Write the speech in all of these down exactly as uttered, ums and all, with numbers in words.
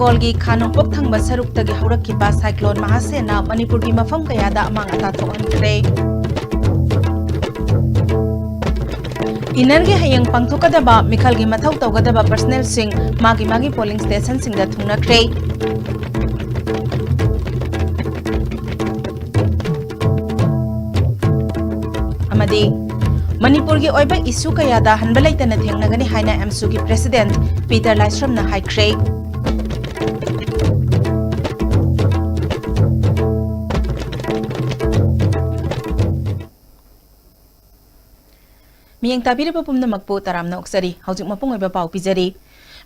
ꯕꯦꯡꯒꯣꯜꯒꯤ ꯈꯥ ꯅꯣꯡꯄꯣꯛ ꯊꯪꯕ ꯁꯔꯨꯛꯇꯒꯤ ꯍꯧꯔꯛꯈꯤꯕ ꯁꯥꯏꯀ꯭ꯂꯣꯟ ꯃꯍꯥꯁꯦꯅ ꯃꯅꯤꯄꯨꯔꯒꯤ ꯃꯐꯝ ꯀꯌꯥꯗ ꯑꯃꯥꯡ ꯑꯇꯥ ꯊꯣꯛꯍꯟꯈ꯭ꯔꯦ꯫ ꯏꯟꯅꯔꯒꯤ ꯍꯌꯦꯡ ꯄꯥꯡꯊꯣꯛꯀꯗꯕ ꯃꯤꯈꯜꯒꯤ ꯃꯊꯧ ꯇꯧꯒꯗꯕ ꯄꯔꯁꯅꯦꯜꯁꯤꯡ ꯃꯥꯒꯤ ꯃꯥꯒꯤ ꯄꯣꯂꯤꯡ ꯁ꯭ꯇꯦꯁꯟꯁꯤꯡꯗ ꯊꯨꯡꯅꯈ꯭ꯔꯦ꯫ ꯑꯃꯗꯤ ꯃꯅꯤꯄꯨꯔꯒꯤ ꯑꯣꯏꯕ ꯏꯁꯨ ꯀꯌꯥꯗ ꯍꯟꯕ ꯂꯩꯇꯅ ꯊꯦꯡꯅꯒꯅꯤ ꯍꯥꯏꯅ ꯑꯦꯝꯁꯨꯒꯤ ꯄ꯭ꯔꯦꯁꯤꯗꯦꯟꯠ ꯄꯤꯇꯔ ꯂꯥꯏꯁ꯭ꯔꯝꯅ ꯍꯥꯏꯈ꯭ꯔꯦ꯫ ꯃꯤꯠꯌꯦꯡ ꯇꯥꯕꯤꯔꯤꯕ ꯄꯨꯝꯅꯃꯛꯄꯨ ꯇꯔꯥꯝꯅ ꯑꯣꯛꯆꯔꯤ꯫ ꯍꯧꯖꯤꯛ ꯃꯄꯨꯡ ꯑꯣꯏꯕ ꯄꯥꯎ ꯄꯤꯖꯔꯤ꯫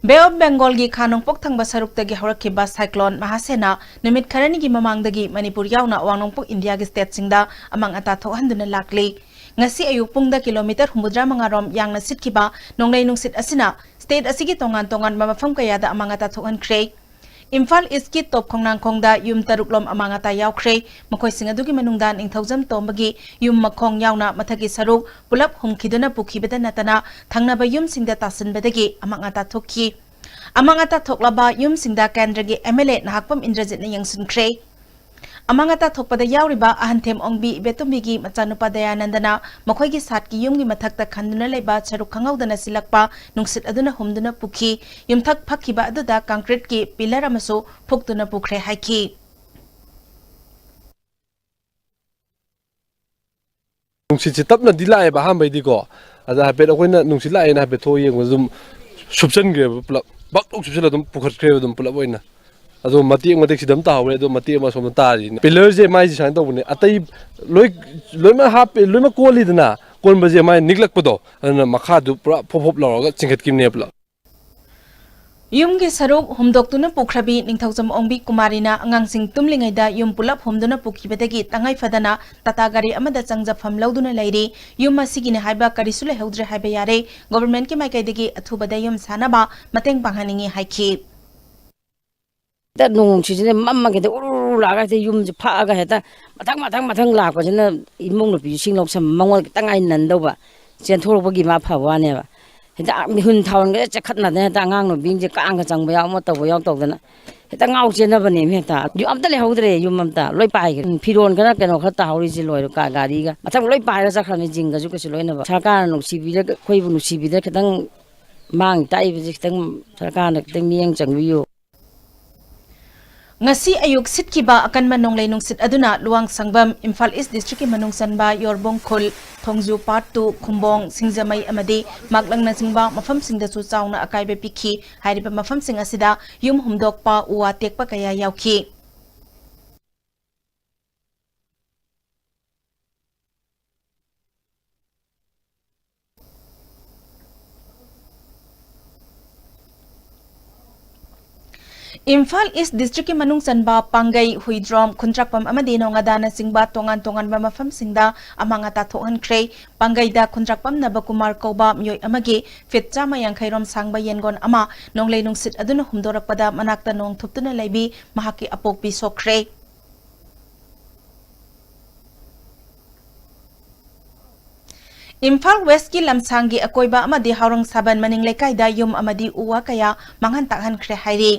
ꯕꯦ ꯑꯣꯐ ꯕꯦꯡꯒꯣꯜꯒꯤ ꯈꯥ ꯅꯣꯡꯄꯣꯛ ꯊꯪꯕ ꯁꯔꯨꯛꯇꯒꯤ ꯍꯧꯔꯛꯈꯤꯕ ꯁꯥꯏꯀ꯭ꯂꯣꯟ ꯃꯍꯥꯁꯦꯅ ꯅꯨꯃꯤꯠ ꯈꯔꯅꯤꯒꯤ ꯃꯃꯥꯡꯗꯒꯤ ꯃꯅꯤꯄꯨꯔ ꯌꯥꯎꯅ ꯑꯋꯥꯡ ꯅꯣꯡꯄꯣꯛ ꯏꯟꯗꯤꯌꯥꯒꯤ ꯁ꯭ꯇꯦꯠꯁꯤꯡꯗ ꯑꯃꯥꯡ ꯑꯇꯥ ꯊꯣꯛꯍꯟꯗꯨꯅ ꯂꯥꯛꯂꯤ꯫ ꯉꯁꯤ ꯑꯌꯨꯛ ꯄꯨꯡꯗ ꯀꯤꯂꯣꯃꯤꯇꯔ ꯍꯨꯝꯐꯨꯇꯔꯥ ꯃꯉꯥ ꯔꯣꯝ ꯌꯥꯡꯅ ꯁꯤꯠꯈꯤꯕ ꯅꯣꯡꯂꯩ ꯅꯨꯡꯁꯤꯠ ꯑꯁꯤꯅ ꯁ꯭ꯇꯦꯠ ꯑꯁꯤꯒꯤ ꯇꯣꯉꯥꯟ ꯇꯣꯉꯥꯟꯕ ꯃꯐꯝ ꯀꯌꯥꯗ ꯑꯃꯥꯡ ꯑꯇꯥ ꯊꯣꯛꯍꯟꯈ꯭ꯔꯦ꯫ ꯏꯝꯐꯥꯜ ꯏꯁꯀꯤ ꯇꯣꯞ ꯈꯣꯡꯅꯥꯡꯈꯣꯡꯗ ꯌꯨꯝ ꯇꯔꯨꯛ ꯂꯣꯝ ꯑꯃꯥꯡ ꯑꯇꯥ ꯌꯥꯎꯈ꯭ꯔꯦ꯫ ꯃꯈꯣꯏꯁꯤꯡ ꯑꯗꯨꯒꯤ ꯃꯅꯨꯡꯗ ꯅꯤꯡꯊꯧꯖꯝ ꯇꯣꯝꯕꯒꯤ ꯌꯨꯝ ꯃꯈꯣꯡ ꯌꯥꯎꯅ ꯃꯊꯛꯀꯤ ꯁꯔꯨꯛ ꯄꯨꯂꯞ ꯍꯨꯝꯈꯤꯗꯨꯅ ꯄꯨꯈꯤꯕꯗ ꯅꯠꯇꯅ ꯊꯪꯅꯕ ꯌꯨꯝꯁꯤꯡꯗ ꯇꯥꯁꯤꯟꯕꯗꯒꯤ ꯑꯃꯥꯡ ꯑꯇꯥ ꯊꯣꯛꯈꯤ꯫ ꯑꯃꯥꯡ ꯑꯇꯥ ꯊꯣꯛꯂꯕ ꯌꯨꯝꯁꯤꯡꯗ ꯀꯦꯟꯗ꯭ꯔꯒꯤ ꯑꯦꯝ ꯑꯦꯜ ꯑꯦ ꯅꯍꯥꯛꯄꯝ ꯏꯟꯗ꯭ꯔꯖꯤꯠꯅ ꯌꯦꯡꯁꯤꯟꯈ꯭ꯔꯦ꯫ ꯑꯃꯥꯡ ꯑꯇꯥ ꯊꯣꯛꯄꯗ ꯌꯥꯎꯔꯤꯕ ꯑꯍꯟꯊꯦꯝ ꯑꯣꯡꯕꯤ ꯏꯕꯦꯇꯣꯝꯕꯤꯒꯤ ꯃꯆꯥꯅꯨꯄꯥ ꯗꯌꯥꯅꯟꯗꯅ ꯃꯈꯣꯏꯒꯤ ꯁꯥꯠꯀꯤ ꯌꯨꯝꯒꯤ ꯃꯊꯛꯇ ꯈꯟꯗꯨꯅ ꯂꯩꯕ ꯁꯔꯨꯛ ꯈꯪꯍꯧꯗꯅ ꯁꯤꯜꯂꯛꯄ ꯅꯨꯡꯁꯤꯠ ꯑꯗꯨꯅ ꯍꯨꯝꯗꯨꯅ ꯄꯨꯈꯤ꯫ ꯌꯨꯝꯊꯛ ꯐꯛꯈꯤꯕ ꯑꯗꯨꯗ ꯀꯪꯀ꯭ꯔꯤꯠꯀꯤ ꯄꯤꯂꯔ ꯑꯃꯁꯨ ꯐꯨꯛꯇꯨꯅ ꯄꯨꯈ꯭ꯔꯦ ꯍꯥꯏꯈꯤ꯫ ꯅꯨꯡꯁꯤꯠꯁꯦ ꯇꯞꯅꯗꯤ ꯂꯥꯛꯑꯦꯕ ꯑꯍꯥꯟꯕꯩꯗꯤꯀꯣ꯫ ꯑꯗ ꯍꯥꯏꯐꯦꯠ ꯑꯩꯈꯣꯏꯅ ꯅꯨꯡꯁꯤꯠ ꯂꯥꯛꯑꯦꯅ ꯍꯥꯏꯐꯦꯠ ꯊꯣꯛꯑ ꯌꯦꯡꯕꯗ ꯑꯗꯨꯝ ꯁꯨꯞꯆꯟꯈ꯭ꯔꯦꯕ ꯄꯨꯂꯞ꯫ ꯕꯛ ꯂꯧ ꯁꯨꯞꯆꯜꯂ ꯑꯗꯨꯝ ꯄꯨꯈꯠꯈ꯭ꯔꯦꯕ ꯑꯗꯨꯝ ꯄꯨꯂꯞ ꯑꯣꯏꯅ꯫ ꯑꯗꯣ ꯃꯇꯦꯛ ꯃꯇꯦꯛ ꯁꯤꯗ ꯑꯗꯨꯝ ꯇꯥꯍꯧꯔꯦ, ꯑꯗꯣ ꯃꯇꯦꯛ ꯑꯃ ꯑꯁꯣꯝꯗ ꯇꯥꯔꯤꯅꯦ꯫ ꯄꯤꯂꯔꯁꯦ ꯃꯥꯏꯁꯦ ꯁꯨꯃꯥꯏꯅ ꯇꯧꯕꯅꯦ, ꯑꯇꯩ ꯂꯣꯏ, ꯂꯣꯏꯅꯃꯛ ꯍꯥꯞꯄꯦ, ꯂꯣꯏꯅꯃꯛ ꯀꯣꯜꯂꯤꯗꯅ, ꯀꯣꯟꯕꯁꯦ ꯃꯥꯏ ꯅꯤꯛꯂꯛꯄꯗꯣ, ꯑꯗꯨꯅ ꯃꯈꯥꯗꯨ ꯄꯨꯔꯥ ꯐꯣꯞ ꯐꯣꯞ ꯂꯥꯎꯔꯒ ꯆꯤꯡꯈꯠꯈꯤꯕꯅꯦ ꯄꯨꯂꯞ꯫ ꯌꯨꯝꯒꯤ ꯁꯔꯨꯛ ꯍꯨꯝꯗꯣꯛꯇꯨꯅ ꯄꯨꯈ꯭ꯔꯕꯤ ꯅꯤꯡꯊꯧꯖꯝ ꯑꯣꯡꯕꯤ ꯀꯨꯃꯥꯔꯤꯅ ꯑꯉꯥꯡꯁꯤꯡ ꯇꯨꯝꯂꯤꯉꯩꯗ ꯌꯨꯝ ꯄꯨꯂꯞ ꯍꯨꯝꯗꯨꯅ ꯄꯨꯈꯤꯕꯗꯒꯤ ꯇꯉꯥꯏ ꯐꯗꯅ ꯇꯥꯇꯥ ꯒꯥꯔꯤ ꯑꯃꯗ ꯆꯪꯖꯐꯝ ꯂꯧꯗꯨꯅ ꯂꯩꯔꯤ꯫ ꯌꯨꯝ ꯑꯁꯤꯒꯤꯅꯤ ꯍꯥꯏꯕ ꯀꯔꯤꯁꯨ ꯂꯩꯍꯧꯗ꯭ꯔꯦ ꯍꯥꯏꯕ ꯌꯥꯔꯦ꯫ ꯒꯣꯚꯔꯟꯃꯦꯟꯠꯀꯤ ꯃꯥꯏꯀꯩꯗꯒꯤ ꯑꯊꯨꯕꯗ ꯌꯨꯝ ꯁꯥꯅꯕ ꯃꯇꯦꯡ ꯄꯥꯡꯍꯟꯅꯤꯡꯏ ꯍꯥꯏꯈꯤ꯫ ꯍꯦꯛꯇ ꯅꯣꯡ ꯅꯨꯡꯁꯤꯠꯁꯤꯅ ꯃꯝꯃꯒ ꯍꯦꯛꯇ ꯎꯔꯨ ꯎꯔꯨ ꯂꯥꯛꯑꯒ ꯍꯦꯛꯇ ꯌꯨꯝꯁꯦ ꯐꯛꯑꯒ ꯍꯦꯛꯇ ꯃꯊꯪ ꯃꯊꯪ ꯃꯊꯪ ꯂꯥꯛꯄꯁꯤꯅ ꯏꯃꯧ ꯅꯨꯄꯤꯁꯨ ꯁꯤꯡ ꯂꯧꯁꯟꯕ ꯃꯉꯣꯟꯗ ꯈꯤꯇꯪ ꯉꯥꯏ ꯅꯟꯗꯧꯕ꯫ ꯆꯦꯟꯊꯣꯔꯛꯄꯒꯤ ꯃꯥ ꯐꯕ ꯋꯥꯅꯦꯕ꯫ ꯍꯦꯛꯇ ꯃꯤꯍꯨꯟ ꯊꯥꯎꯟꯒ ꯆꯦꯛꯈꯠꯅꯗꯅ ꯍꯦꯛꯇ ꯑꯉꯥꯡ ꯅꯨꯄꯤꯁꯤꯡꯁꯦ ꯀꯥꯡꯒ ꯆꯪꯕ ꯌꯥꯎ ꯑꯃ ꯇꯧꯕ ꯌꯥꯎ ꯇꯧꯗꯅ ꯍꯦꯛꯇ ꯉꯥꯎ ꯆꯦꯟꯅꯕꯅꯦꯃꯤ ꯍꯦꯛꯇ꯫ ꯌꯨꯝ ꯑꯝꯇ ꯂꯩꯍꯧꯗ꯭ꯔꯦ, ꯌꯨꯝ ꯑꯝꯇ ꯂꯣꯏ ꯄꯥꯏꯈ꯭ꯔꯦ꯫ ꯎꯝ, ꯐꯤꯔꯣꯟ ꯈꯔ ꯀꯩꯅꯣ ꯈꯔ ꯇꯥꯍꯧꯔꯤꯁꯤ ꯂꯣꯏꯔꯦ꯫ ꯀꯥ ꯒꯥꯔꯤꯒ ꯃꯊꯪ ꯂꯣꯏ ꯄꯥꯏꯔ ꯆꯠꯈ꯭ꯔꯕꯅꯤ, ꯖꯤꯡꯒꯁꯨ ꯀꯩꯁꯨ ꯂꯣꯏꯅꯕ꯫ ꯁꯔꯀꯥꯔꯅ ꯅꯨꯡꯁꯤꯕꯤꯔꯒ, ꯑꯩꯈꯣꯏꯕꯨ ꯅꯨꯡꯁꯤꯕꯤꯗ ꯈꯤꯇꯪ ꯃꯥꯡ ꯇꯥꯛꯏꯕꯁꯤ ꯈꯤꯇꯪ ꯁꯔꯀꯥꯔꯅ ꯈꯤꯇꯪ ꯃꯤꯠꯌꯦꯡ ꯆꯪꯕꯤꯌꯨ꯫ ꯉꯁꯤ ꯑꯌꯨꯛ ꯁꯤꯠꯈꯤꯕ ꯑꯀꯟꯕ ꯅꯣꯡꯂꯩ ꯅꯨꯡꯁꯤꯠ ꯑꯗꯨꯅ ꯂꯨꯋꯥꯡꯁꯪꯕꯝ, ꯏꯝꯐꯥꯜ ꯏꯁ ꯗꯤꯁꯇ꯭ꯔꯤꯛꯀꯤ ꯃꯅꯨꯡ ꯆꯟꯕ ꯌꯣꯔꯕꯣꯡ ꯈꯨꯜ, ꯊꯣꯡꯖꯨ ꯄꯥꯔꯠ ꯇꯨ, ꯈꯨꯝꯕꯣꯡ, ꯁꯤꯡꯖꯃꯩ ꯑꯃꯗꯤ ꯃꯥꯛꯂꯪꯅꯆꯤꯡꯕ ꯃꯐꯝꯁꯤꯡꯗꯁꯨ ꯆꯥꯎꯅ ꯑꯀꯥꯏꯕ ꯄꯤꯈꯤ꯫ ꯍꯥꯏꯔꯤꯕ ꯃꯐꯝꯁꯤꯡ ꯑꯁꯤꯗ ꯌꯨꯝ ꯍꯨꯝꯗꯣꯛꯄ, ꯎ ꯋꯥ ꯇꯦꯛꯄ ꯀꯌꯥ ꯌꯥꯎꯈꯤ꯫ ꯏꯝꯐꯥꯜ ꯏꯁ ꯗꯤꯁꯇ꯭ꯔꯤꯛꯀꯤ ꯃꯅꯨꯡ ꯆꯟꯕ ꯄꯥꯡꯒꯩ, ꯍꯨꯏꯗ꯭ꯔꯣꯝ, ꯈꯨꯟꯗ꯭ꯔꯥꯛꯄꯝ ꯑꯃꯗꯤ ꯅꯣꯉꯥꯗꯥꯅꯆꯤꯡꯕ ꯇꯣꯉꯥꯟ ꯇꯣꯉꯥꯟꯕ ꯃꯐꯝꯁꯤꯡꯗ ꯑꯃꯥꯡ ꯑꯇꯥ ꯊꯣꯛꯍꯟꯈ꯭ꯔꯦ꯫ ꯄꯥꯡꯒꯩꯗ ꯈꯨꯟꯗ꯭ꯔꯥꯛꯄꯝ ꯅꯕꯀꯨꯃꯥꯔ ꯀꯧꯕ ꯃꯤꯑꯣꯏ ꯑꯃꯒꯤ ꯐꯤꯠ ꯆꯥꯝꯃ ꯌꯥꯡꯈꯩ ꯔꯣꯝ ꯁꯥꯡꯕ ꯌꯦꯟꯒꯣꯟ ꯑꯃ ꯅꯣꯡꯂꯩ ꯅꯨꯡꯁꯤꯠ ꯑꯗꯨꯅ ꯍꯨꯝꯗꯣꯔꯛꯄꯗ ꯃꯅꯥꯛꯇ ꯅꯣꯡ ꯊꯨꯞꯇꯨꯅ ꯂꯩꯕꯤ ꯃꯍꯥꯛꯀꯤ ꯑꯄꯣꯛꯄꯤ ꯁꯣꯛꯈ꯭ꯔꯦ꯫ ꯏꯝꯐꯥꯜ ꯋꯦꯁꯀꯤ ꯂꯝꯁꯥꯡꯒꯤ ꯑꯀꯣꯏꯕ ꯑꯃꯗꯤ ꯍꯥꯎꯔꯪ ꯁꯥꯕꯟ ꯃꯅꯤꯡ ꯂꯩꯀꯥꯏꯗ ꯌꯨꯝ ꯑꯃꯗꯤ ꯎ ꯋꯥ ꯀꯌꯥ ꯃꯥꯡꯍꯟ ꯇꯥꯛꯍꯟꯈ꯭ꯔꯦ ꯍꯥꯏꯔꯤ꯫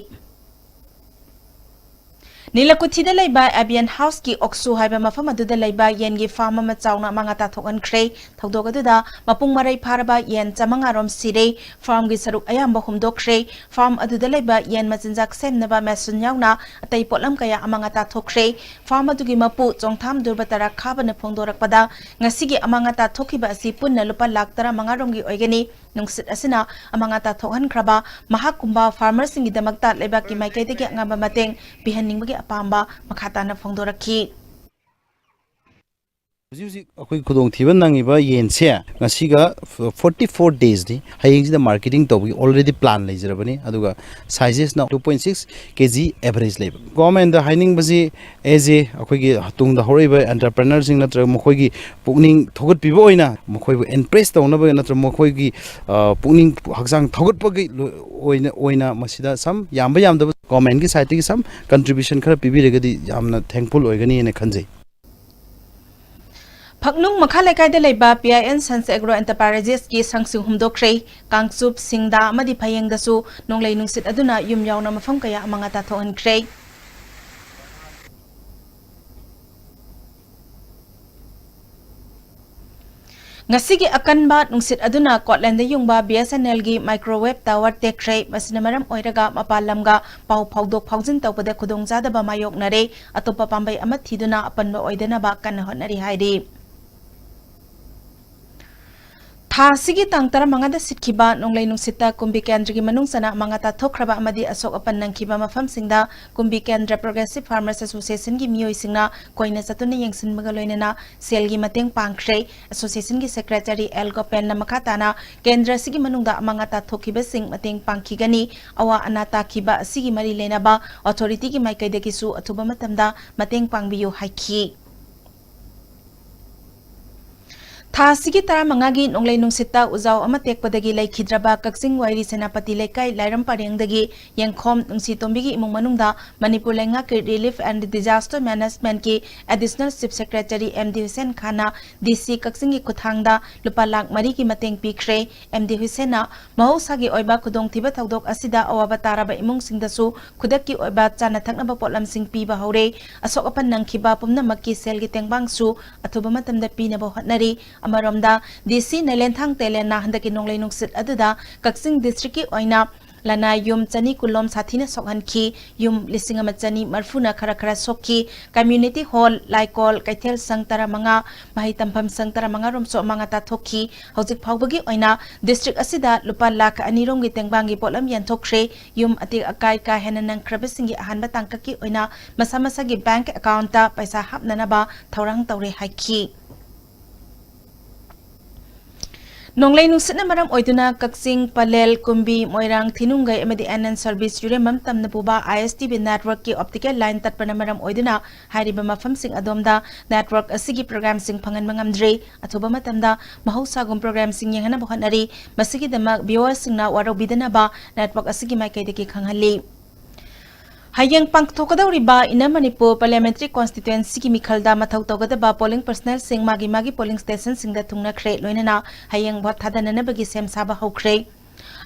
ꯅꯤꯂꯀꯨꯊꯤꯗ ꯂꯩꯕ ꯑꯦꯕꯤꯌꯟ ꯍꯥꯎꯁꯀꯤ ꯑꯣꯛꯁꯨ ꯍꯥꯏꯕ ꯃꯐꯝ ꯑꯗꯨꯗ ꯂꯩꯕ ꯌꯦꯟꯒꯤ ꯐꯥꯔꯝ ꯑꯃ ꯆꯥꯎꯅ ꯑꯃꯥꯡ ꯑꯇꯥ ꯊꯣꯛꯍꯟꯈ꯭ꯔꯦ꯫ ꯊꯧꯗꯣꯛ ꯑꯗꯨꯗ ꯃꯄꯨꯡ ꯃꯔꯩ ꯐꯥꯔꯕ ꯌꯦꯟ ꯆꯥꯃꯉꯥ ꯔꯣꯝ ꯁꯤꯔꯦ꯫ ꯐꯥꯔꯝꯒꯤ ꯁꯔꯨꯛ ꯑꯌꯥꯝꯕ ꯍꯨꯝꯗꯣꯛꯈ꯭ꯔꯦ꯫ ꯐꯥꯔꯝ ꯑꯗꯨꯗ ꯂꯩꯕ ꯌꯦꯟ ꯃꯆꯤꯟꯖꯥꯛ ꯁꯦꯝꯅꯕ ꯃꯦꯁꯤꯟ ꯌꯥꯎꯅ ꯑꯇꯩ ꯄꯣꯠꯂꯝ ꯀꯌꯥ ꯑꯃꯥꯡ ꯑꯇꯥ ꯊꯣꯛꯈ꯭ꯔꯦ꯫ ꯐꯥꯔꯝ ꯑꯗꯨꯒꯤ ꯃꯄꯨ ꯆꯣꯡꯊꯥꯝ ꯗꯨꯔꯕꯇꯔꯥ ꯈꯥꯕꯅ ꯐꯣꯡꯗꯣꯔꯛꯄꯗ, ꯉꯁꯤꯒꯤ ꯑꯃꯥꯡ ꯑꯇꯥ ꯊꯣꯛꯈꯤꯕ ꯑꯁꯤ ꯄꯨꯟꯅ ꯂꯨꯄꯥ ꯂꯥꯈ ꯇꯔꯥꯃꯉꯥ ꯔꯣꯝꯒꯤ ꯑꯣꯏꯒꯅꯤ꯫ ꯅꯨꯡꯁꯤꯠ ꯑꯁꯤꯅ ꯑꯃꯥꯡ ꯑꯇꯥ ꯊꯣꯛꯍꯟꯈ꯭ꯔꯕ ꯃꯍꯥꯛꯀꯨꯝꯕ ꯐꯥꯔꯃꯔꯁꯤꯡꯒꯤꯗꯃꯛꯇ ꯂꯩꯕꯥꯛꯀꯤ ꯃꯥꯏꯀꯩꯗꯒꯤ ꯑꯉꯝꯕ ꯃꯇꯦꯡ ꯄꯤꯍꯟꯅꯤꯡꯕꯒꯤ ꯑꯄꯥꯝꯕ ꯃꯈꯥ ꯇꯥꯅ ꯐꯣꯡꯗꯣꯔꯛꯈꯤ꯫ ꯍꯧꯖꯤꯛ ꯍꯧꯖꯤꯛ ꯑꯩꯈꯣꯏ ꯈꯨꯗꯣꯡꯊꯤꯕ ꯅꯪꯉꯤꯕ ꯌꯦꯟꯁꯦ ꯉꯁꯤꯒ forty four daysꯅꯤ꯫ ꯍꯌꯦꯡꯁꯤꯗ marketing ꯇꯧꯕꯒꯤ already plan ꯂꯩꯖꯔꯕꯅꯤ꯫ ꯑꯗꯨꯒ sizesꯅ two point six kg average ꯂꯩꯕ꯫ Governmentꯗ ꯍꯥꯏꯅꯤꯡꯕꯁꯤ, as a ꯑꯩꯈꯣꯏꯒꯤ ꯇꯨꯡꯗ ꯍꯧꯔꯛꯏꯕ entrepreneurꯁꯤꯡ ꯅꯠꯇ꯭ꯔꯒ ꯃꯈꯣꯏꯒꯤ ꯄꯨꯛꯅꯤꯡ ꯊꯧꯒꯠꯄꯤꯕ ꯑꯣꯏꯅ, ꯃꯈꯣꯏꯕꯨ encourage ꯇꯧꯅꯕ ꯅꯠꯇ꯭ꯔꯒ ꯃꯈꯣꯏꯒꯤ, ꯑ, ꯄꯨꯛꯅꯤꯡ ꯍꯛꯆꯥꯡ ꯊꯧꯒꯠꯄꯒꯤ ꯂꯣ-, ꯑꯣꯏꯅ, ꯑꯣꯏꯅ ꯃꯁꯤꯗ ꯁꯝ ꯌꯥꯝꯕ ꯌꯥꯝꯗꯕ governmentꯀꯤ sideꯇꯒꯤ ꯁꯝ contribution ꯈꯔ ꯄꯤꯕꯤꯔꯒꯗꯤ ꯌꯥꯝꯅ thankful ꯑꯣꯏꯒꯅꯤ ꯍꯥꯏꯅ ꯈꯟꯖꯩ꯫ ꯐꯛꯅꯨꯡ ꯃꯈꯥ ꯂꯩꯀꯥꯏꯗ ꯂꯩꯕ P I N sons agro ꯑꯦꯟꯇꯔꯄ꯭ꯔꯥꯏꯖꯦꯁꯀꯤ ꯁꯪꯁꯤꯡ ꯍꯨꯝꯗꯣꯛꯈ꯭ꯔꯦ꯫ ꯀꯥꯡꯆꯨꯞ, ꯁꯤꯡꯗꯥ ꯑꯃꯗꯤ ꯐꯌꯦꯡꯗꯁꯨ ꯅꯣꯡꯂꯩ ꯅꯨꯡꯁꯤꯠ ꯑꯗꯨꯅ ꯌꯨꯝ ꯌꯥꯎꯅ ꯃꯐꯝ ꯀꯌꯥ ꯑꯃ ꯉꯥ ꯊꯣꯛꯍꯟꯈ꯭ꯔꯦ꯫ ꯉꯁꯤꯒꯤ ꯑꯀꯟꯕ ꯅꯨꯡꯁꯤꯠ ꯑꯗꯨꯅ ꯀꯣꯠꯂꯦꯟꯗ ꯌꯨꯡꯕ ꯕꯤ ꯑꯦꯁ ꯑꯦꯟ ꯑꯦꯜꯒꯤ ꯃꯥꯏꯀ꯭ꯔꯣꯋꯦꯕ ꯇꯥꯋꯔ ꯇꯦꯛꯈ꯭ꯔꯦ꯫ ꯃꯁꯤꯅ ꯃꯔꯝ ꯑꯣꯏꯔꯒ ꯃꯄꯥꯟ ꯂꯝꯒ ꯄꯥꯎ ꯐꯥꯎꯗꯣꯛ ꯐꯥꯎꯖꯤꯟ ꯇꯧꯕꯗ ꯈꯨꯗꯣꯡꯆꯥꯗꯕ ꯃꯥꯌꯣꯛꯅꯔꯦ꯫ ꯑꯇꯣꯞꯄ ꯄꯥꯝꯕꯩ ꯑꯃ ꯊꯤꯗꯨꯅ ꯑꯄꯟꯕ ꯑꯣꯏꯗꯅꯕ ꯀꯟꯅ ꯍꯣꯠꯅꯔꯤ ꯍꯥꯏꯔꯤ꯫ ꯊꯥ ꯑꯁꯤꯒꯤ ꯇꯥꯡ ꯇꯔꯥꯃꯉꯥꯗ ꯁꯤꯠꯈꯤꯕ ꯅꯣꯡꯂꯩ ꯅꯨꯡꯁꯤꯠꯇ ꯀꯨꯝꯕꯤ ꯀꯦꯟꯗ꯭ꯔꯒꯤ ꯃꯅꯨꯡ ꯆꯟꯅ ꯑꯃꯥꯡ ꯑꯇꯥ ꯊꯣꯛꯈ꯭ꯔꯕ ꯑꯃꯗꯤ ꯑꯁꯣꯛ ꯑꯄꯟ ꯅꯪꯈꯤꯕ ꯃꯐꯝꯁꯤꯡꯗ ꯀꯨꯝꯕꯤ ꯀꯦꯟꯗ꯭ꯔ ꯄ꯭ꯔꯣꯒ꯭ꯔꯦꯁꯤꯚ ꯐꯥꯔꯃꯔꯁ ꯑꯦꯁꯣꯁꯤꯌꯦꯁꯟꯒꯤ ꯃꯤꯑꯣꯏꯁꯤꯡꯅ ꯀꯣꯏꯅ ꯆꯠꯇꯨꯅ ꯌꯦꯡꯁꯤꯟꯕꯒ ꯂꯣꯏꯅꯅ ꯁꯦꯜꯒꯤ ꯃꯇꯦꯡ ꯄꯥꯡꯈ꯭ꯔꯦ꯫ ꯑꯦꯁꯣꯁꯤꯌꯦꯁꯟꯒꯤ ꯁꯦꯀ꯭ꯔꯦꯇꯔꯤ ꯑꯦꯜ ꯒꯣꯄꯦꯟꯅ ꯃꯈꯥ ꯇꯥꯅ ꯀꯦꯟꯗ꯭ꯔ ꯑꯁꯤꯒꯤ ꯃꯅꯨꯡꯗ ꯑꯃꯥꯡ ꯑꯇꯥ ꯊꯣꯛꯈꯤꯕꯁꯤꯡ ꯃꯇꯦꯡ ꯄꯥꯡꯈꯤꯒꯅꯤ꯫ ꯑꯋꯥ ꯑꯅꯥ ꯇꯥꯈꯤꯕ ꯑꯁꯤꯒꯤ ꯃꯔꯤ ꯂꯩꯅꯕ ꯑꯣꯊꯣꯔꯤꯇꯤꯒꯤ ꯃꯥꯏꯀꯩꯗꯒꯤꯁꯨ ꯑꯊꯨꯕ ꯃꯇꯝꯗ ꯃꯇꯦꯡ ꯄꯥꯡꯕꯤꯌꯨ ꯍꯥꯏꯈꯤ꯫ ꯊꯥ ꯑꯁꯤꯒꯤ ꯇꯔꯥꯃꯉꯥꯒꯤ ꯅꯣꯡꯂꯩ ꯅꯨꯡꯁꯤꯠꯇ ꯎꯖꯥꯎ ꯑꯃ ꯇꯦꯛꯄꯗꯒꯤ ꯂꯩꯈꯤꯗ꯭ꯔꯕ ꯀꯛꯆꯤꯡ ꯋꯥꯏꯔꯤ ꯁꯦꯅꯥꯄꯇꯤ ꯂꯩꯀꯥꯏ ꯂꯥꯏꯔꯝ ꯄꯔꯦꯡꯗꯒꯤ ꯌꯦꯡꯈꯣꯝ ꯅꯨꯡꯁꯤꯇꯣꯝꯕꯤꯒꯤ ꯏꯃꯨꯡ ꯃꯅꯨꯡꯗ ꯃꯅꯤꯄꯨꯔ ꯂꯩꯉꯥꯛꯀꯤ Relief and Disaster Managementꯀꯤ Additional Chief Secretary M D Hussain ꯈꯥꯟꯅ ꯗꯤ ꯁꯤ ꯀꯛꯆꯤꯡꯒꯤ ꯈꯨꯠꯊꯥꯡꯗ ꯂꯨꯄꯥ ꯂꯥꯈ ꯃꯔꯤꯒꯤ ꯃꯇꯦꯡ ꯄꯤꯈ꯭ꯔꯦ꯫ ꯑꯦꯝ ꯗꯤ ꯍꯨꯁꯦꯟꯅ ꯃꯍꯧꯁꯥꯒꯤ ꯑꯣꯏꯕ ꯈꯨꯗꯣꯡꯊꯤꯕ ꯊꯧꯗꯣꯛ ꯑꯁꯤꯗ ꯑꯋꯥꯕ ꯇꯥꯔꯕ ꯏꯃꯨꯡꯁꯤꯡꯗꯁꯨ ꯈꯨꯗꯛꯀꯤ ꯑꯣꯏꯕ ꯆꯥꯅ ꯊꯛꯅꯕ ꯄꯣꯠꯂꯝꯁꯤꯡ ꯄꯤꯕ ꯍꯧꯔꯦ꯫ ꯑꯁꯣꯛ ꯑꯄꯟ ꯅꯪꯈꯤꯕ ꯄꯨꯝꯅꯃꯛꯀꯤ ꯁꯦꯜꯒꯤ ꯇꯦꯡꯕꯥꯡꯁꯨ ꯑꯊꯨꯕ ꯃꯇꯝꯗ ꯄꯤꯅꯕ ꯍꯣꯠꯅꯔꯤ꯫ ꯑꯃꯔꯣꯝꯗ, ꯗꯤ ꯁꯤ ꯅꯦꯂꯦꯟꯊꯥꯡ ꯇꯦꯂꯦꯟꯅ ꯍꯟꯗꯛꯀꯤ ꯅꯣꯡꯂꯩ ꯅꯨꯡꯁꯤꯠ ꯑꯗꯨꯗ ꯀꯛꯆꯤꯡ ꯗꯤꯁꯇ꯭ꯔꯤꯛꯀꯤ ꯑꯣꯏꯅ ꯂꯅꯥꯏ ꯌꯨꯝ ꯆꯅꯤ ꯀꯨꯟꯂꯣꯝ ꯁꯥꯊꯤꯅ ꯁꯣꯛꯍꯟꯈꯤ꯫ ꯌꯨꯝ ꯂꯤꯁꯤꯡ ꯑꯃ ꯆꯅꯤ ꯃꯔꯤꯐꯨꯅ ꯈꯔ ꯈꯔ ꯁꯣꯛꯈꯤ꯫ ꯀꯝꯃ꯭ꯌꯨꯅꯤꯇꯤ ꯍꯣꯜ, ꯂꯥꯏꯀꯣꯜ, ꯀꯩꯊꯦꯜ ꯁꯪ ꯇꯔꯥꯃꯉꯥ, ꯃꯍꯩ ꯇꯝꯐꯝ ꯁꯪ ꯇꯔꯥꯃꯉꯥ ꯔꯣꯝꯁꯨ ꯑꯃꯥꯡ ꯑꯇꯥ ꯊꯣꯛꯈꯤ꯫ ꯍꯧꯖꯤꯛ ꯐꯥꯎꯕꯒꯤ ꯑꯣꯏꯅ ꯗꯤꯁꯇ꯭ꯔꯤꯛ ꯑꯁꯤꯗ ꯂꯨꯄꯥ ꯂꯥꯈ ꯑꯅꯤ ꯔꯣꯝꯒꯤ ꯇꯦꯡꯕꯥꯡꯒꯤ ꯄꯣꯠꯂꯝ ꯌꯦꯟꯊꯣꯛꯈ꯭ꯔꯦ꯫ ꯌꯨꯝ ꯑꯇꯦꯛ ꯑꯀꯥꯏ ꯀꯥ ꯍꯦꯟꯅ ꯅꯪꯈ꯭ꯔꯕꯁꯤꯡꯒꯤ ꯑꯍꯥꯟꯕ ꯇꯥꯡꯀꯛꯀꯤ ꯑꯣꯏꯅ ꯃꯁꯥ ꯃꯁꯥꯒꯤ ꯕꯦꯡꯛ ꯑꯦꯀꯥꯎꯟꯠꯇ ꯄꯩꯁꯥ ꯍꯥꯞꯅꯅꯕ ꯊꯧꯔꯥꯡ ꯇꯧꯔꯦ ꯍꯥꯏꯈꯤ꯫ ꯅꯣꯡꯂꯩ ꯅꯨꯡꯁꯤꯠꯅ ꯃꯔꯝ ꯑꯣꯏꯗꯨꯅ ꯀꯛꯆꯤꯡ, ꯄꯂꯦꯜ, ꯀꯨꯝꯕꯤ, ꯃꯣꯏꯔꯥꯡ, ꯊꯤꯅꯨꯡꯒꯩ ꯑꯃꯗꯤ ꯑꯦꯟ ꯑꯦꯟ ꯁꯔꯚꯤꯁ ꯌꯨꯔꯦꯝꯕꯝ ꯇꯝꯅ ꯄꯨꯕ ꯑꯥꯏ S T V ꯅꯦꯠꯋꯔꯛꯀꯤ optical line ꯇꯠꯄꯅ ꯃꯔꯝ ꯑꯣꯏꯗꯨꯅ ꯍꯥꯏꯔꯤꯕ ꯃꯐꯝꯁꯤꯡ ꯑꯗꯣꯝꯗ ꯅꯦꯠꯋꯔꯛ ꯑꯁꯤꯒꯤ ꯄ꯭ꯔꯣꯒ꯭ꯔꯥꯝꯁꯤꯡ ꯐꯪꯍꯟꯕ ꯉꯝꯗ꯭ꯔꯤ꯫ ꯑꯊꯨꯕ ꯃꯇꯝꯗ ꯃꯍꯧꯁꯥꯒꯨꯝ ꯄ꯭ꯔꯣꯒ꯭ꯔꯥꯝꯁꯤꯡ ꯌꯦꯡꯍꯟꯅꯕ ꯍꯣꯠꯅꯔꯤ꯫ ꯃꯁꯤꯒꯤꯗꯃꯛ ꯚꯤꯌꯨꯋꯔꯁꯤꯡꯅ ꯋꯥꯔꯧꯕꯤꯗꯅꯕ ꯅꯦꯠꯋꯔꯛ ꯑꯁꯤꯒꯤ ꯃꯥꯏꯀꯩꯗꯒꯤ ꯈꯪꯍꯜꯂꯤ꯫ ꯍꯌꯦꯡ ꯄꯥꯡꯊꯣꯛꯀꯗꯧꯔꯤꯕ Inner Manipur Parliamentary Constituencyꯒꯤ ꯃꯤꯈꯜꯗ ꯃꯊꯧ ꯇꯧꯒꯗꯕ polling personnelꯁꯤꯡ ꯃꯥꯒꯤ ꯃꯥꯒꯤ polling stationꯁꯤꯡꯗ ꯊꯨꯡꯅꯈ꯭ꯔꯦ, ꯂꯣꯏꯅꯅ ꯍꯌꯦꯡ vote ꯊꯥꯗꯅꯅꯕꯒꯤ ꯁꯦꯝ ꯁꯥꯕ ꯍꯧꯈ꯭ꯔꯦ꯫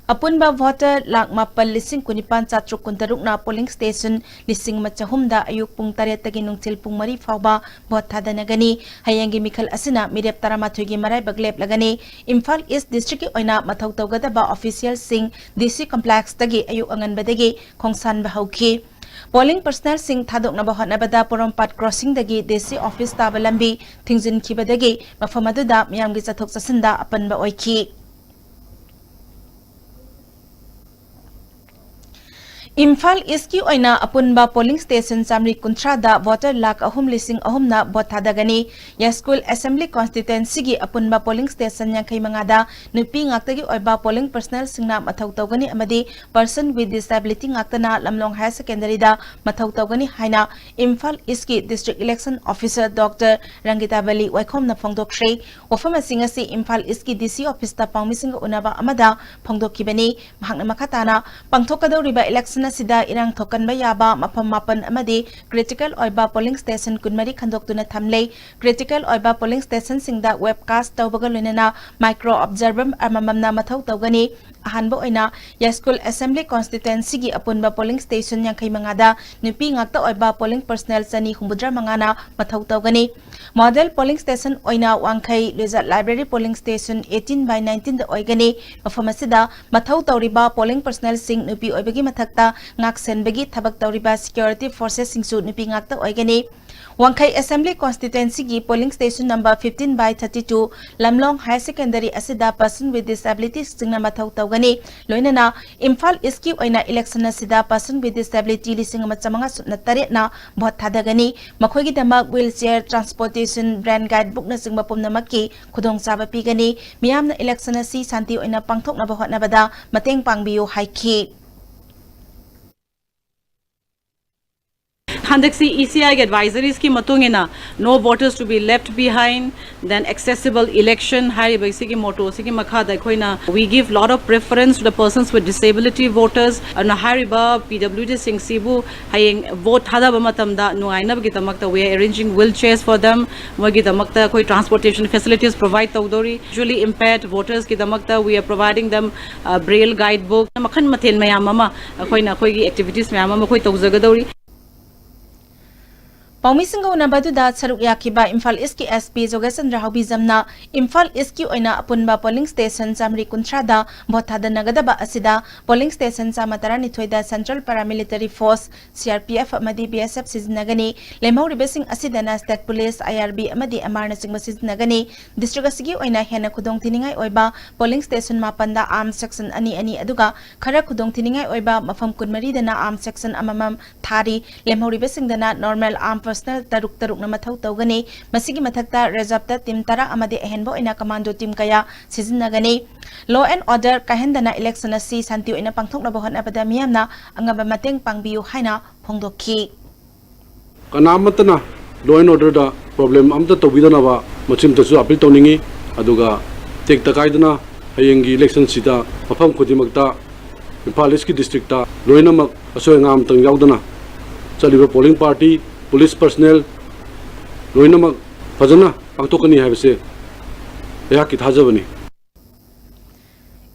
ꯑꯄꯨꯟꯕ voter ꯂꯥꯈ ꯃꯥꯄꯜ ꯂꯤꯁꯤꯡ ꯀꯨꯟꯅꯤꯄꯥꯟ ꯆꯥꯇ꯭ꯔꯨꯛ ꯀꯨꯟꯇꯔꯨꯛꯅ polling station ꯂꯤꯁꯤꯡ ꯑꯃ ꯆꯍꯨꯝꯗ ꯑꯌꯨꯛ ꯄꯨꯡ ꯇꯔꯦꯠꯇꯒꯤ ꯅꯨꯡꯊꯤꯜ ꯄꯨꯡ ꯃꯔꯤ ꯐꯥꯎꯕ vote ꯊꯥꯗꯅꯒꯅꯤ꯫ ꯍꯌꯦꯡꯒꯤ ꯃꯤꯈꯜ ꯑꯁꯤꯅ ꯃꯤꯔꯦꯞ ꯇꯔꯥꯃꯥꯊꯣꯏꯒꯤ ꯃꯔꯥꯏꯕꯛ ꯂꯦꯞꯂꯒꯅꯤ꯫ ꯏꯝꯐꯥꯜ East Districtꯀꯤ ꯑꯣꯏꯅ ꯃꯊꯧ ꯇꯧꯒꯗꯕ officialꯁꯤꯡ DC complexꯇꯒꯤ ꯑꯌꯨꯛ ꯑꯉꯟꯕꯗꯒꯤ ꯈꯣꯡꯁꯥꯟꯕ ꯍꯧꯈꯤ꯫ Polling personnelꯁꯤꯡ ꯊꯥꯗꯣꯛꯅꯕ ꯍꯣꯠꯅꯕꯗ ꯄꯣꯔꯣꯝꯄꯥꯠ crossingꯗꯒꯤ DC office ꯇꯥꯕ ꯂꯝꯕꯤ ꯊꯤꯡꯖꯤꯟꯈꯤꯕꯗꯒꯤ ꯃꯐꯝ ꯑꯗꯨꯗ ꯃꯤꯌꯥꯝꯒꯤ ꯆꯠꯊꯣꯛ ꯆꯠꯁꯤꯟꯗ ꯑꯄꯟꯕ ꯑꯣꯏꯈꯤ꯫ ꯏꯝꯐꯥꯜ Eastꯀꯤ ꯑꯣꯏꯅ ꯑꯄꯨꯟꯕ polling station ꯆꯥꯃꯔꯤ ꯀꯨꯟꯊ꯭ꯔꯥꯗ voter ꯂꯥꯈ ꯑꯍꯨꯝ ꯂꯤꯁꯤꯡ ꯑꯍꯨꯝꯅ vote ꯊꯥꯗꯒꯅꯤ꯫ ꯌꯥꯏꯁ꯭ꯀꯨꯜ Assembly Constituencyꯒꯤ ꯑꯄꯨꯟꯕ polling station ꯌꯥꯡꯈꯩ ꯃꯉꯥꯗ ꯅꯨꯄꯤ ꯉꯥꯛꯇꯒꯤ ꯑꯣꯏꯕ polling personnelꯁꯤꯡꯅ ꯃꯊꯧ ꯇꯧꯒꯅꯤ ꯑꯃꯗꯤ person with disability ꯉꯥꯛꯇꯅ ꯂꯝꯂꯣꯡ Higher Secondaryꯗ ꯃꯊꯧ ꯇꯧꯒꯅꯤ ꯍꯥꯏꯅ Imphal Eastꯀꯤ District Election Officer Doctor ꯔꯪꯒꯤꯇꯥꯕꯂꯤ ꯋꯥꯏꯈꯣꯝꯅ ꯐꯣꯡꯗꯣꯛꯈ꯭ꯔꯦ꯫ ꯋꯥꯐꯝ ꯑꯁꯤ ꯉꯁꯤ ꯏꯝꯐꯥꯜ Eastꯀꯤ DC officeꯇ ꯄꯥꯎꯃꯤꯁꯤꯡꯒ ꯎꯅꯕ ꯑꯃꯗ ꯐꯣꯡꯗꯣꯛꯈꯤꯕꯅꯤ꯫ ꯃꯍꯥꯛꯅ ꯃꯈꯥ ꯇꯥꯅ, ꯄꯥꯡꯊꯣꯛꯀꯗꯧꯔꯤꯕ election ꯑꯁꯤꯗ ꯏꯔꯥꯡ ꯊꯣꯛꯀꯟꯕ ꯌꯥꯕ ꯃꯐꯝ ꯃꯥꯄꯟ ꯑꯃꯗꯤ critical ꯑꯣꯏꯕ polling station ꯀꯨꯟꯃꯔꯤ ꯈꯟꯗꯣꯛꯇꯨꯅ ꯊꯝꯂꯦ꯫ Critical ꯑꯣꯏꯕ polling stationꯁꯤꯡꯗ webcast ꯇꯧꯕꯒ ꯂꯣꯏꯅꯅ micro observer ꯑꯃꯃꯝꯅ ꯃꯊꯧ ꯇꯧꯒꯅꯤ꯫ ꯑꯍꯥꯟꯕ ꯑꯣꯏꯅ ꯌꯥꯏꯁ꯭ꯀꯨꯜ Assembly Constituencyꯒꯤ ꯑꯄꯨꯟꯕ polling station ꯌꯥꯡꯈꯩ ꯃꯉꯥꯗ ꯅꯨꯄꯤ ꯉꯥꯛꯇ ꯑꯣꯏꯕ polling personnel ꯆꯅꯤ ꯍꯨꯝꯐꯨꯇꯔꯥ ꯃꯉꯥꯅ ꯃꯊꯧ ꯇꯧꯒꯅꯤ꯫ Model polling station ꯑꯣꯏꯅ ꯋꯥꯡꯈꯩ ꯂꯨꯖꯥꯠ Library polling station eighteen by nineteenꯗ ꯑꯣꯏꯒꯅꯤ꯫ ꯃꯐꯝ ꯑꯁꯤꯗ ꯃꯊꯧ ꯇꯧꯔꯤꯕ polling personnelꯁꯤꯡ ꯅꯨꯄꯤ ꯑꯣꯏꯕꯒꯤ ꯃꯊꯛꯇ ꯉꯥꯛꯁꯦꯟꯕꯒꯤ ꯊꯕꯛ ꯇꯧꯔꯤꯕ security forcesꯁꯤꯡꯁꯨ ꯅꯨꯄꯤ ꯉꯥꯛꯇ ꯑꯣꯏꯒꯅꯤ꯫ ꯋꯥꯡꯈꯩ Assembly Constituencyꯒꯤ polling station number fifteen by thirty two Lamlong Higher Secondary ꯑꯁꯤꯗ person with disabilitiesꯁꯤꯡꯅ ꯃꯊꯧ ꯇꯧꯒꯅꯤ꯫ ꯂꯣꯏꯅꯅ ꯏꯝꯐꯥꯜ Eastꯀꯤ ꯑꯣꯏꯅ election ꯑꯁꯤꯗ person with disability ꯂꯤꯁꯤꯡ ꯑꯃ ꯆꯥꯃꯉꯥ ꯁꯨꯞꯅ ꯇꯔꯦꯠꯅ vote ꯊꯥꯗꯒꯅꯤ꯫ ꯃꯈꯣꯏꯒꯤꯗꯃꯛ wheelchair, transportation, braille guide bookꯅꯆꯤꯡꯕ ꯄꯨꯝꯅꯃꯛꯀꯤ ꯈꯨꯗꯣꯡꯆꯥꯕ ꯄꯤꯒꯅꯤ꯫ ꯃꯤꯌꯥꯝꯅ election ꯑꯁꯤ ꯁꯥꯟꯇꯤ ꯑꯣꯏꯅ ꯄꯥꯡꯊꯣꯛꯅꯕ ꯍꯣꯠꯅꯕꯗ ꯃꯇꯦꯡ ꯄꯥꯡꯕꯤꯌꯨ ꯍꯥꯏꯈꯤ꯫ ꯍꯟꯗꯛꯁꯤ ꯏ ꯁꯤ ꯑꯥꯏꯒꯤ ꯑꯦꯗꯚꯥꯏꯖꯔꯤꯁꯀꯤ ꯃꯇꯨꯡ ꯏꯟꯅ "No voters to be left behind", then "Accessible election" ꯍꯥꯏꯔꯤꯕ ꯁꯤꯒꯤ ꯃꯣꯇꯣꯁꯤꯒꯤ ꯃꯈꯥꯗ ꯑꯩꯈꯣꯏꯅ "We give lot of preference to the persons with disability voters" ꯑꯗꯨꯅ ꯍꯥꯏꯔꯤꯕ ꯄꯤ ꯗꯕ꯭ꯂꯤꯎ ꯗꯤꯁꯤꯡꯁꯤꯕꯨ ꯍꯌꯦꯡ ꯚꯣꯠ ꯊꯥꯗꯕ ꯃꯇꯝꯗ ꯅꯨꯡꯉꯥꯏꯅꯕꯒꯤꯗꯃꯛꯇ "We are arranging wheelchairs for them", ꯃꯣꯏꯒꯤꯗꯃꯛꯇ ꯑꯩꯈꯣꯏ transportation facilities provide ꯇꯧꯗꯧꯔꯤ꯫ Visually impaired votersꯀꯤꯗꯃꯛꯇ "We are providing them braille guidebook", ꯃꯈꯜ ꯃꯊꯦꯜ ꯃꯌꯥꯝ ꯑꯃ ꯑꯩꯈꯣꯏꯅ ꯑꯩꯈꯣꯏꯒꯤ activities ꯃꯌꯥꯝ ꯑꯃ ꯑꯩꯈꯣꯏ ꯇꯧꯖꯒꯗꯧꯔꯤ꯫ ꯄꯥꯎꯃꯤꯁꯤꯡꯒ ꯎꯅꯕꯗꯨꯗ ꯁꯔꯨꯛ ꯌꯥꯈꯤꯕ ꯏꯝꯐꯥꯜ ꯏꯁꯀꯤ ꯑꯦꯁ ꯄꯤ ꯖꯣꯒꯦꯁꯆꯟꯗ꯭ꯔ ꯍꯥꯎꯕꯤꯖꯝꯅ ꯏꯝꯐꯥꯜ ꯏꯁꯀꯤ ꯑꯣꯏꯅ ꯑꯄꯨꯟꯕ ꯄꯣꯂꯤꯡ ꯁ꯭ꯇꯦꯁꯟ ꯆꯥꯃꯔꯤ ꯀꯨꯟꯊ꯭ꯔꯥꯗ ꯚꯣꯠ ꯊꯥꯗꯅꯒꯗꯕ ꯑꯁꯤꯗ ꯄꯣꯂꯤꯡ ꯁ꯭ꯇꯦꯁꯟ ꯆꯥꯝꯃ ꯇꯔꯥꯅꯤꯊꯣꯏꯗ central paramilitary force, C R P F ꯑꯃꯗꯤ ꯕꯤ ꯑꯦꯁ ꯑꯦꯐ ꯁꯤꯖꯤꯟꯅꯒꯅꯤ꯫ ꯂꯦꯝꯍꯧꯔꯤꯕꯁꯤꯡ ꯑꯁꯤꯗꯅ state police, I R B ꯑꯃꯗꯤ ꯑꯦꯝ ꯑꯥꯔꯅꯆꯤꯡꯕ ꯁꯤꯖꯤꯟꯅꯒꯅꯤ꯫ ꯗꯤꯁꯇ꯭ꯔꯤꯛ ꯑꯁꯤꯒꯤ ꯑꯣꯏꯅ ꯍꯦꯟꯅ ꯈꯨꯗꯣꯡꯊꯤꯅꯤꯡꯉꯥꯏ ꯑꯣꯏꯕ ꯄꯣꯂꯤꯡ ꯁ꯭ꯇꯦꯁꯟ ꯃꯥꯄꯟꯗ ꯑꯥꯔꯝ ꯁꯦꯛꯁꯟ ꯑꯅꯤ ꯑꯅꯤ, ꯑꯗꯨꯒ ꯈꯔ ꯈꯨꯗꯣꯡꯊꯤꯅꯤꯡꯉꯥꯏ ꯑꯣꯏꯕ ꯃꯐꯝ ꯀꯨꯟꯃꯔꯤꯗꯅ ꯑꯥꯔꯝ ꯁꯦꯛꯁꯟ ꯑꯃꯃꯝ ꯊꯥꯔꯤ꯫ ꯂꯦꯝꯍꯧꯔꯤꯕꯁꯤꯡꯗꯅ ꯅꯣꯔꯃꯦꯜ ꯑꯥꯔꯝ ꯄꯔꯁꯅꯦꯜ ꯇꯔꯨꯛ ꯇꯔꯨꯛꯅ ꯃꯊꯧ ꯇꯧꯒꯅꯤ꯫ ꯃꯁꯤꯒꯤ ꯃꯊꯛꯇ ꯔꯤꯖꯔꯚꯇ ꯇꯤꯝ ꯇꯔꯥ ꯑꯃꯗꯤ ꯑꯍꯦꯟꯕ ꯑꯣꯏꯅ ꯀꯃꯥꯟꯗꯣ ꯇꯤꯝ ꯀꯌꯥ ꯁꯤꯖꯤꯟꯅꯒꯅꯤ꯫ ꯂꯣ ꯑꯦꯟ ꯑꯣꯔꯗꯔ ꯀꯥꯏꯍꯟꯗꯅ ꯏꯂꯦꯛꯁꯟ ꯑꯁꯤ ꯁꯥꯟꯇꯤ ꯑꯣꯏꯅ ꯄꯥꯡꯊꯣꯛꯅꯕ ꯍꯣꯠꯅꯕꯗ ꯃꯤꯌꯥꯝꯅ ꯑꯉꯝꯕ ꯃꯇꯦꯡ ꯄꯥꯡꯕꯤꯌꯨ ꯍꯥꯏꯅ ꯐꯣꯡꯗꯣꯛꯈꯤ꯫ ꯀꯅꯥꯃꯠꯇꯅ ꯂꯣ ꯑꯦꯟ ꯑꯣꯔꯗꯔꯗ ꯄ꯭ꯔꯣꯕ꯭ꯂꯦꯝ ꯑꯃꯠꯇ ꯇꯧꯕꯤꯗꯅꯕ ꯃꯆꯤꯟꯗꯁꯨ ꯑꯄꯤꯜ ꯇꯧꯅꯤꯡꯏ꯫ ꯑꯗꯨꯒ ꯇꯦꯛꯇ ꯀꯥꯏꯗꯅ ꯍꯌꯦꯡꯒꯤ ꯏꯂꯦꯛꯁꯟꯁꯤꯗ ꯃꯐꯝ ꯈꯨꯗꯤꯡꯃꯛꯇ ꯏꯝꯐꯥꯜ ꯏꯁꯀꯤ ꯗꯤꯁꯇ꯭ꯔꯤꯛꯇ ꯂꯣꯏꯅꯃꯛ ꯑꯁꯣꯏ ꯑꯉꯥꯝ ꯑꯃꯇꯪ ꯌꯥꯎꯗꯅ ꯆꯠꯂꯤꯕ ꯄꯣꯂꯤꯡ ꯄꯥꯔꯇꯤ, ꯄꯨꯂꯤꯁ ꯄꯔꯁꯅꯦꯜ ꯂꯣꯏꯅꯃꯛ ꯐꯖꯅ ꯄꯥꯡꯊꯣꯛꯀꯅꯤ ꯍꯥꯏꯕꯁꯦ ꯑꯩꯍꯥꯛꯀꯤ ꯊꯥꯖꯕꯅꯤ꯫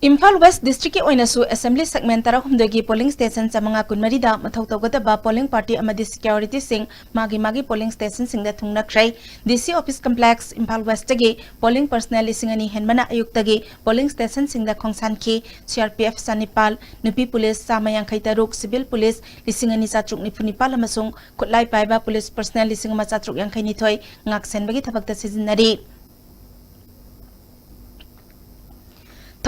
ꯏꯝꯐꯥꯜ ꯋꯦꯁ ꯗꯤꯁꯇ꯭ꯔꯤꯛꯀꯤ ꯑꯣꯏꯅꯁꯨ ꯑꯦꯁꯦꯝꯕ꯭ꯂꯤ ꯁꯦꯒꯃꯦꯟ ꯇꯔꯥꯍꯨꯝꯗꯣꯏꯒꯤ ꯄꯣꯂꯤꯡ ꯁ꯭ꯇꯦꯁꯟ ꯆꯥꯃꯉꯥ ꯀꯨꯟꯃꯔꯤꯗ ꯃꯊꯧ ꯇꯧꯒꯗꯕ ꯄꯣꯂꯤꯡ ꯄꯥꯔꯇꯤ ꯑꯃꯗꯤ ꯁꯦꯀ꯭ꯌꯨꯔꯤꯇꯤꯁꯤꯡ ꯃꯥꯒꯤ ꯃꯥꯒꯤ ꯄꯣꯂꯤꯡ ꯁ꯭ꯇꯦꯁꯟꯁꯤꯡꯗ ꯊꯨꯡꯅꯈ꯭ꯔꯦ꯫ D C office complex, Imphal ꯋꯦꯁꯇꯒꯤ ꯄꯣꯂꯤꯡ ꯄꯔꯁꯅꯦꯜ ꯂꯤꯁꯤꯡ ꯑꯅꯤ ꯍꯦꯟꯕꯅ ꯑꯌꯨꯛꯇꯒꯤ ꯄꯣꯂꯤꯡ ꯁ꯭ꯇꯦꯁꯟꯁꯤꯡꯗ ꯈꯣꯡꯁꯥꯟꯈꯤ꯫ ꯁꯤ ꯑꯥꯔ ꯄꯤ ꯑꯦꯐ ꯆꯥꯅꯤꯄꯥꯜ, ꯅꯨꯄꯤ ꯄꯨꯂꯤꯁ ꯆꯥꯝꯃ ꯌꯥꯡꯈꯩ ꯇꯔꯨꯛ, ꯁꯤꯚꯤꯜ ꯄꯨꯂꯤꯁ ꯂꯤꯁꯤꯡ ꯑꯅꯤ ꯆꯥꯇ꯭ꯔꯨꯛ ꯅꯤꯐꯨ ꯅꯤꯄꯥꯜ ꯑꯃꯁꯨꯡ ꯈꯨꯠꯂꯥꯏ ꯄꯥꯏꯕ ꯄꯨꯂꯤꯁ ꯄꯔꯁꯅꯦꯜ ꯂꯤꯁꯤꯡ ꯑꯃ ꯆꯥꯇ꯭ꯔꯨꯛ ꯌꯥꯡꯈꯩ ꯅꯤꯊꯣꯏ ꯉꯥꯛꯁꯦꯟꯕꯒꯤ ꯊꯕꯛꯇ ꯁꯤꯖꯤꯟꯅꯔꯤ꯫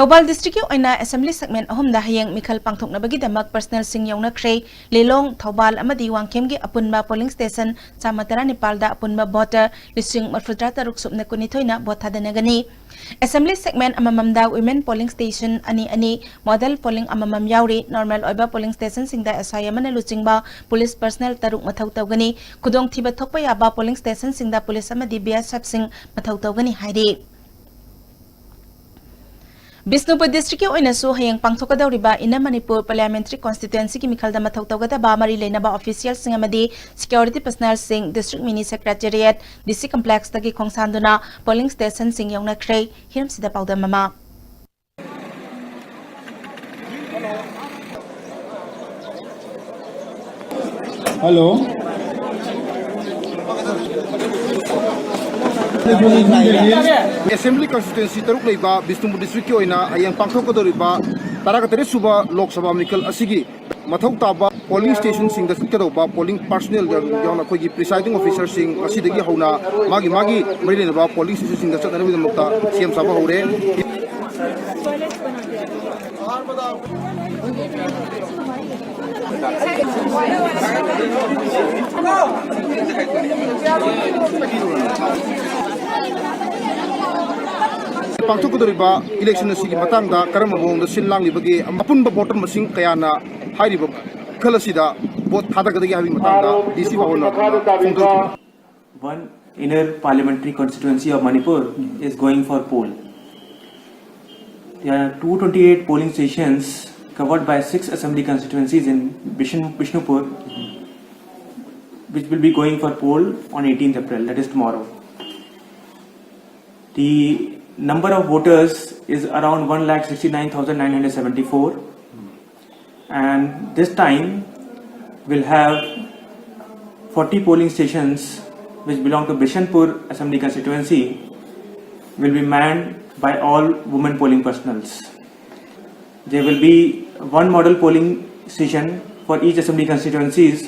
ꯊꯧꯕꯥꯜ ꯗꯤꯁꯇ꯭ꯔꯤꯛꯀꯤ ꯑꯣꯏꯅ ꯑꯦꯁꯦꯝꯕ꯭ꯂꯤ ꯁꯦꯒꯃꯦꯟ ꯑꯍꯨꯝꯗ ꯍꯌꯦꯡ ꯃꯤꯈꯜ ꯄꯥꯡꯊꯣꯛꯅꯕꯒꯤꯗꯃꯛ ꯄꯔꯁꯅꯦꯜꯁꯤꯡ ꯌꯧꯅꯈ꯭ꯔꯦ꯫ ꯂꯤꯂꯣꯡ, ꯊꯧꯕꯥꯜ ꯑꯃꯗꯤ ꯋꯥꯡꯈꯦꯝꯒꯤ ꯑꯄꯨꯟꯕ ꯄꯣꯂꯤꯡ ꯁ꯭ꯇꯦꯁꯟ ꯆꯥꯝꯃ ꯇꯔꯥꯅꯤꯄꯥꯜꯗ ꯑꯄꯨꯟꯕ ꯚꯣꯇꯔ ꯂꯤꯁꯤꯡ ꯃꯔꯤꯐꯨꯇꯔꯥ ꯇꯔꯨꯛ ꯁꯨꯞꯅ ꯀꯨꯟꯅꯤꯊꯣꯏꯅ ꯚꯣꯠ ꯊꯥꯗꯅꯒꯅꯤ꯫ ꯑꯦꯁꯦꯝꯕ꯭ꯂꯤ ꯁꯦꯒꯃꯦꯟ ꯑꯃꯃꯝꯗ ꯋꯤꯃꯦꯟ ꯄꯣꯂꯤꯡ ꯁ꯭ꯇꯦꯁꯟ ꯑꯅꯤ ꯑꯅꯤ, ꯃꯣꯗꯦꯜ ꯄꯣꯂꯤꯡ ꯑꯃꯃꯝ ꯌꯥꯎꯔꯤ꯫ ꯅꯣꯔꯃꯦꯜ ꯑꯣꯏꯕ ꯄꯣꯂꯤꯡ ꯁ꯭ꯇꯦꯁꯟꯁꯤꯡꯗ ꯑꯦꯁ ꯑꯥꯏ ꯑꯃꯅ ꯂꯨꯆꯤꯡꯕ ꯄꯨꯂꯤꯁ ꯄꯔꯁꯅꯦꯜ ꯇꯔꯨꯛ ꯃꯊꯧ ꯇꯧꯒꯅꯤ꯫ ꯈꯨꯗꯣꯡꯊꯤꯕ ꯊꯣꯛꯄ ꯌꯥꯕ ꯄꯣꯂꯤꯡ ꯁ꯭ꯇꯦꯁꯟꯁꯤꯡꯗ ꯄꯨꯂꯤꯁ ꯑꯃꯗꯤ ꯕꯤ ꯑꯦꯁ ꯑꯦꯐꯁꯤꯡ ꯃꯊꯧ ꯇꯧꯒꯅꯤ ꯍꯥꯏꯔꯤ꯫ ꯕꯤꯁꯅꯨꯄꯨꯔ ꯗꯤꯁꯇ꯭ꯔꯤꯛꯀꯤ ꯑꯣꯏꯅꯁꯨ ꯍꯌꯦꯡ ꯄꯥꯡꯊꯣꯛꯀꯗꯧꯔꯤꯕ ꯏꯟꯅꯔ ꯃꯅꯤꯄꯨꯔ ꯄꯥꯔꯂꯤꯌꯥꯃꯦꯟꯇꯔꯤ ꯀꯣꯟꯁꯇꯤꯇ꯭ꯋꯦꯟꯁꯤꯒꯤ ꯃꯤꯈꯜꯗ ꯃꯊꯧ ꯇꯧꯒꯗꯕ ꯃꯔꯤ ꯂꯩꯅꯕ ꯑꯣꯐꯤꯁꯤꯌꯦꯜꯁꯤꯡ ꯑꯃꯗꯤ ꯁꯦꯀ꯭ꯌꯨꯔꯤꯇꯤ ꯄꯔꯁꯅꯦꯜꯁꯤꯡ, ꯗꯤꯁꯇ꯭ꯔꯤꯛ ꯃꯤꯅꯤ ꯁꯦꯀ꯭ꯔꯦꯇꯦꯔꯤꯌꯦꯠ, ꯗꯤ ꯁꯤ ꯀꯝꯄ꯭ꯂꯦꯛꯁꯇꯒꯤ ꯈꯣꯡꯁꯥꯟꯗꯨꯅ ꯄꯣꯂꯤꯡ ꯁ꯭ꯇꯦꯁꯟꯁꯤꯡ ꯌꯧꯅꯈ꯭ꯔꯦ꯫ ꯍꯤꯔꯝꯁꯤꯗ ꯄꯥꯎꯗꯝ ꯑꯃ꯫ ꯍꯜꯂꯣ꯫ ꯑꯦꯁꯦꯝꯕ꯭ꯂꯤ ꯀꯟꯁꯇꯤꯇ꯭ꯋꯦꯟꯁꯤ ꯇꯔꯨꯛ ꯂꯩꯕ ꯕꯤꯁꯅꯨꯄꯨꯔ ꯗꯤꯁꯇ꯭ꯔꯤꯛꯀꯤ ꯑꯣꯏꯅ ꯍꯌꯦꯡ ꯄꯥꯡꯊꯣꯛꯀꯗꯧꯔꯤꯕ ꯇꯔꯥꯒ ꯇꯔꯦꯠ ꯁꯨꯕ ꯂꯣꯛ ꯁꯚꯥ ꯃꯤꯈꯜ ꯑꯁꯤꯒꯤ ꯃꯊꯧ ꯇꯥꯕ ꯄꯣꯂꯤꯡ ꯁ꯭ꯇꯦꯁꯟꯁꯤꯡꯗ ꯆꯠꯀꯗꯧꯕ ꯄꯣꯂꯤꯡ ꯄꯥꯔꯁꯅꯦꯜ ꯌꯥꯎꯅ ꯑꯩꯈꯣꯏꯒꯤ ꯄ꯭ꯔꯤꯁꯥꯏꯗꯤꯡ ꯑꯣꯐꯤꯁꯔꯁꯤꯡ ꯑꯁꯤꯗꯒꯤ ꯍꯧꯅ ꯃꯥꯒꯤ ꯃꯥꯒꯤ ꯃꯔꯤ ꯂꯩꯅꯕ ꯄꯣꯂꯤꯡ ꯁ꯭ꯇꯦꯁꯟꯁꯤꯡꯗ ꯆꯠꯅꯕꯒꯤꯗꯃꯛꯇ ꯁꯦꯝ ꯁꯥꯕ ꯍꯧꯔꯦ꯫ ꯄꯥꯡꯊꯣꯛꯀꯗꯧꯔꯤꯕ ꯏꯂꯦꯛꯁꯟ ꯑꯁꯤꯒꯤ ꯃꯇꯥꯡꯗ ꯀꯔꯝꯕ ꯃꯑꯣꯡꯗ ꯁꯤꯜ ꯂꯥꯡꯂꯤꯕꯒꯦ, ꯑꯄꯨꯟꯕ ꯚꯣꯇꯔ ꯃꯁꯤꯡ ꯀꯌꯥꯅ ꯍꯥꯏꯔꯤꯕ ꯃꯤꯈꯜ ꯑꯁꯤꯗ ꯚꯣꯠ ꯊꯥꯗꯒꯗꯒꯦ ꯍꯥꯏꯕꯒꯤ ꯃꯇꯥꯡꯗ ꯗꯤ ꯁꯤ ꯄꯥꯎꯍꯟꯅ ꯐꯣꯡꯗꯣꯛꯈꯤꯕꯅꯤ꯫ One inner parliamentary constituency of Manipur is going for poll. There are two twenty-eight polling stations covered by six assembly constituencies in Bishan-, Bishnupur, which will be going for poll on eighteenth April, that is tomorrow. The number of voters is around one lakh sixty-nine thousand nine hundred seventy-four, and this time we'll have forty polling stations which belong to Bishanpur Assembly Constituency will be manned by all women polling personnels. There will be one model polling station for each assembly constituencies.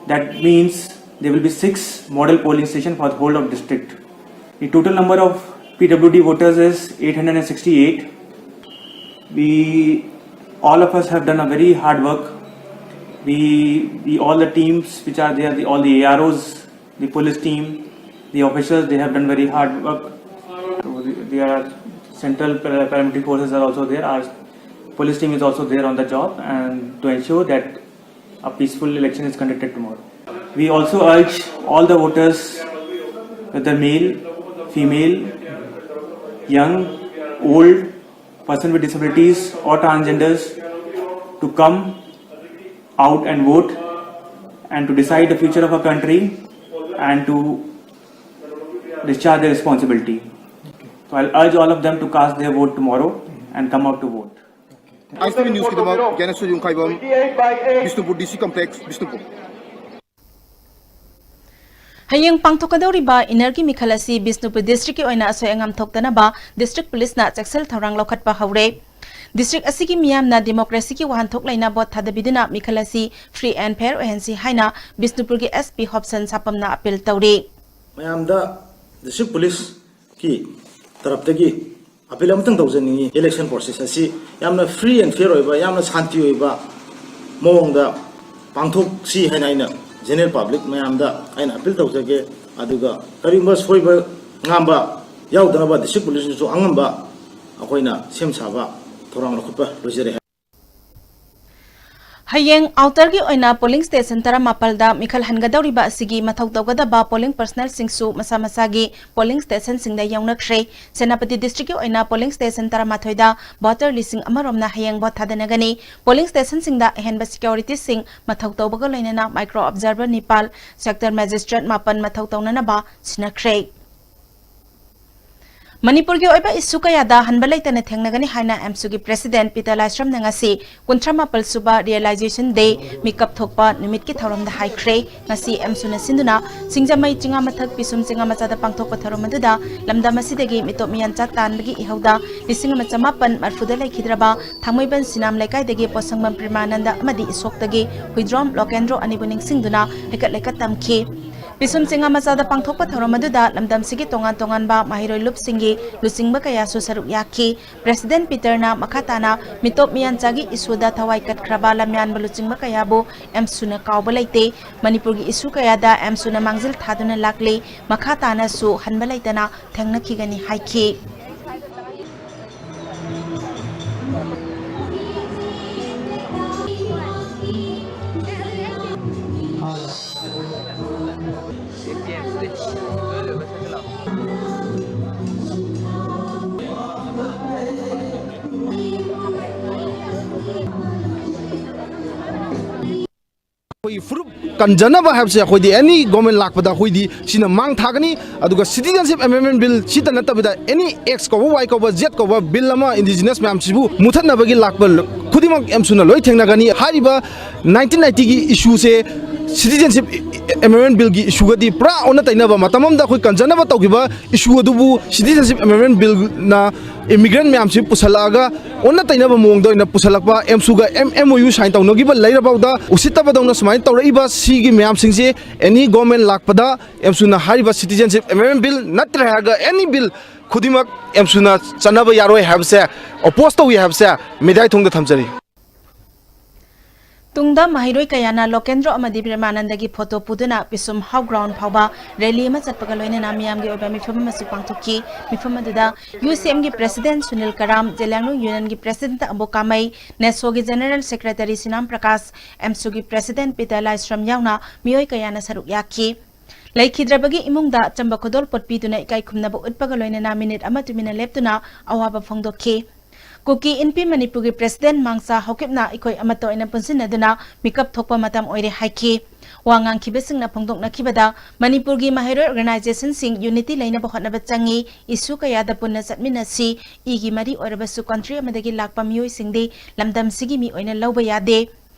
That means there will be six model polling station for the whole of district. The total number of P W D voters is eight hundred sixty-eight, We, all of us have done a very hard work. We, we all the teams which are there, the, all the A R Os, the police team, the officials, they have done very hard work. So the, there are central para- paramilitary forces are also there. Our police team is also there on the job and to ensure that a peaceful election is conducted tomorrow. We also urge all the voters, whether male, female, young, old, person with disabilities or transgenders, to come out and vote and to decide the future of our country and to discharge their responsibility. So I'll urge all of them to cast their vote tomorrow and come out to vote. I S T V ꯅ꯭ꯌꯨꯁꯀꯤꯗꯃꯛ ꯒ꯭ꯌꯥꯅꯦꯁꯣꯔ ꯌꯨꯝꯈꯥꯏꯕꯝ, Bishnupur D C complex, Bishnupur. ꯍꯌꯦꯡ ꯄꯥꯡꯊꯣꯛꯀꯗꯧꯔꯤꯕ ꯏꯟꯅꯔꯒꯤ ꯃꯤꯈꯜ ꯑꯁꯤ ꯕꯤꯁꯅꯨꯄꯨꯔ ꯗꯤꯁꯇ꯭ꯔꯤꯛꯀꯤ ꯑꯣꯏꯅ ꯑꯁꯣꯏ ꯑꯉꯥꯝ ꯊꯣꯛꯇꯅꯕ district ꯄꯨꯂꯤꯁꯅ ꯆꯦꯛꯁꯤꯜ ꯊꯧꯔꯥꯡ ꯂꯧꯈꯠꯄ ꯍꯧꯔꯦ꯫ ꯗꯤꯁꯇ꯭ꯔꯤꯛ ꯑꯁꯤꯒꯤ ꯃꯤꯌꯥꯝꯅ ꯗꯤꯃꯣꯀ꯭ꯔꯦꯁꯤꯒꯤ ꯋꯥꯍꯟꯊꯣꯛ ꯂꯩꯅ ꯚꯣꯠ ꯊꯥꯗꯕꯤꯗꯨꯅ ꯃꯤꯈꯜ ꯑꯁꯤ ꯐ꯭ꯔꯤ ꯑꯦꯟ ꯐꯦꯌꯔ ꯑꯣꯏꯍꯟꯁꯤ ꯍꯥꯏꯅ ꯕꯤꯁꯅꯨꯄꯨꯔꯒꯤ ꯑꯦꯁ ꯄꯤ ꯍꯣꯞꯁꯟ ꯁꯥꯄꯝꯅ ꯑꯄꯤꯜ ꯇꯧꯔꯤ꯫ ꯃꯌꯥꯝꯗ ꯗꯤꯁꯇ꯭ꯔꯤꯛ ꯄꯨꯂꯤꯁꯀꯤ ꯇꯔꯞꯇꯒꯤ ꯑꯄꯤꯜ ꯑꯃꯇꯪ ꯇꯧꯖꯅꯤꯡꯉꯤ꯫ ꯏꯂꯦꯛꯁꯟ ꯄ꯭ꯔꯣꯁꯦꯁ ꯑꯁꯤ ꯌꯥꯝꯅ ꯐ꯭ꯔꯤ ꯑꯦꯟ ꯐꯤꯌꯔ ꯑꯣꯏꯕ, ꯌꯥꯝꯅ ꯁꯥꯟꯇꯤ ꯑꯣꯏꯕ ꯃꯑꯣꯡꯗ ꯄꯥꯡꯊꯣꯛꯁꯤ ꯍꯥꯏꯅ ꯑꯩꯅ ꯖꯦꯅꯔꯦꯜ ꯄꯕ꯭ꯂꯤꯛ ꯃꯌꯥꯝꯗ ꯑꯩꯅ ꯑꯄꯤꯜ ꯇꯧꯖꯒꯦ꯫ ꯑꯗꯨꯒ ꯀꯔꯤꯒꯨꯝꯕ ꯁꯣꯏꯕ ꯉꯥꯝꯕ ꯌꯥꯎꯗꯅꯕ ꯗꯤꯁꯇ꯭ꯔꯤꯛ ꯄꯨꯂꯤꯁꯅꯁꯨ ꯑꯉꯝꯕ ꯑꯩꯈꯣꯏꯅ ꯁꯦꯝ ꯁꯥꯕ ꯊꯧꯔꯥꯡ ꯂꯧꯈꯠꯄ ꯂꯣꯏꯖꯔꯦ꯫ ꯍꯌꯦꯡ ꯑꯥꯎꯇꯔꯒꯤ ꯑꯣꯏꯅ ꯄꯣꯂꯤꯡ ꯁ꯭ꯇꯦꯁꯟ ꯇꯔꯥꯃꯥꯄꯜꯗ ꯃꯤꯈꯜ ꯍꯟꯒꯗꯧꯔꯤꯕ ꯑꯁꯤꯒꯤ ꯃꯊꯧ ꯇꯧꯒꯗꯕ ꯄꯣꯂꯤꯡ ꯄꯔꯁꯅꯦꯜꯁꯤꯡꯁꯨ ꯃꯁꯥ ꯃꯁꯥꯒꯤ ꯄꯣꯂꯤꯡ ꯁ꯭ꯇꯦꯁꯟꯁꯤꯡꯗ ꯌꯧꯅꯈ꯭ꯔꯦ꯫ ꯁꯦꯅꯥꯄꯇꯤ ꯗꯤꯁꯇ꯭ꯔꯤꯛꯀꯤ ꯑꯣꯏꯅ ꯄꯣꯂꯤꯡ ꯁ꯭ꯇꯦꯁꯟ ꯇꯔꯥꯃꯥꯊꯣꯏꯗ ꯚꯣꯇꯔ ꯂꯤꯁꯤꯡ ꯑꯃꯔꯣꯝꯅ ꯍꯌꯦꯡ ꯚꯣꯠ ꯊꯥꯗꯅꯒꯅꯤ꯫ ꯄꯣꯂꯤꯡ ꯁ꯭ꯇꯦꯁꯟꯁꯤꯡꯗ ꯑꯍꯦꯟꯕ ꯁꯦꯀ꯭ꯌꯨꯔꯤꯇꯤꯁꯤꯡ ꯃꯊꯧ ꯇꯧꯕꯒ ꯂꯣꯏꯅꯅ ꯃꯥꯏꯀ꯭ꯔꯣ ꯑꯣꯕꯖꯥꯔꯚꯔ ꯅꯤꯄꯥꯜ, ꯁꯦꯛꯇꯔ ꯃꯦꯖꯤꯁꯇ꯭ꯔꯦꯠ ꯃꯥꯄꯟ ꯃꯊꯧ ꯇꯧꯅꯅꯕ ꯁꯤꯟꯅꯈ꯭ꯔꯦ꯫ ꯃꯅꯤꯄꯨꯔꯒꯤ ꯑꯣꯏꯕ ꯏꯁꯨ ꯀꯌꯥꯗ ꯍꯟꯕ ꯂꯩꯇꯅ ꯊꯦꯡꯅꯒꯅꯤ ꯍꯥꯏꯅ ꯑꯦꯝꯁꯨꯒꯤ ꯄ꯭ꯔꯦꯁꯤꯗꯦꯟꯠ ꯄꯤꯇꯔ ꯂꯥꯏꯁ꯭ꯔꯝꯅ ꯉꯁꯤ ꯀꯨꯟꯊ꯭ꯔꯥ ꯃꯥꯄꯜ ꯁꯨꯕ ꯔꯤꯌꯦꯂꯥꯏꯖꯦꯁꯟ ꯗꯦ ꯃꯤꯀꯞ ꯊꯣꯛꯄ ꯅꯨꯃꯤꯠꯀꯤ ꯊꯧꯔꯝꯗ ꯍꯥꯏꯈ꯭ꯔꯦ꯫ ꯉꯁꯤ ꯑꯦꯝꯁꯨꯅ ꯁꯤꯟꯗꯨꯅ ꯁꯤꯡꯖꯃꯩ ꯆꯤꯉꯥꯃꯊꯛ ꯄꯤꯁꯨꯝ ꯆꯤꯉꯥꯃꯆꯥꯗ ꯄꯥꯡꯊꯣꯛꯄ ꯊꯧꯔꯝ ꯑꯗꯨꯗ ꯂꯝꯗꯝ ꯑꯁꯤꯗꯒꯤ ꯃꯤꯇꯣꯞ ꯃꯤꯌꯥꯟꯆꯥ ꯇꯥꯟꯕꯒꯤ ꯏꯍꯧꯗ ꯂꯤꯁꯤꯡ ꯑꯃ ꯆꯃꯥꯄꯟ ꯃꯔꯐꯨꯗ ꯂꯩꯈꯤꯗ꯭ꯔꯕ ꯊꯥꯡꯃꯩꯕꯟ ꯁꯤꯅꯥꯝ ꯂꯩꯀꯥꯏꯗꯒꯤ ꯄꯣꯠꯁꯪꯕꯝ ꯄ꯭ꯔꯦꯃꯥꯅꯟꯗ ꯑꯃꯗꯤ ꯏꯁꯣꯛꯇꯒꯤ ꯍꯨꯏꯗ꯭ꯔꯣꯝ ꯂꯣꯀꯦꯟꯗ꯭ꯔꯣ ꯑꯅꯤꯕꯨ ꯅꯤꯡꯁꯤꯡꯗꯨꯅ ꯍꯩꯀꯠ ꯂꯩꯀꯠ ꯇꯝꯈꯤ꯫ ꯄꯤꯁꯨꯝ ꯆꯤꯡꯉꯥ ꯃꯆꯥꯗ ꯄꯥꯡꯊꯣꯛꯄ ꯊꯧꯔꯝ ꯑꯗꯨꯗ ꯂꯝꯗꯝꯁꯤꯒꯤ ꯇꯣꯉꯥꯟ ꯇꯣꯉꯥꯟꯕ ꯃꯍꯩꯔꯣꯏ ꯂꯨꯞꯁꯤꯡꯒꯤ ꯂꯨꯆꯤꯡꯕ ꯀꯌꯥꯁꯨ ꯁꯔꯨꯛ ꯌꯥꯈꯤ꯫ ꯄ꯭ꯔꯦꯁꯤꯗꯦꯟꯠ ꯄꯤꯇꯔꯅ ꯃꯈꯥ ꯇꯥꯅ ꯃꯤꯇꯣꯞ ꯃꯤꯌꯥꯟꯆꯥꯒꯤ ꯏꯁꯨꯗ ꯊꯋꯥꯏ ꯀꯠꯈ꯭ꯔꯕ ꯂꯝꯌꯥꯟꯕ ꯂꯨꯆꯤꯡꯕ ꯀꯌꯥꯕꯨ ꯑꯦꯝꯁꯨꯅ ꯀꯥꯎꯕ ꯂꯩꯇꯦ꯫ ꯃꯅꯤꯄꯨꯔꯒꯤ ꯏꯁꯨ ꯀꯌꯥꯗ ꯑꯦꯝꯁꯨꯅ ꯃꯥꯡꯖꯤꯜ ꯊꯥꯗꯨꯅ ꯂꯥꯛꯂꯤ꯫ ꯃꯈꯥ ꯇꯥꯅꯁꯨ ꯍꯟꯕ ꯂꯩꯇꯅ ꯊꯦꯡꯅꯈꯤꯒꯅꯤ ꯍꯥꯏꯈꯤ꯫ ꯑꯩꯈꯣꯏꯒꯤ ꯐꯨꯔꯨꯞ ꯀꯟꯖꯅꯕ ꯍꯥꯏꯕꯁꯦ ꯑꯩꯈꯣꯏꯗꯤ ꯑꯦꯅꯤ ꯒꯣꯔꯃꯦꯟ ꯂꯥꯛꯄꯗ ꯑꯩꯈꯣꯏꯗꯤ ꯁꯤꯅ ꯃꯥꯡ ꯊꯥꯒꯅꯤ꯫ ꯑꯗꯨꯒ ꯁꯤꯇꯤꯖꯟꯁꯤꯞ ꯑꯦꯃꯦꯟꯃꯦꯟ ꯕꯤꯜ ꯁꯤꯇ ꯅꯠꯇꯕꯤꯗ ꯑꯦꯅꯤ ꯑꯦꯛꯁ ꯀꯧꯕ, ꯋꯥꯏ ꯀꯧꯕ, ꯖꯦꯠ ꯀꯧꯕ ꯕꯤꯜ ꯑꯃ ꯏꯟꯗꯤꯖꯤꯅꯁ ꯃꯌꯥꯝꯁꯤꯕꯨ ꯃꯨꯊꯠꯅꯕꯒꯤ ꯂꯥꯛꯄ ꯈꯨꯗꯤꯡꯃꯛ ꯑꯦꯝꯁꯨꯅ ꯂꯣꯏ ꯊꯦꯡꯅꯒꯅꯤ꯫ ꯍꯥꯏꯔꯤꯕ ꯅꯥꯏꯟꯇꯤꯟ ꯅꯥꯏꯟꯇꯤꯒꯤ ꯏꯁꯨꯁꯦ ꯁꯤꯇꯤꯖꯟꯁꯤꯞ ꯑꯦꯃꯦꯟꯃꯦꯟ ꯕꯤꯜꯒꯤ ꯏꯁꯨꯒꯗꯤ ꯄꯨꯔꯥ ꯑꯣꯟꯅ ꯇꯩꯅꯕ, ꯃꯇꯝ ꯑꯃꯗ ꯑꯩꯈꯣꯏ ꯀꯟꯖꯅꯕ ꯇꯧꯈꯤꯕ ꯏꯁꯨ ꯑꯗꯨꯕꯨ ꯁꯤꯇꯤꯖꯟꯁꯤꯞ ꯑꯦꯃꯦꯟꯃꯦꯟ ꯕꯤꯜꯅ ꯏꯃꯤꯒ꯭ꯔꯦꯟ ꯃꯌꯥꯝꯁꯤ ꯄꯨꯁꯜꯂꯛꯑꯒ ꯑꯣꯟꯅ ꯇꯩꯅꯕ ꯃꯑꯣꯡꯗ ꯑꯣꯏꯅ ꯄꯨꯁꯜꯂꯛꯄ, ꯑꯦꯝꯁꯨꯒ ꯑꯦꯝ ꯑꯣ ꯌꯨ ꯁꯥꯏꯟ ꯇꯧꯅꯈꯤꯕ ꯂꯩꯔꯐꯥꯎꯗ ꯎꯁꯤꯠꯇꯕꯗꯧꯅ ꯁꯨꯃꯥꯏꯅ ꯇꯧꯔꯛꯏꯕ ꯁꯤꯒꯤ ꯃꯌꯥꯝꯁꯤꯡꯁꯦ ꯑꯦꯅꯤ ꯒꯣꯔꯃꯦꯟ ꯂꯥꯛꯄꯗ ꯑꯦꯝꯁꯨꯅ ꯍꯥꯏꯔꯤꯕ ꯁꯤꯇꯤꯖꯟꯁꯤꯞ ꯑꯦꯃꯦꯟꯃꯦꯟ ꯕꯤꯜ ꯅꯠꯇ꯭ꯔꯦ ꯍꯥꯏꯔꯒ ꯑꯦꯅꯤ ꯕꯤꯜ ꯈꯨꯗꯤꯡꯃꯛ ꯑꯦꯝꯁꯨꯅ ꯆꯠꯅꯕ ꯌꯥꯔꯣꯏ ꯍꯥꯏꯕꯁꯦ, ꯑꯣꯄꯣꯁ ꯇꯧꯏ ꯍꯥꯏꯕꯁꯦ ꯃꯤꯗꯥꯏ ꯊꯣꯡꯗ ꯊꯝꯖꯔꯤ꯫ ꯇꯨꯡꯗ ꯃꯍꯩꯔꯣꯏ ꯀꯌꯥꯅ ꯂꯣꯀꯦꯟꯗ꯭ꯔꯣ ꯑꯃꯗꯤ ꯄ꯭ꯔꯦꯃꯥꯅꯟꯗꯒꯤ ꯐꯣꯇꯣ ꯄꯨꯗꯨꯅ ꯄꯤꯁꯨꯝ ꯍꯥꯎ ꯒ꯭ꯔꯥꯎꯟ ꯐꯥꯎꯕ ꯔꯦꯂꯤ ꯑꯃ ꯆꯠꯄꯒ ꯂꯣꯏꯅꯅ ꯃꯤꯌꯥꯝꯒꯤ ꯑꯣꯏꯕ ꯃꯤꯐꯝ ꯑꯃꯁꯨ ꯄꯥꯡꯊꯣꯛꯈꯤ꯫ ꯃꯤꯐꯝ ꯑꯗꯨꯗ ꯌꯨ ꯁꯤ ꯑꯦꯝꯒꯤ ꯄ꯭ꯔꯦꯁꯤꯗꯦꯟꯠ ꯁꯨꯅꯤꯜ ꯀꯔꯥꯝ, ꯖꯦꯂꯤꯌꯥꯡꯔꯣꯡ ꯌꯨꯅꯤꯌꯟꯒꯤ ꯄ꯭ꯔꯦꯁꯤꯗꯦꯟꯠ ꯑꯕꯣ ꯀꯥꯃꯩ, ꯅꯦꯁꯣꯒꯤ ꯖꯦꯅꯔꯦꯜ ꯁꯦꯀ꯭ꯔꯦꯇꯔꯤ ꯁꯤꯅꯥꯝ ꯄ꯭ꯔꯀꯥꯁ, ꯑꯦꯝꯁꯨꯒꯤ ꯄ꯭ꯔꯦꯁꯤꯗꯦꯟꯠ ꯄꯤꯇꯔ ꯂꯥꯏꯁ꯭ꯔꯝ ꯌꯥꯎꯅ ꯃꯤꯑꯣꯏ ꯀꯌꯥꯅ ꯁꯔꯨꯛ ꯌꯥꯈꯤ꯫ ꯂꯩꯈꯤꯗ꯭ꯔꯕꯒꯤ ꯏꯃꯨꯡꯗ ꯑꯆꯝꯕ ꯈꯨꯗꯣꯜꯄꯣꯠ ꯄꯤꯗꯨꯅ ꯏꯀꯥꯏ ꯈꯨꯝꯅꯕ ꯎꯠꯄꯒ ꯂꯣꯏꯅꯅ ꯃꯤꯅꯤꯠ ꯑꯃ ꯇꯨꯃꯤꯟꯅ ꯂꯦꯞꯇꯨꯅ ꯑꯋꯥꯕ ꯐꯣꯡꯗꯣꯛꯈꯤ꯫ ꯀꯨꯀꯤ ꯏꯟꯄꯤ ꯃꯅꯤꯄꯨꯔꯒꯤ ꯄ꯭ꯔꯦꯁꯤꯗꯦꯟꯠ ꯃꯥꯡꯆꯥ ꯍꯥꯎꯀꯤꯞꯅ ꯑꯩꯈꯣꯏ ꯑꯃꯠꯇ ꯑꯣꯏꯅ ꯄꯨꯟꯁꯤꯟꯅꯗꯨꯅ ꯃꯤꯀꯞ ꯊꯣꯛꯄ ꯃꯇꯝ ꯑꯣꯏꯔꯦ ꯍꯥꯏꯈꯤ꯫ ꯋꯥ ꯉꯥꯡꯈꯤꯕꯁꯤꯡꯅ ꯐꯣꯡꯗꯣꯛꯅꯈꯤꯕꯗ ꯃꯅꯤꯄꯨꯔꯒꯤ ꯃꯍꯩꯔꯣꯏ ꯑꯣꯔꯒꯅꯥꯏꯖꯦꯁꯟꯁꯤꯡ ꯌꯨꯅꯤꯇꯤ ꯂꯩꯅꯕ ꯍꯣꯠꯅꯕ ꯆꯪꯏ, ꯏꯁꯨ ꯀꯌꯥꯗ ꯄꯨꯟꯅ ꯆꯠꯃꯤꯟꯅꯁꯤ, ꯏꯒꯤ ꯃꯔꯤ ꯑꯣꯏꯔꯕꯁꯨ ꯀꯟꯇ꯭ꯔꯤ ꯑꯃꯗꯒꯤ ꯂꯥꯛꯄ ꯃꯤꯑꯣꯏꯁꯤꯡꯗꯤ ꯂꯝꯗꯝꯁꯤꯒꯤ ꯃꯤ ꯑꯣꯏꯅ ꯂꯧꯕ ꯌꯥꯗꯦ꯫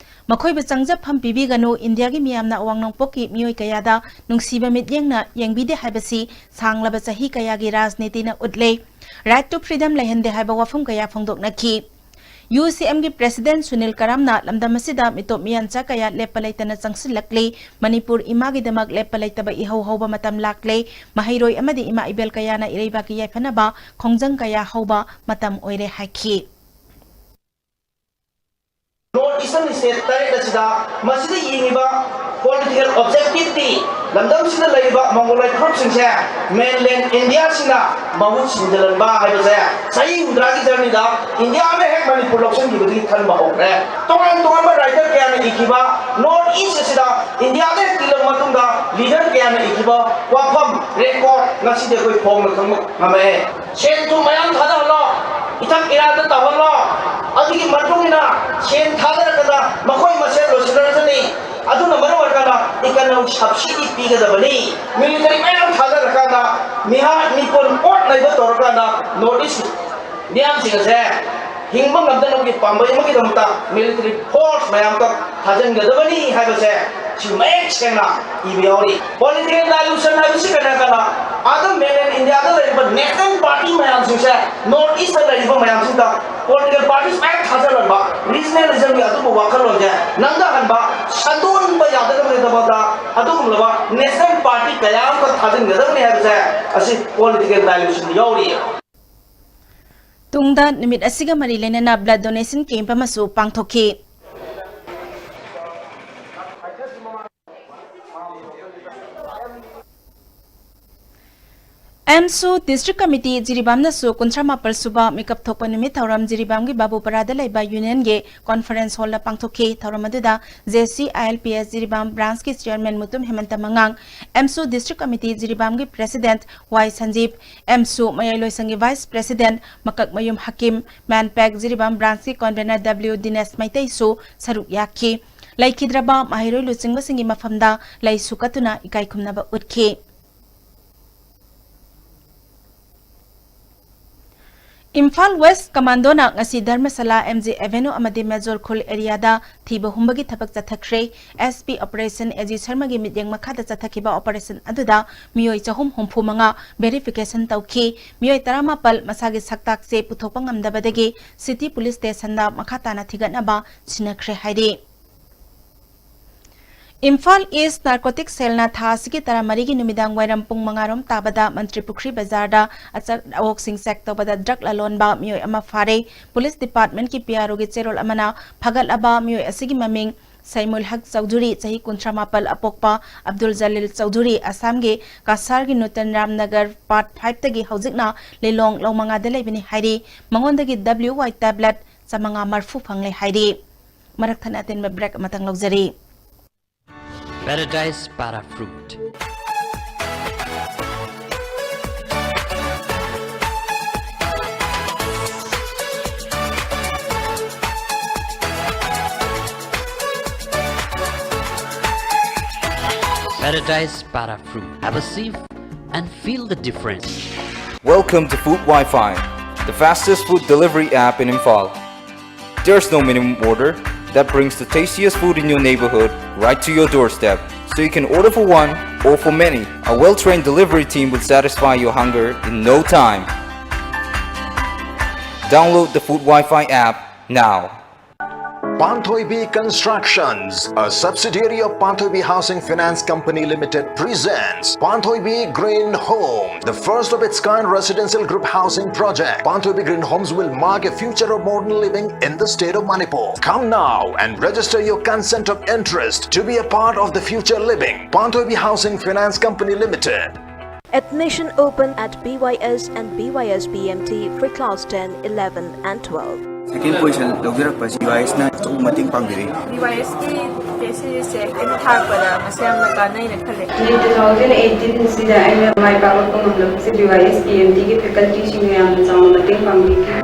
ꯃꯈꯣꯏꯕꯨ ꯆꯪꯖꯐꯝ ꯄꯤꯕꯤꯒꯅꯨ, ꯏꯟꯗꯤꯌꯥꯒꯤ ꯃꯤꯌꯥꯝꯅ ꯑꯋꯥꯡ ꯅꯣꯡꯄꯣꯛꯀꯤ ꯃꯤꯑꯣꯏ ꯀꯌꯥꯗ ꯅꯨꯡꯁꯤꯕ ꯃꯤꯠꯌꯦꯡꯅ ꯌꯦꯡꯕꯤꯗꯦ ꯍꯥꯏꯕꯁꯤ ꯁꯥꯡꯂꯕ ꯆꯍꯤ ꯀꯌꯥꯒꯤ ꯔꯥꯖꯅꯤꯇꯤꯅ ꯎꯠꯂꯦ꯫ Right to freedom ꯂꯩꯍꯟꯗꯦ ꯍꯥꯏꯕ ꯋꯥꯐꯝ ꯀꯌꯥ ꯐꯣꯡꯗꯣꯛꯅꯈꯤ꯫ UCMꯒꯤ President ꯁꯨꯅꯤꯜ ꯀꯔꯥꯝꯅ ꯂꯝꯗꯝ ꯑꯁꯤꯗ ꯃꯤꯇꯣꯞ ꯃꯤꯌꯥꯟꯆꯥ ꯀꯌꯥ ꯂꯦꯞꯄ ꯂꯩꯇꯅ ꯆꯪꯁꯤꯜꯂꯛꯂꯤ꯫ ꯃꯅꯤꯄꯨꯔ ꯏꯃꯥꯒꯤꯗꯃꯛ ꯂꯦꯞꯄ ꯂꯩꯇꯕ ꯏꯍꯧ ꯍꯧꯕ ꯃꯇꯝ ꯂꯥꯛꯂꯦ꯫ ꯃꯍꯩꯔꯣꯏ ꯑꯃꯗꯤ ꯏꯃꯥ ꯏꯕꯦꯜ ꯀꯌꯥꯅ ꯏꯔꯩꯕꯥꯛꯀꯤ ꯌꯥꯏꯐꯅꯕ ꯈꯣꯡꯖꯪ ꯀꯌꯥ ꯍꯧꯕ ꯃꯇꯝ ꯑꯣꯏꯔꯦ ꯍꯥꯏꯈꯤ꯫ North Eastern State ꯇꯔꯦꯠ ꯑꯁꯤꯗ ꯃꯁꯤꯗ ꯌꯦꯡꯉꯤꯕ political objectiveꯇꯤ ꯂꯝꯗꯝꯁꯤꯗ ꯂꯩꯔꯤꯕ Mongoloid groupꯁꯤꯡꯁꯦ mainland Indiaꯁꯤꯡꯅ ꯃꯍꯨꯠ ꯁꯤꯟꯖꯤꯜꯍꯟꯕ ꯍꯥꯏꯕꯁꯦ ꯆꯍꯤ ꯍꯨꯝꯗ꯭ꯔꯥꯒꯤ journeyꯗ India ꯑꯃ ꯍꯦꯛ ꯃꯅꯤꯄꯨꯔ ꯂꯧꯁꯤꯟꯈꯤꯕꯗꯒꯤ ꯈꯟꯕ ꯍꯧꯈ꯭ꯔꯦ꯫ ꯇꯣꯉꯥꯟ ꯇꯣꯉꯥꯟꯕ writer ꯀꯌꯥꯅ ꯏꯈꯤꯕ North East ꯑꯁꯤꯗ India ꯗ ꯍꯦꯛ ꯇꯤꯜꯂꯕ ꯃꯇꯨꯡꯗ leader ꯀꯌꯥꯅ ꯏꯈꯤꯕ ꯋꯥꯐꯝ record ꯉꯁꯤꯗꯤ ꯑꯩꯈꯣꯏ ꯐꯣꯡꯅ ꯈꯪꯕ ꯉꯝꯃꯛꯑꯦ꯫ ꯁꯦꯟ ꯊꯨꯝ ꯃꯌꯥꯝ ꯊꯥꯗꯍꯜꯂꯣ, ꯏꯊꯛ ꯏꯔꯥꯗ ꯇꯧꯍꯜꯂꯣ, ꯑꯗꯨꯒꯤ ꯃꯇꯨꯡ ꯏꯟꯅ ꯁꯦꯟ ꯊꯥꯗꯔꯀꯥꯟꯗ ꯃꯈꯣꯏ ꯃꯁꯦꯜ ꯂꯣꯏꯁꯤꯟꯅꯔꯁꯅꯤ꯫ ꯑꯗꯨꯅ ꯃꯔꯝ ꯑꯣꯏꯔꯀꯥꯟꯗ economic subsidy ꯄꯤꯒꯗꯕꯅꯤ꯫ Military ꯃꯌꯥꯝ ꯊꯥꯗꯔꯀꯥꯟꯗ ꯃꯤꯍꯥꯠ ꯃꯤꯄꯨꯟ ꯑꯣꯠ ꯅꯩꯕ ꯇꯧꯔꯀꯥꯟꯗ North East ꯃꯤꯌꯥꯝꯁꯤꯡ ꯑꯁꯦ ꯍꯤꯡꯕ ꯉꯝꯗꯅꯕꯒꯤ ꯄꯥꯝꯕꯩ ꯑꯃꯒꯤꯗꯃꯛꯇ military force ꯃꯌꯥꯝ ꯑꯃ ꯊꯥꯖꯤꯟꯒꯗꯕꯅꯤ ꯍꯥꯏꯕꯁꯦ ꯁꯤ ꯃꯌꯦꯛ ꯁꯦꯡꯅ ꯏꯕ ꯌꯥꯎꯔꯤ꯫ Political dilution ꯍꯥꯏꯕꯁꯤ ꯀꯔꯤꯅꯣ ꯍꯥꯏꯔꯀꯥꯟꯗ ꯑꯥꯗ mainland Indiaꯗ ꯂꯩꯔꯤꯕ national party ꯃꯌꯥꯝꯁꯤꯡꯁꯦ North Eastꯇ ꯂꯩꯔꯤꯕ ꯃꯌꯥꯝꯁꯤꯡꯗ political parties ꯃꯌꯥꯝ ꯊꯥꯖꯤꯜꯂꯝꯕ, regionalismꯒꯤ ꯑꯗꯨꯒꯨꯝꯕ ꯋꯥꯈꯜꯂꯣꯟꯁꯦ ꯅꯪꯊꯍꯟꯕ, ꯁꯟꯗꯣꯛꯍꯟꯕ ꯌꯥꯗꯅꯕꯒꯤꯗꯃꯛꯇ ꯑꯗꯨꯒꯨꯝꯂꯕ national party ꯀꯌꯥ ꯑꯃꯈꯛ ꯊꯥꯖꯤꯟꯒꯗꯕꯅꯤ ꯍꯥꯏꯕꯁꯦ ꯑꯁꯤ political dilution ꯌꯥꯎꯔꯤ꯫ ꯇꯨꯡꯗ ꯅꯨꯃꯤꯠ ꯑꯁꯤꯒ ꯃꯔꯤ ꯂꯩꯅꯅ blood donation camp ꯑꯃꯁꯨ ꯄꯥꯡꯊꯣꯛꯈꯤ꯫ ꯑꯦꯝꯁꯨ District Committee ꯖꯤꯔꯤꯕꯥꯝꯅꯁꯨ ꯀꯨꯟꯊ꯭ꯔꯥ ꯃꯥꯄꯜ ꯁꯨꯕ ꯃꯤꯀꯞ ꯊꯣꯛꯄ ꯅꯨꯃꯤꯠ ꯊꯧꯔꯝ ꯖꯤꯔꯤꯕꯥꯝꯒꯤ ꯕꯥꯕꯨꯄꯔꯥꯗ ꯂꯩꯕ Unionꯒꯤ conference hallꯗ ꯄꯥꯡꯊꯣꯛꯈꯤ꯫ ꯊꯧꯔꯝ ꯑꯗꯨꯗ JCILPS Jiribam branchꯀꯤ chairman Mutum ꯍꯦꯃꯟꯇ ꯃꯉꯥꯡ, ꯑꯦꯝꯁꯨ District Committee ꯖꯤꯔꯤꯕꯥꯝꯒꯤ president ꯋꯥꯏ ꯁꯟꯖꯤꯞ, ꯑꯦꯝꯁꯨ ꯃꯌꯥꯏꯂꯣꯏꯁꯪꯒꯤ vice president ꯃꯀꯛꯃꯌꯨꯝ ꯍꯀꯤꯝ, MANPAC ꯖꯤꯔꯤꯕꯥꯝ branchꯀꯤ convener W ꯗꯤꯅꯦꯁ ꯃꯩꯇꯩꯁꯨ ꯁꯔꯨꯛ ꯌꯥꯈꯤ꯫ ꯂꯩꯈꯤꯗ꯭ꯔꯕ ꯃꯍꯩꯔꯣꯏ ꯂꯨꯆꯤꯡꯕꯁꯤꯡꯒꯤ ꯃꯐꯝꯗ ꯂꯩꯁꯨ ꯀꯠꯇꯨꯅ ꯏꯀꯥꯏ ꯈꯨꯝꯅꯕ ꯎꯠꯈꯤ꯫ ꯏꯝꯐꯥꯜ ꯋꯦꯁ ꯀꯃꯥꯟꯗꯣꯅ ꯉꯁꯤ ꯙꯔꯃꯁꯥꯂꯥ, ꯑꯦꯝ ꯖꯤ ꯑꯦꯚꯦꯅ꯭ꯌꯨ ꯑꯃꯗꯤ ꯃꯦꯖꯣꯔ ꯈꯨꯜ ꯑꯦꯔꯤꯌꯥꯗ ꯊꯤꯕ ꯍꯨꯝꯕꯒꯤ ꯊꯕꯛ ꯆꯠꯊꯈ꯭ꯔꯦ꯫ S P operation A G ꯁꯔꯃꯒꯤ ꯃꯤꯠꯌꯦꯡ ꯃꯈꯥꯗ ꯆꯠꯊꯈꯤꯕ ꯑꯣꯄꯔꯦꯁꯟ ꯑꯗꯨꯗ ꯃꯤꯑꯣꯏ ꯆꯍꯨꯝ ꯍꯨꯝꯐꯨ ꯃꯉꯥ ꯚꯦꯔꯤꯐꯤꯀꯦꯁꯟ ꯇꯧꯈꯤ꯫ ꯃꯤꯑꯣꯏ ꯇꯔꯥꯃꯥꯄꯜ ꯃꯁꯥꯒꯤ ꯁꯛꯇꯥꯛꯁꯦ ꯄꯨꯊꯣꯛꯄ ꯉꯝꯗꯕꯗꯒꯤ ꯁꯤꯇꯤ ꯄꯨꯂꯤꯁ ꯁ꯭ꯇꯦꯁꯟꯗ ꯃꯈꯥ ꯇꯥꯅ ꯊꯤꯒꯠꯅꯕ ꯁꯤꯟꯅꯈ꯭ꯔꯦ ꯍꯥꯏꯔꯤ꯫ ꯏꯝꯐꯥꯜ ꯏꯁ ꯅꯥꯔꯀꯣꯇꯤꯛ ꯁꯦꯜꯅ ꯊꯥ ꯑꯁꯤꯒꯤ ꯇꯔꯥꯃꯔꯤꯒꯤ ꯅꯨꯃꯤꯗꯥꯡ ꯋꯥꯏꯔꯝ ꯄꯨꯡ ꯃꯉꯥꯔꯣꯝ ꯇꯥꯕꯗ ꯃꯟꯇ꯭ꯔꯤ ꯄꯨꯈ꯭ꯔꯤ ꯕꯖꯥꯔꯗ ꯑꯆꯠ ꯑꯋꯣꯛꯁꯤꯡ ꯆꯦꯛ ꯇꯧꯕꯗ ꯗ꯭ꯔꯒ ꯂꯂꯣꯟꯕ ꯃꯤꯑꯣꯏ ꯑꯃ ꯐꯥꯔꯦ꯫ ꯄꯨꯂꯤꯁ ꯗꯤꯄꯥꯔꯠꯃꯦꯟꯠꯀꯤ ꯄꯤ ꯑꯥꯔ ꯑꯣꯒꯤ ꯆꯦꯔꯣꯜ ꯑꯃꯅ ꯐꯥꯒꯠꯂꯕ ꯃꯤꯑꯣꯏ ꯑꯁꯤꯒꯤ ꯃꯃꯤꯡ ꯁꯩꯃꯨꯜ ꯍꯛ ꯆꯧꯙꯨꯔꯤ, ꯆꯍꯤ ꯀꯨꯟꯊ꯭ꯔꯥ ꯃꯥꯄꯜ, ꯑꯄꯣꯛꯄ ꯑꯕꯗꯨꯜ ꯖꯂꯤꯜ ꯆꯧꯙꯨꯔꯤ, ꯑꯁꯥꯝꯒꯤ ꯀꯁꯥꯔꯒꯤ ꯅꯨꯇꯟ ꯔꯥꯝꯅꯒꯔ ꯄꯥꯔꯠ ꯐꯥꯏꯚꯇꯒꯤ ꯍꯧꯖꯤꯛꯅ ꯂꯤꯂꯣꯡ ꯂꯧ ꯃꯉꯥꯗ ꯂꯩꯕꯅꯤ ꯍꯥꯏꯔꯤ꯫ ꯃꯉꯣꯟꯗꯒꯤ ꯗꯕ꯭ꯂꯤꯌꯨ ꯋꯥꯏ ꯇꯦꯕ꯭ꯂꯦꯠ ꯆꯥꯃꯉꯥ ꯃꯔꯐꯨ ꯐꯪꯂꯦ ꯍꯥꯏꯔꯤ꯫ ꯃꯔꯛ ꯊꯠꯅ ꯑꯇꯦꯟꯕ ꯕ꯭ꯔꯦꯛ ꯑꯃꯇꯪ ꯂꯧꯖꯔꯤ꯫ Paradise Para Fruit. Paradise Para Fruit. Have a sip and feel the difference. Welcome to Food Wi-Fi, the fastest food delivery app in Imphal. There's no minimum order that brings the tastiest food in your neighborhood right to your doorstep. So you can order for one or for many. A well-trained delivery team will satisfy your hunger in no time. Download the Food Wi-Fi app now. Panthoibi Constructions, a subsidiary of Panthoibi Housing Finance Company Limited, presents Panthoibi Green Home, the first of its kind residential group housing project. Panthoibi Green Homes will mark a future of modern living in the state of Manipur. Come now and register your consent of interest to be a part of the future living. Panthoibi Housing Finance Company Limited. Admission open at B Y S and B Y S B M T for class ten, eleven and twelve. Second position ꯂꯧꯖꯔꯛꯄꯁꯤ B Y S ꯅ ꯑꯆꯧꯕ ꯃꯇꯦꯡ ꯄꯥꯡꯕꯤꯔꯦ꯫ B Y S ꯀꯤ test ꯁꯤꯔꯤꯁꯁꯦ ꯑꯩꯅ ꯊꯥꯔꯛꯄꯗ ꯃꯁꯤ ꯌꯥꯝꯅ ꯀꯥꯟꯅꯩꯅ ꯈꯜꯂꯦ꯫ Neat two thousand eighteen ꯁꯤꯗ ꯑꯩꯅ ꯃꯥꯏ ꯄꯥꯛꯂꯛꯄ ꯉꯝꯂꯛꯄꯁꯦ B Y S B M T ꯒꯤ faculty ꯁꯤꯡꯅ ꯌꯥꯝꯅ ꯆꯥꯎꯅ ꯃꯇꯦꯡ ꯄꯥꯡꯕꯤꯈꯤ꯫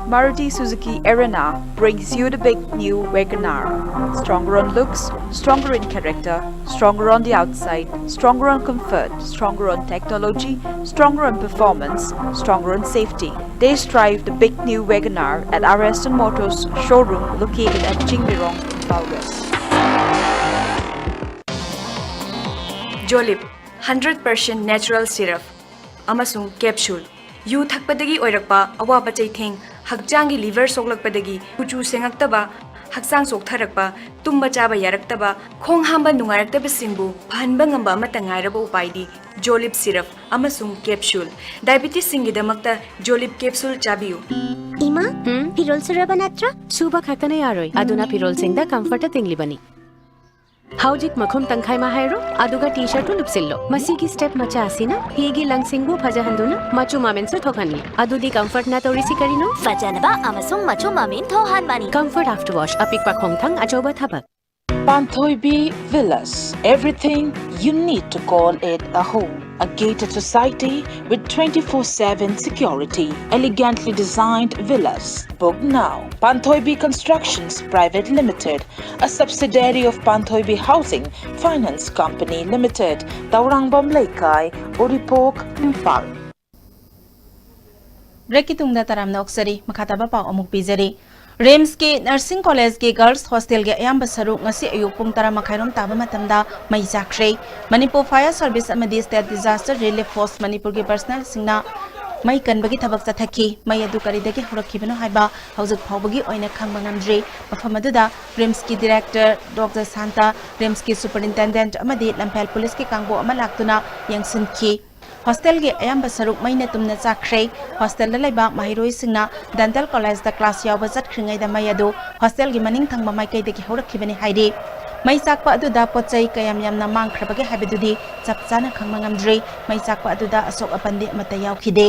Maruti Suzuki Erina brings you the big new WagonR. Stronger on looks, stronger in character, stronger on the outside, stronger on comfort, stronger on technology, stronger on performance, stronger on safety. Test drive the big new WagonR at our Aston Motors showroom located at Jingbirong, Imphal West. Jolib, hundred percent natural syrup ꯑꯃꯁꯨꯡ capsule꯫ U ꯊꯛꯄꯗꯒꯤ ꯑꯣꯏꯔꯛꯄ ꯑꯋꯥꯕ ꯆꯩꯊꯦꯡ, ꯍꯛꯆꯥꯡꯒꯤ liver ꯁꯣꯛꯂꯛꯄꯗꯒꯤ ꯀꯨꯆꯨ ꯁꯦꯡꯉꯛꯇꯕ, ꯍꯛꯆꯥꯡ ꯆꯣꯛꯊꯔꯛꯄ, ꯇꯨꯝꯕ ꯆꯥꯕ ꯌꯥꯔꯛꯇꯕ, ꯈꯣꯡ ꯍꯥꯝꯕ ꯅꯨꯡꯉꯥꯏꯔꯛꯇꯕꯁꯤꯡꯕꯨ ꯐꯍꯟꯕ ꯉꯝꯕ ꯑꯃꯠꯇ ꯉꯥꯏꯔꯕ ꯎꯄꯥꯏꯗꯤ Jolib syrup ꯑꯃꯁꯨꯡ capsule꯫ Diabetesꯁꯤꯡꯒꯤꯗꯃꯛꯇ Jolib capsule ꯆꯥꯕꯤꯌꯨ꯫ ꯏꯃꯥ, ꯎꯝ? ꯐꯤꯔꯣꯜ ꯁꯨꯔꯕ ꯅꯠꯇ꯭ꯔꯣ? ꯁꯨꯕ ꯈꯛꯇꯅ ꯌꯥꯔꯣꯏ, ꯑꯗꯨꯅ ꯐꯤꯔꯣꯜꯁꯤꯡꯗ comfortꯇ ꯇꯤꯡꯂꯤꯕꯅꯤ꯫ ꯍꯧꯖꯤꯛ ꯃꯈꯨꯝ ꯇꯪꯈꯥꯏ ꯑꯃ ꯍꯩꯔꯣ, ꯑꯗꯨꯒ T-shirtꯇꯨ ꯂꯨꯞꯁꯤꯜꯂꯣ꯫ ꯃꯁꯤꯒꯤ step ꯃꯆꯥ ꯑꯁꯤꯅ ꯐꯤꯒꯤ ꯂꯪꯁꯤꯡꯕꯨ ꯐꯖꯍꯟꯗꯨꯅ ꯃꯆꯨ ꯃꯃꯦꯟꯁꯨ ꯊꯣꯛꯍꯟꯂꯤ꯫ ꯑꯗꯨꯗꯤ comfortꯅ ꯇꯧꯔꯤꯁꯤ ꯀꯔꯤꯅꯣ? ꯐꯖꯅꯕ ꯑꯃꯁꯨꯡ ꯃꯆꯨ ꯃꯃꯦꯟ ꯊꯣꯛꯍꯟꯕꯅꯤ꯫ Comfort After Wash, ꯑꯄꯤꯛꯄ ꯈꯣꯡꯊꯥꯡ, ꯑꯆꯧꯕ ꯊꯕꯛ꯫ Panthoibi Villas, everything you need to call it a home. A gated society with twenty-four seven security. Elegantly designed villas. Book now. Panthoibi Constructions Private Limited, a subsidiary of Panthoibi Housing Finance Company Limited, Taurangvam Leikai, Uripok, Imphal. Breakꯀꯤ ꯇꯨꯡꯗ ꯇꯔꯥꯝꯅ ꯑꯣꯛꯆꯔꯤ꯫ ꯃꯈꯥ ꯇꯥꯕ ꯄꯥꯎ ꯑꯃꯨꯛ ꯄꯤꯖꯔꯤ꯫ RIMSꯀꯤ Nursing Collegeꯀꯤ Girls Hostelꯒꯤ ꯑꯌꯥꯝꯕ ꯁꯔꯨꯛ ꯉꯁꯤ ꯑꯌꯨꯛ ꯄꯨꯡ ꯇꯔꯥ ꯃꯈꯥꯏꯔꯣꯝ ꯇꯥꯕ ꯃꯇꯝꯗ ꯃꯩ ꯆꯥꯛꯈ꯭ꯔꯦ꯫ Manipur Fire Service ꯑꯃꯗꯤ State Disaster Relief Force ꯃꯅꯤꯄꯨꯔꯒꯤ personnelꯁꯤꯡꯅ ꯃꯩ ꯀꯟꯕꯒꯤ ꯊꯕꯛ ꯆꯠꯊꯈꯤ꯫ ꯃꯩ ꯑꯗꯨ ꯀꯔꯤꯗꯒꯤ ꯍꯧꯔꯛꯈꯤꯕꯅꯣ ꯍꯥꯏꯕ ꯍꯧꯖꯤꯛ ꯐꯥꯎꯕꯒꯤ ꯑꯣꯏꯅ ꯈꯪꯕ ꯉꯝꯗ꯭ꯔꯤ꯫ ꯃꯐꯝ ꯑꯗꯨꯗ RIMSꯀꯤ Director Doctor ꯁꯥꯟꯇ, RIMSꯀꯤ Superintendent ꯑꯃꯗꯤ ꯂꯝꯐꯦꯜ Policeꯀꯤ ꯀꯥꯡꯕꯨ ꯑꯃ ꯂꯥꯛꯇꯨꯅ ꯌꯦꯡꯁꯤꯟꯈꯤ꯫ Hostelꯒꯤ ꯑꯌꯥꯝꯕ ꯁꯔꯨꯛ ꯃꯩꯅ ꯇꯨꯝꯅ ꯆꯥꯛꯈ꯭ꯔꯦ꯫ Hostelꯗ ꯂꯩꯕ ꯃꯍꯩꯔꯣꯏꯁꯤꯡꯅ Dental Collegeꯇ class ꯌꯥꯎꯕ ꯆꯠꯈ꯭ꯔꯤꯉꯩꯗ ꯃꯩ ꯑꯗꯨ hostelꯒꯤ ꯃꯅꯤꯡ ꯊꯪꯕ ꯃꯥꯏꯀꯩꯗꯒꯤ ꯍꯧꯔꯛꯈꯤꯕꯅꯤ ꯍꯥꯏꯔꯤ꯫ ꯃꯩ ꯆꯥꯛꯄ ꯑꯗꯨꯗ ꯄꯣꯠ ꯆꯩ ꯀꯌꯥꯝ ꯌꯥꯝꯅ ꯃꯥꯡꯈ꯭ꯔꯕꯒꯦ ꯍꯥꯏꯕꯗꯨꯗꯤ ꯆꯞ ꯆꯥꯅ ꯈꯪꯕ ꯉꯝꯗ꯭ꯔꯤ꯫ ꯃꯩ ꯆꯥꯛꯄ ꯑꯗꯨꯗ ꯑꯁꯣꯛ ꯑꯄꯟꯗꯤ ꯑꯃꯠꯇ ꯌꯥꯎꯈꯤꯗꯦ꯫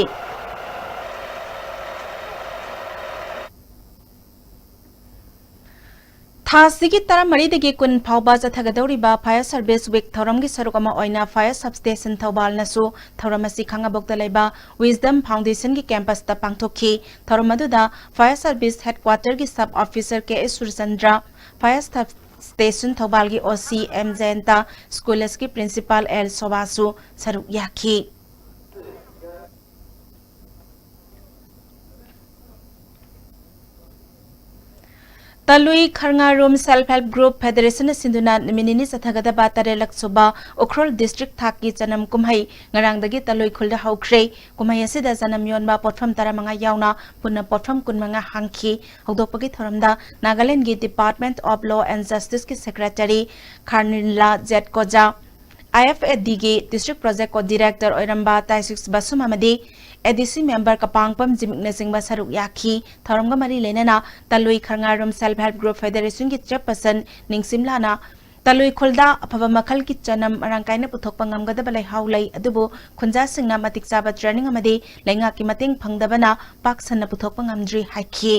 ꯊꯥꯁꯤꯒꯤ ꯇꯔꯥꯃꯔꯤꯗꯒꯤ ꯀꯨꯟ ꯐꯥꯎꯕ ꯆꯠꯊꯒꯗꯧꯔꯤꯕ Fire Service Week ꯊꯧꯔꯝꯒꯤ ꯁꯔꯨꯛ ꯑꯃ ꯑꯣꯏꯅ Fire Substation ꯊꯧꯕꯥꯜꯅꯁꯨ ꯊꯧꯔꯝ ꯑꯁꯤ ꯈꯥꯉꯕꯣꯛꯇ ꯂꯩꯕ Wisdom Foundationꯒꯤ campusꯇ ꯄꯥꯡꯊꯣꯛꯈꯤ꯫ ꯊꯧꯔꯝ ꯑꯗꯨꯗ Fire Service Headquarterꯒꯤ Sub Officer ꯀꯦ ꯑꯦꯁ ꯁꯨꯔꯆꯟꯗ꯭ꯔ, Fire Substation ꯊꯧꯕꯥꯜꯒꯤ ꯑꯣ ꯁꯤ ꯑꯦꯝ ꯖꯌꯟꯇ, ꯁ꯭ꯀꯨꯜ ꯑꯁꯤꯒꯤ Principal ꯑꯦꯜ ꯁꯣꯚꯥꯁꯨ ꯁꯔꯨꯛ ꯌꯥꯈꯤ꯫ ꯇꯂꯨꯏ ꯈꯔꯉꯥꯔꯨꯝ Self Help Group Federationꯅ ꯁꯤꯟꯗꯨꯅ ꯅꯨꯃꯤꯠ ꯅꯤꯅꯤ ꯆꯠꯊꯒꯗꯕ ꯇꯔꯦꯠꯂꯛ ꯁꯨꯕ ꯎꯈ꯭ꯔꯨꯜ district ꯊꯥꯛꯀꯤ ꯆꯅꯝ ꯀꯨꯝꯍꯩ ꯉꯔꯥꯡꯗꯒꯤ ꯇꯂꯨꯏ ꯈꯨꯜꯗ ꯍꯧꯈ꯭ꯔꯦ꯫ ꯀꯨꯝꯍꯩ ꯑꯁꯤꯗ ꯆꯅꯝ ꯌꯣꯟꯕ ꯄꯣꯠꯐꯝ ꯇꯔꯥꯃꯉꯥ ꯌꯥꯎꯅ ꯄꯨꯟꯅ ꯄꯣꯠꯐꯝ ꯀꯨꯟꯃꯉꯥ ꯍꯥꯡꯈꯤ꯫ ꯍꯧꯗꯣꯛꯄꯒꯤ ꯊꯧꯔꯝꯗ ꯅꯥꯒꯥꯂꯦꯟꯗꯒꯤ Department of Law and Justiceꯀꯤ Secretary Kharninla Z Koza, I F A ꯗꯤꯒꯤ District Project Co-Director ꯑꯣꯏꯔꯝꯕ ꯇꯥꯏꯁꯤꯛꯁ ꯕꯁꯨꯝ ꯑꯃꯗꯤ ꯑꯦ ꯗꯤ ꯁꯤ member ꯀꯄꯥꯡꯄꯝ ꯖꯤꯃꯤꯛꯅꯆꯤꯡꯕ ꯁꯔꯨꯛ ꯌꯥꯈꯤ꯫ ꯊꯧꯔꯝꯒ ꯃꯔꯤ ꯂꯩꯅꯅ ꯇꯂꯨꯏ ꯈꯔꯉꯥꯔꯨꯝ Self Help Group Federationꯒꯤ chairperson ꯅꯤꯡꯁꯤꯝꯂꯥꯅ ꯇꯂꯨꯏ ꯈꯨꯜꯗ ꯑꯐꯕ ꯃꯈꯜꯒꯤ ꯆꯅꯝ ꯃꯔꯥꯡ ꯀꯥꯏꯅ ꯄꯨꯊꯣꯛꯄ ꯉꯝꯒꯗꯕ ꯂꯩꯍꯥꯎ ꯂꯩ, ꯑꯗꯨꯕꯨ ꯈꯨꯟꯖꯥꯁꯤꯡꯅ ꯃꯇꯤꯛ ꯆꯥꯕ training ꯑꯃꯗꯤ ꯂꯩꯉꯥꯛꯀꯤ ꯃꯇꯦꯡ ꯐꯪꯗꯕꯅ ꯄꯥꯛ ꯁꯟꯅ ꯄꯨꯊꯣꯛꯄ ꯉꯝꯗ꯭ꯔꯤ ꯍꯥꯏꯈꯤ꯫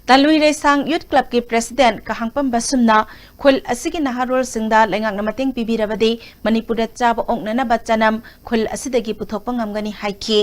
ꯇꯂꯨꯏ ꯔꯦꯁꯥꯡ Youth Clubꯀꯤ President ꯀꯍꯥꯡꯄꯝ ꯕꯁꯨꯝꯅ ꯈꯨꯜ ꯑꯁꯤꯒꯤ ꯅꯍꯥꯔꯣꯜꯁꯤꯡꯗ ꯂꯩꯉꯥꯛꯅ ꯃꯇꯦꯡ ꯄꯤꯕꯤꯔꯕꯗꯤ ꯃꯅꯤꯄꯨꯔꯗ ꯆꯥꯕ ꯑꯣꯛꯅꯅꯕ ꯆꯅꯝ ꯈꯨꯜ ꯑꯁꯤꯗꯒꯤ ꯄꯨꯊꯣꯛꯄ ꯉꯝꯒꯅꯤ ꯍꯥꯏꯈꯤ꯫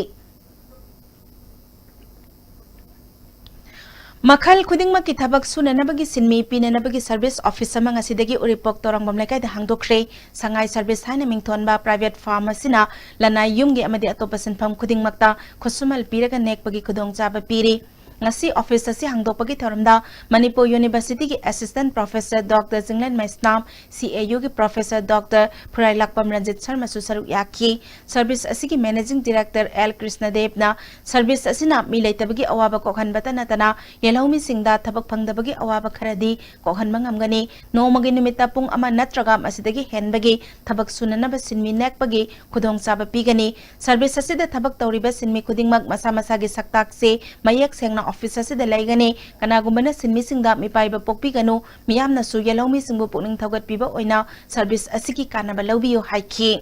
ꯃꯈꯜ ꯈꯨꯗꯤꯡꯃꯛꯀꯤ ꯊꯕꯛ ꯁꯨꯅꯅꯕꯒꯤ ꯁꯤꯟꯃꯤ ꯄꯤꯅꯅꯕꯒꯤ service office ꯑꯃ ꯉꯁꯤꯗꯒꯤ ꯎꯔꯤꯄꯣꯛ ꯇꯣꯔꯥꯡꯕꯝ ꯂꯩꯀꯥꯏꯗ ꯍꯥꯡꯗꯣꯛꯈ꯭ꯔꯦ꯫ ꯁꯉꯥꯏ Service ꯍꯥꯏꯅ ꯃꯤꯡꯊꯣꯟꯕ private firm ꯑꯁꯤꯅ ꯂꯅꯥꯏ ꯌꯨꯝꯒꯤ ꯑꯃꯗꯤ ꯑꯇꯣꯞꯄ ꯁꯤꯟꯐꯝ ꯈꯨꯗꯤꯡꯃꯛꯇ ꯈꯨꯠꯁꯨꯃꯜ ꯄꯤꯔꯒ ꯅꯦꯛꯄꯒꯤ ꯈꯨꯗꯣꯡꯆꯥꯕ ꯄꯤꯔꯤ꯫ ꯉꯁꯤ office ꯑꯁꯤ ꯍꯥꯡꯗꯣꯛꯄꯒꯤ ꯊꯧꯔꯝꯗ Manipur Universityꯒꯤ Assistant Professor Doctor Chinglen Meisnam, C A Uꯒꯤ Professor Doctor ꯐꯨꯔꯥꯏꯂꯥꯛꯄꯝ Ranjit ꯁꯔꯃꯁꯨ ꯁꯔꯨꯛ ꯌꯥꯈꯤ꯫ Service ꯑꯁꯤꯒꯤ Managing Director ꯑꯦꯜ ꯀ꯭ꯔꯤꯁꯅꯗꯦꯕꯅ service ꯑꯁꯤꯅ ꯃꯤ ꯂꯩꯇꯕꯒꯤ ꯑꯋꯥꯕ ꯀꯣꯛꯍꯟꯕꯇ ꯅꯠꯇꯅ ꯌꯦꯜꯍꯧꯃꯤꯁꯤꯡꯗ ꯊꯕꯛ ꯐꯪꯗꯕꯒꯤ ꯑꯋꯥꯕ ꯈꯔꯗꯤ ꯀꯣꯛꯍꯟꯕ ꯉꯝꯒꯅꯤ꯫ ꯅꯣꯡꯃꯒꯤ ꯅꯨꯃꯤꯠꯇ ꯄꯨꯡ ꯑꯃ ꯅꯠꯇ꯭ꯔꯒ ꯃꯁꯤꯗꯒꯤ ꯍꯦꯟꯕꯒꯤ ꯊꯕꯛ ꯁꯨꯅꯅꯕ ꯁꯤꯟꯃꯤ ꯅꯦꯛꯄꯒꯤ ꯈꯨꯗꯣꯡꯆꯥꯕ ꯄꯤꯒꯅꯤ꯫ Service ꯑꯁꯤꯗ ꯊꯕꯛ ꯇꯧꯔꯤꯕ ꯁꯤꯟꯃꯤ ꯈꯨꯗꯤꯡꯃꯛ ꯃꯁꯥ ꯃꯁꯥꯒꯤ ꯁꯛꯇꯥꯛꯁꯦ ꯃꯌꯦꯛ ꯁꯦꯡꯅ office ꯑꯁꯤꯗ ꯂꯩꯒꯅꯤ꯫ ꯀꯅꯥꯒꯨꯝꯕꯅ ꯁꯤꯟꯃꯤꯁꯤꯡꯗ ꯃꯤꯄꯥꯏꯕ ꯄꯣꯛꯄꯤꯒꯅꯨ꯫ ꯃꯤꯌꯥꯝꯅꯁꯨ ꯌꯦꯜꯍꯧꯃꯤꯁꯤꯡꯕꯨ ꯄꯨꯛꯅꯤꯡ ꯊꯧꯒꯠꯄꯤꯕ ꯑꯣꯏꯅ service ꯑꯁꯤꯒꯤ ꯀꯥꯟꯅꯕ ꯂꯧꯕꯤꯌꯨ ꯍꯥꯏꯈꯤ꯫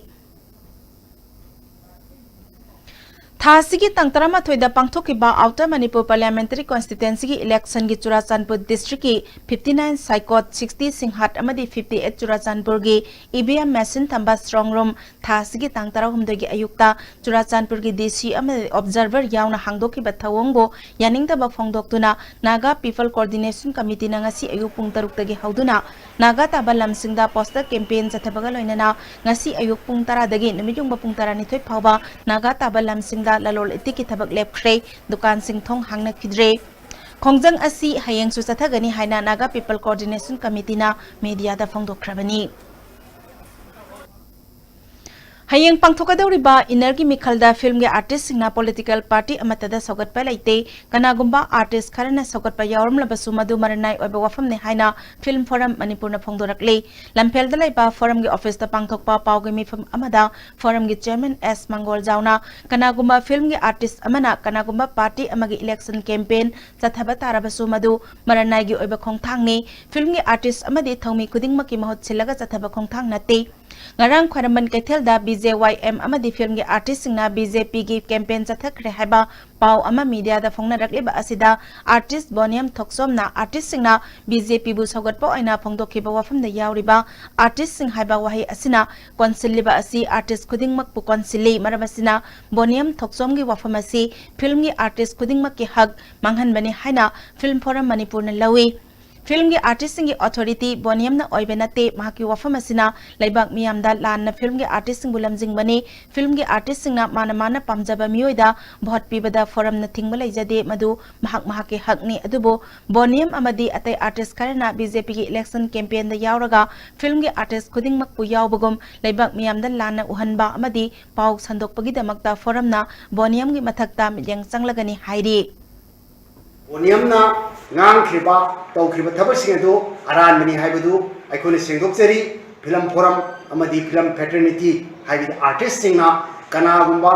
ꯊꯥ ꯑꯁꯤꯒꯤ ꯇꯥꯡ ꯇꯔꯥꯃꯥꯊꯣꯏꯗ ꯄꯥꯡꯊꯣꯛꯈꯤꯕ Outer Manipur Parliamentary Constituencyꯒꯤ electionꯒꯤ Churachandpur districtꯀꯤ fifty nine Saikot, sixty Singhat ꯑꯃꯗꯤ fifty eight ꯆꯨꯔꯥꯆꯥꯟꯄꯨꯔꯒꯤ EVM machine ꯊꯝꯕ strong room ꯊꯥ ꯑꯁꯤꯒꯤ ꯇꯥꯡ ꯇꯔꯥꯍꯨꯝꯗꯣꯏꯒꯤ ꯑꯌꯨꯛꯇ ꯆꯨꯔꯥꯆꯥꯟꯄꯨꯔꯒꯤ DC ꯑꯃꯗꯤ observer ꯌꯥꯎꯅ ꯍꯥꯡꯗꯣꯛꯈꯤꯕ ꯊꯧꯑꯣꯡꯕꯨ ꯌꯥꯅꯤꯡꯗꯕ ꯐꯣꯡꯗꯣꯛꯇꯨꯅ Naga People Coordination Committeeꯅ ꯉꯁꯤ ꯑꯌꯨꯛ ꯄꯨꯡ ꯇꯔꯨꯛꯇꯒꯤ ꯍꯧꯗꯨꯅ ꯅꯥꯒꯥ ꯇꯥꯕ ꯂꯝꯁꯤꯡꯗ poster campaign ꯆꯠꯊꯕꯒ ꯂꯣꯏꯅꯅ ꯉꯁꯤ ꯑꯌꯨꯛ ꯄꯨꯡ ꯇꯔꯥꯗꯒꯤ ꯅꯨꯃꯤꯠ ꯌꯨꯡꯕ ꯄꯨꯡ ꯇꯔꯥꯅꯤꯊꯣꯏ ꯐꯥꯎꯕ ꯅꯥꯒꯥ ꯇꯥꯕ ꯂꯝꯁꯤꯡꯗ ꯂꯂꯣꯜ ꯏꯇꯤꯛꯀꯤ ꯊꯕꯛ ꯂꯦꯞꯈ꯭ꯔꯦ, ꯗꯨꯀꯥꯟꯁꯤꯡ ꯊꯣꯡ ꯍꯥꯡꯅꯈꯤꯗ꯭ꯔꯦ꯫ ꯈꯣꯡꯖꯪ ꯑꯁꯤ ꯍꯌꯦꯡꯁꯨ ꯆꯠꯊꯒꯅꯤ ꯍꯥꯏꯅ Naga People Coordination Committeeꯅ mediaꯗ ꯐꯣꯡꯗꯣꯛꯈ꯭ꯔꯕꯅꯤ꯫ ꯍꯌꯦꯡ ꯄꯥꯡꯊꯣꯛꯀꯗꯧꯔꯤꯕ innerꯒꯤ ꯃꯤꯈꯜꯗ filmꯒꯤ artistꯁꯤꯡꯅ political party ꯑꯃꯠꯇꯗ ꯁꯧꯒꯠꯄ ꯂꯩꯇꯦ꯫ ꯀꯅꯥꯒꯨꯝꯕ artist ꯈꯔꯅ ꯁꯧꯒꯠꯄ ꯌꯥꯎꯔꯝꯂꯕꯁꯨ ꯃꯗꯨ ꯃꯔꯟ ꯅꯥꯏ ꯑꯣꯏꯕ ꯋꯥꯐꯝꯅꯤ ꯍꯥꯏꯅ Film Forum ꯃꯅꯤꯄꯨꯔꯅ ꯐꯣꯡꯗꯣꯔꯛꯂꯤ꯫ ꯂꯝꯐꯦꯜꯗ ꯂꯩꯕ Forumꯒꯤ officeꯇ ꯄꯥꯡꯊꯣꯛꯄ ꯄꯥꯎꯒꯤ ꯃꯤꯐꯝ ꯑꯃꯗ Forumꯒꯤ chairman S ꯃꯪꯒꯣꯜꯖꯥꯎꯅ ꯀꯅꯥꯒꯨꯝꯕ filmꯒꯤ artist ꯑꯃꯅ ꯀꯅꯥꯒꯨꯝꯕ party ꯑꯃꯒꯤ election campaign ꯆꯠꯊꯕ ꯇꯥꯔꯕꯁꯨ ꯃꯗꯨ ꯃꯔꯟ ꯅꯥꯏꯒꯤ ꯑꯣꯏꯕ ꯈꯣꯡꯊꯥꯡꯅꯤ꯫ Filmꯒꯤ artist ꯑꯃꯗꯤ ꯊꯧꯃꯤ ꯈꯨꯗꯤꯡꯃꯛꯀꯤ ꯃꯍꯨꯠ ꯁꯤꯜꯂꯒ ꯆꯠꯊꯕ ꯈꯣꯡꯊꯥꯡ ꯅꯠꯇꯦ꯫ ꯉꯔꯥꯡ ꯈ꯭ꯋꯥꯏꯔꯝꯕꯟ ꯀꯩꯊꯦꯜꯗ BJYM ꯑꯃꯗꯤ filmꯒꯤ artistꯁꯤꯡꯅ BJPꯒꯤ campaign ꯆꯠꯊꯈ꯭ꯔꯦ ꯍꯥꯏꯕ ꯄꯥꯎ ꯑꯃ mediaꯗ ꯐꯣꯡꯅꯔꯛꯂꯤꯕ ꯑꯁꯤꯗ artist ꯕꯣꯅꯤꯌꯝ ꯊꯣꯛꯆꯣꯝꯅ artistꯁꯤꯡꯅ BJPꯕꯨ ꯁꯧꯒꯠꯄ ꯑꯣꯏꯅ ꯐꯣꯡꯗꯣꯛꯈꯤꯕ ꯋꯥꯐꯝꯗ ꯌꯥꯎꯔꯤꯕ artistꯁꯤꯡ ꯍꯥꯏꯕ ꯋꯥꯍꯩ ꯑꯁꯤꯅ ꯀꯣꯟꯁꯤꯜꯂꯤꯕ ꯑꯁꯤ artist ꯈꯨꯗꯤꯡꯃꯛꯄꯨ ꯀꯣꯟꯁꯤꯜꯂꯤ꯫ ꯃꯔꯝ ꯑꯁꯤꯅ ꯕꯣꯅꯤꯌꯝ ꯊꯣꯛꯆꯣꯝꯒꯤ ꯋꯥꯐꯝ ꯑꯁꯤ filmꯒꯤ artist ꯈꯨꯗꯤꯡꯃꯛꯀꯤ ꯍꯛ ꯃꯥꯡꯍꯟꯕꯅꯤ ꯍꯥꯏꯅ Film Forum ꯃꯅꯤꯄꯨꯔꯅ ꯂꯧꯏ꯫ Filmꯒꯤ artistꯁꯤꯡꯒꯤ authority ꯕꯣꯅꯤꯌꯝꯅ ꯑꯣꯏꯕ ꯅꯠꯇꯦ꯫ ꯃꯍꯥꯛꯀꯤ ꯋꯥꯐꯝ ꯑꯁꯤꯅ ꯂꯩꯕꯥꯛ ꯃꯤꯌꯥꯝꯗ ꯂꯥꯟꯅ filmꯒꯤ artistꯁꯤꯡꯕꯨ ꯂꯝꯖꯤꯡꯕꯅꯤ꯫ Filmꯒꯤ artistꯁꯤꯡꯅ ꯃꯥꯅ ꯃꯥꯅ ꯄꯥꯝꯖꯕ ꯃꯤꯑꯣꯏꯗ vote ꯄꯤꯕꯗ Forumꯅ ꯊꯤꯡꯕ ꯂꯩꯖꯗꯦ, ꯃꯗꯨ ꯃꯍꯥꯛ ꯃꯍꯥꯛꯀꯤ ꯍꯛꯅꯤ꯫ ꯑꯗꯨꯕꯨ ꯕꯣꯅꯤꯌꯝ ꯑꯃꯗꯤ ꯑꯇꯩ artist ꯈꯔꯅ BJPꯒꯤ election campaignꯗ ꯌꯥꯎꯔꯒ filmꯒꯤ artist ꯈꯨꯗꯤꯡꯃꯛꯄꯨ ꯌꯥꯎꯕꯒꯨꯝ ꯂꯩꯕꯥꯛ ꯃꯤꯌꯥꯝꯗ ꯂꯥꯟꯅ ꯎꯍꯟꯕ ꯑꯃꯗꯤ ꯄꯥꯎ ꯁꯟꯗꯣꯛꯄꯒꯤꯗꯃꯛꯇ Forumꯅ ꯕꯣꯅꯤꯌꯝꯒꯤ ꯃꯊꯛꯇ ꯃꯤꯠꯌꯦꯡ ꯆꯪꯂꯒꯅꯤ ꯍꯥꯏꯔꯤ꯫ ꯕꯣꯅꯤꯌꯝꯅ ꯉꯥꯡꯈ꯭ꯔꯤꯕ, ꯇꯧꯈ꯭ꯔꯤꯕ ꯊꯕꯛꯁꯤꯡ ꯑꯗꯨ ꯑꯔꯥꯟꯕꯅꯤ ꯍꯥꯏꯕꯗꯨ ꯑꯩꯈꯣꯏꯅ ꯁꯦꯡꯗꯣꯛꯆꯔꯤ꯫ Film Forum ꯑꯃꯗꯤ film fraternity, ꯍꯥꯏꯕꯗꯤ artistꯁꯤꯡꯅ ꯀꯅꯥꯒꯨꯝꯕ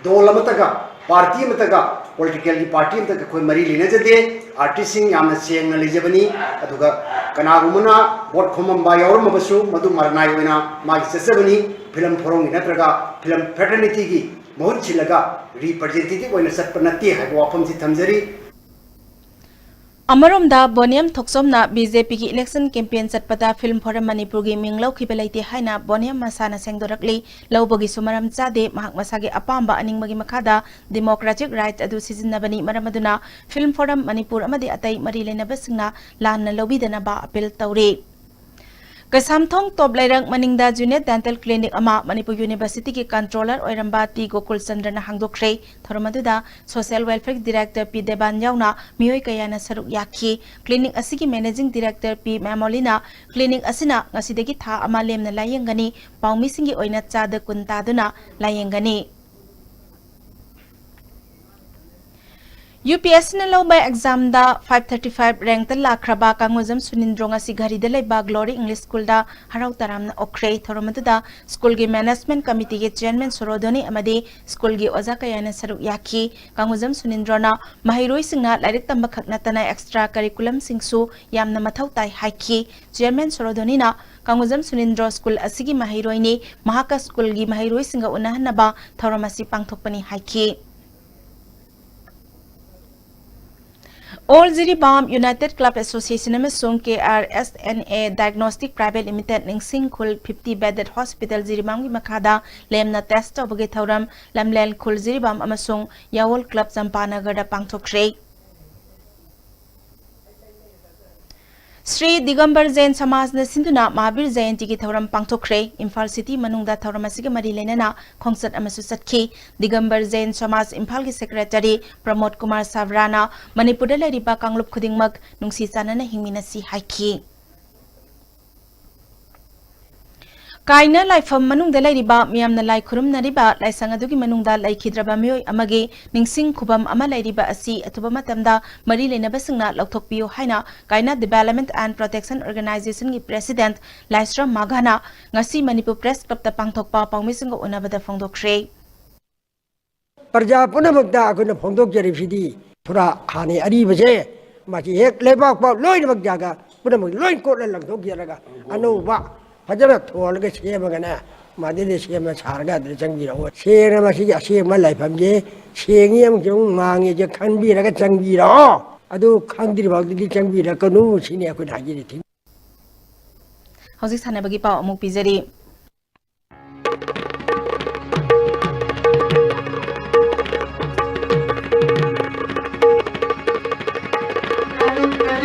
ꯗꯣꯜ ꯑꯃꯠꯇꯒ, party ꯑꯃꯠꯇꯒ, political party ꯑꯃꯠꯇꯒ ꯑꯩꯈꯣꯏ ꯃꯔꯤ ꯂꯩꯅꯖꯗꯦ꯫ Artistꯁꯤꯡ ꯌꯥꯝꯅ ꯁꯦꯡꯅ ꯂꯩꯖꯕꯅꯤ꯫ ꯑꯗꯨꯒ ꯀꯅꯥꯒꯨꯝꯕꯅ vote ꯈꯣꯝꯃꯝꯕ ꯌꯥꯎꯔꯝꯃꯕꯁꯨ ꯃꯗꯨ ꯃꯔꯅꯥꯏ ꯑꯣꯏꯅ ꯃꯥꯒꯤ ꯆꯠꯆꯕꯅꯤ꯫ Film Forumꯒꯤ ꯅꯠꯇ꯭ꯔꯒ film fraternityꯒꯤ ꯃꯍꯨꯠ ꯁꯤꯜꯂꯒ ꯔꯤꯄ꯭ꯔꯖꯦꯟꯇꯦꯇꯤꯚ ꯑꯣꯏꯅ ꯆꯠꯄ ꯅꯠꯇꯦ ꯍꯥꯏꯕ ꯋꯥꯐꯝꯁꯤ ꯊꯝꯖꯔꯤ꯫ ꯑꯃꯔꯣꯝꯗ ꯕꯣꯅꯤꯌꯝ ꯊꯣꯛꯆꯣꯝꯅ ꯕꯤ ꯖꯦ ꯄꯤꯒꯤ ꯏꯂꯦꯛꯁꯟ ꯀꯦꯝꯄꯦꯟ ꯆꯠꯄꯗ ꯐꯤꯜꯝ ꯐꯣꯔꯝ ꯃꯅꯤꯄꯨꯔꯒꯤ ꯃꯤꯡ ꯂꯧꯈꯤꯕ ꯂꯩꯇꯦ ꯍꯥꯏꯅ ꯕꯣꯅꯤꯌꯝ ꯃꯁꯥꯅ ꯁꯦꯡꯗꯣꯔꯛꯂꯤ꯫ ꯂꯧꯕꯒꯤꯁꯨ ꯃꯔꯝ ꯆꯥꯗꯦ, ꯃꯍꯥꯛ ꯃꯁꯥꯒꯤ ꯑꯄꯥꯝꯕ ꯑꯅꯤꯡꯕꯒꯤ ꯃꯈꯥꯗ ꯗꯤꯃꯣꯀ꯭ꯔꯦꯇꯤꯛ ꯔꯥꯏꯠ ꯑꯗꯨ ꯁꯤꯖꯤꯟꯅꯕꯅꯤ꯫ ꯃꯔꯝ ꯑꯗꯨꯅ ꯐꯤꯜꯝ ꯐꯣꯔꯝ ꯃꯅꯤꯄꯨꯔ ꯑꯃꯗꯤ ꯑꯇꯩ ꯃꯔꯤ ꯂꯩꯅꯕꯁꯤꯡꯅ ꯂꯥꯟꯅ ꯂꯧꯕꯤꯗꯅꯕ ꯑꯄꯤꯜ ꯇꯧꯔꯤ꯫ ꯀꯩꯁꯥꯝꯊꯣꯡ ꯇꯣꯞ ꯂꯩꯔꯛ ꯃꯅꯤꯡꯗ ꯖꯨꯅꯤꯌꯔ ꯗꯦꯟꯇꯦꯜ ꯀ꯭ꯂꯤꯅꯤꯛ ꯑꯃ ꯃꯅꯤꯄꯨꯔ ꯌꯨꯅꯤꯚꯔꯁꯤꯇꯤꯒꯤ ꯀꯟꯇ꯭ꯔꯣꯂꯔ ꯑꯣꯏꯔꯝꯕ ꯇꯤ ꯒꯣꯀꯨꯜ ꯆꯟꯗ꯭ꯔꯅ ꯍꯥꯡꯗꯣꯛꯈ꯭ꯔꯦ꯫ ꯊꯧꯔꯝ ꯑꯗꯨꯗ ꯁꯣꯁꯤꯌꯦꯜ ꯋꯦꯜꯐꯤꯌꯔ ꯗꯤꯔꯦꯛꯇꯔ ꯄꯤ ꯗꯦꯕꯥꯟ ꯌꯥꯎꯅ ꯃꯤꯑꯣꯏ ꯀꯌꯥꯅ ꯁꯔꯨꯛ ꯌꯥꯈꯤ꯫ ꯀ꯭ꯂꯤꯅꯤꯛ ꯑꯁꯤꯒꯤ ꯃꯦꯅꯦꯖꯤꯡ ꯗꯤꯔꯦꯛꯇꯔ ꯄꯤ ꯃꯦꯃꯣꯂꯤꯅ ꯀ꯭ꯂꯤꯅꯤꯛ ꯑꯁꯤꯅ ꯉꯁꯤꯗꯒꯤ ꯊꯥ ꯑꯃ ꯂꯦꯝꯅ ꯂꯥꯌꯦꯡꯒꯅꯤ꯫ ꯄꯥꯎꯃꯤꯁꯤꯡꯒꯤ ꯑꯣꯏꯅ ꯆꯥꯗ ꯀꯨꯟ ꯇꯥꯗꯨꯅ ꯂꯥꯌꯦꯡꯒꯅꯤ꯫ ꯌꯨ ꯄꯤ ꯑꯦꯁ ꯁꯤꯅ ꯂꯧꯕ ꯑꯦꯛꯖꯥꯝꯗ ꯐꯥꯏꯚ ꯊꯥꯔꯇꯤ ꯐꯥꯏꯚ ꯔꯦꯡꯛꯇ ꯂꯥꯛꯈ꯭ꯔꯕ ꯀꯥꯡꯉꯨꯖꯝ ꯁꯨꯅꯤꯟꯗ꯭ꯔꯣ ꯉꯁꯤ ꯘꯔꯤꯗ ꯂꯩꯕ ꯒ꯭ꯂꯣꯔꯤ ꯏꯪꯂꯤꯁ ꯁ꯭ꯀꯨꯜꯗ ꯍꯔꯥꯎ ꯇꯔꯥꯝꯅ ꯑꯣꯛꯈ꯭ꯔꯦ꯫ ꯊꯧꯔꯝ ꯑꯗꯨꯗ ꯁ꯭ꯀꯨꯜꯒꯤ ꯃꯦꯅꯦꯖꯃꯦꯟꯠ ꯀꯃꯤꯇꯤꯒꯤ ꯆꯤꯌꯔꯃꯦꯟ ꯁꯣꯔꯣꯗꯣꯅꯤ ꯑꯃꯗꯤ ꯁ꯭ꯀꯨꯜꯒꯤ ꯑꯣꯖꯥ ꯀꯌꯥꯅ ꯁꯔꯨꯛ ꯌꯥꯈꯤ꯫ ꯀꯥꯡꯉꯨꯖꯝ ꯁꯨꯅꯤꯟꯗ꯭ꯔꯣꯅ ꯃꯍꯩꯔꯣꯏꯁꯤꯡꯅ ꯂꯥꯏꯔꯤꯛ ꯇꯝꯕ ꯈꯛ ꯅꯠꯇꯅ ꯑꯦꯛꯁꯇ꯭ꯔꯥ ꯀꯔꯤꯀꯨꯂꯝꯁꯤꯡꯁꯨ ꯌꯥꯝꯅ ꯃꯊꯧ ꯇꯥꯏ ꯍꯥꯏꯈꯤ꯫ ꯆꯤꯌꯔꯃꯦꯟ ꯁꯣꯔꯣꯗꯣꯅꯤꯅ ꯀꯥꯡꯉꯨꯖꯝ ꯁꯨꯅꯤꯟꯗ꯭ꯔꯣ ꯁ꯭ꯀꯨꯜ ꯑꯁꯤꯒꯤ ꯃꯍꯩꯔꯣꯏꯅꯤ, ꯃꯍꯥꯛꯀ ꯁ꯭ꯀꯨꯜꯒꯤ ꯃꯍꯩꯔꯣꯏꯁꯤꯡꯒ ꯎꯅꯍꯟꯅꯕ ꯊꯧꯔꯝ ꯑꯁꯤ ꯄꯥꯡꯊꯣꯛꯄꯅꯤ ꯍꯥꯏꯈꯤ꯫ All Jiribam united club association ꯑꯃꯁꯨꯡ K R S N A diagnostic private limited ꯅꯤꯡꯁꯤꯡ ꯈꯨꯜ ꯐꯤꯐꯇꯤ ꯕꯦꯗꯦꯗ ꯍꯣꯁꯄꯤꯇꯥꯜ ꯖꯤꯔꯤꯕꯥꯝꯒꯤ ꯃꯈꯥꯗ ꯂꯦꯝꯅ ꯇꯦꯁ ꯇꯧꯕꯒꯤ ꯊꯧꯔꯝ ꯂꯝꯂꯦꯟ ꯈꯨꯜ ꯖꯤꯔꯤꯕꯥꯝ ꯑꯃꯁꯨꯡ ꯌꯥꯋꯣꯜ ꯀ꯭ꯂꯕ ꯆꯝꯄꯥꯅꯒꯔꯗ ꯄꯥꯡꯊꯣꯛꯈ꯭ꯔꯦ꯫ ꯁ꯭ꯔꯤ ꯗꯤꯒꯝꯕꯔ ꯖꯩꯟ ꯁꯃꯥꯖꯅ ꯁꯤꯟꯗꯨꯅ ꯃꯍꯥꯕꯤꯔ ꯖꯌꯟꯇꯤꯒꯤ ꯊꯧꯔꯝ ꯄꯥꯡꯊꯣꯛꯈ꯭ꯔꯦ꯫ ꯏꯝꯐꯥꯜ ꯁꯤꯇꯤ ꯃꯅꯨꯡꯗ ꯊꯧꯔꯝ ꯑꯁꯤꯒ ꯃꯔꯤ ꯂꯩꯅꯅ ꯈꯣꯡꯆꯠ ꯑꯃꯁꯨ ꯆꯠꯈꯤ꯫ ꯗꯤꯒꯝꯕꯔ ꯖꯩꯟ ꯁꯃꯥꯖ ꯏꯝꯐꯥꯜꯒꯤ ꯁꯦꯀ꯭ꯔꯦꯇꯔꯤ ꯄ꯭ꯔꯃꯣꯗ ꯀꯨꯃꯥꯔ ꯁꯥꯕ꯭ꯔꯥꯅ ꯃꯅꯤꯄꯨꯔꯗ ꯂꯩꯔꯤꯕ ꯀꯥꯡꯂꯨꯞ ꯈꯨꯗꯤꯡꯃꯛ ꯅꯨꯡꯁꯤ ꯆꯥꯟꯅꯅ ꯍꯤꯡꯃꯤꯟꯅꯁꯤ ꯍꯥꯏꯈꯤ꯫ ꯀꯥꯏꯅ ꯂꯥꯏꯐꯝ ꯃꯅꯨꯡꯗ ꯂꯩꯔꯤꯕ ꯃꯤꯌꯥꯝꯅ ꯂꯥꯏ ꯈꯨꯔꯨꯝꯅꯔꯤꯕ ꯂꯥꯏꯁꯪ ꯑꯗꯨꯒꯤ ꯃꯅꯨꯡꯗ ꯂꯩꯈꯤꯗ꯭ꯔꯕ ꯃꯤꯑꯣꯏ ꯑꯃꯒꯤ ꯅꯤꯡꯁꯤꯡ ꯈꯨꯕꯝ ꯑꯃ ꯂꯩꯔꯤꯕ ꯑꯁꯤ ꯑꯊꯨꯕ ꯃꯇꯝꯗ ꯃꯔꯤ ꯂꯩꯅꯕꯁꯤꯡꯅ ꯂꯧꯊꯣꯛꯄꯤꯌꯨ ꯍꯥꯏꯅ ꯀꯥꯏꯅ ꯗꯤꯕꯦꯂꯞꯃꯦꯟꯠ ꯑꯦꯟꯗ ꯄ꯭ꯔꯣꯇꯦꯛꯁꯟ ꯑꯣꯔꯒꯅꯥꯏꯖꯦꯁꯟꯒꯤ ꯄ꯭ꯔꯦꯁꯤꯗꯦꯟꯠ ꯂꯥꯏꯁ꯭ꯔꯝ ꯃꯥꯘꯅ ꯉꯁꯤ ꯃꯅꯤꯄꯨꯔ ꯄ꯭ꯔꯦꯁ ꯀ꯭ꯂꯕꯇ ꯄꯥꯡꯊꯣꯛꯄ ꯄꯥꯎꯃꯤꯁꯤꯡꯒ ꯎꯅꯕꯗ ꯐꯣꯡꯗꯣꯛꯈ꯭ꯔꯦ꯫ ꯄ꯭ꯔꯖꯥ ꯄꯨꯝꯅꯃꯛꯇ ꯑꯩꯈꯣꯏꯅ ꯐꯣꯡꯗꯣꯛꯆꯔꯤꯕꯁꯤꯗꯤ ꯊꯨꯔꯥ ꯍꯥꯟꯅꯩ ꯑꯔꯤꯕꯁꯦ ꯃꯁꯤ ꯍꯦꯛ ꯂꯩꯕꯥꯛ ꯄꯥꯛ ꯂꯣꯏꯅꯃꯛ ꯖꯒꯥ ꯄꯨꯝꯅꯃꯛ ꯂꯣꯏ ꯀꯣꯠꯂ ꯂꯪꯊꯣꯛꯆꯔꯒ ꯑꯅꯧꯕ ꯐꯖꯅ ꯊꯣꯜꯂꯒ ꯁꯦꯝꯃꯒꯅꯦ, ꯃꯗꯨꯗ ꯁꯦꯝꯕ ꯁꯥꯔꯒ ꯑꯗꯨꯗ ꯆꯪꯕꯤꯔꯛꯑꯣ꯫ ꯁꯦꯡꯅ ꯃꯁꯤꯒꯤ ꯑꯁꯦꯡꯕ ꯂꯥꯏꯐꯝꯁꯦ ꯁꯦꯡꯉꯤ ꯑꯃꯁꯨꯡ ꯃꯥꯡꯉꯤꯁꯦ ꯈꯟꯕꯤꯔꯒ ꯆꯪꯕꯤꯔꯛꯑꯣ꯫ ꯑꯗꯨ ꯈꯪꯗ꯭ꯔꯤ ꯐꯥꯎꯗꯗꯤ ꯆꯪꯕꯤꯔꯛꯀꯅꯨ ꯁꯤꯅꯤ ꯑꯩꯈꯣꯏꯅ ꯍꯥꯏꯖꯔꯤꯁꯤ꯫ ꯍꯧꯖꯤꯛ ꯁꯥꯟꯅꯕꯒꯤ ꯄꯥꯎ ꯑꯃꯨꯛ ꯄꯤꯖꯔꯤ꯫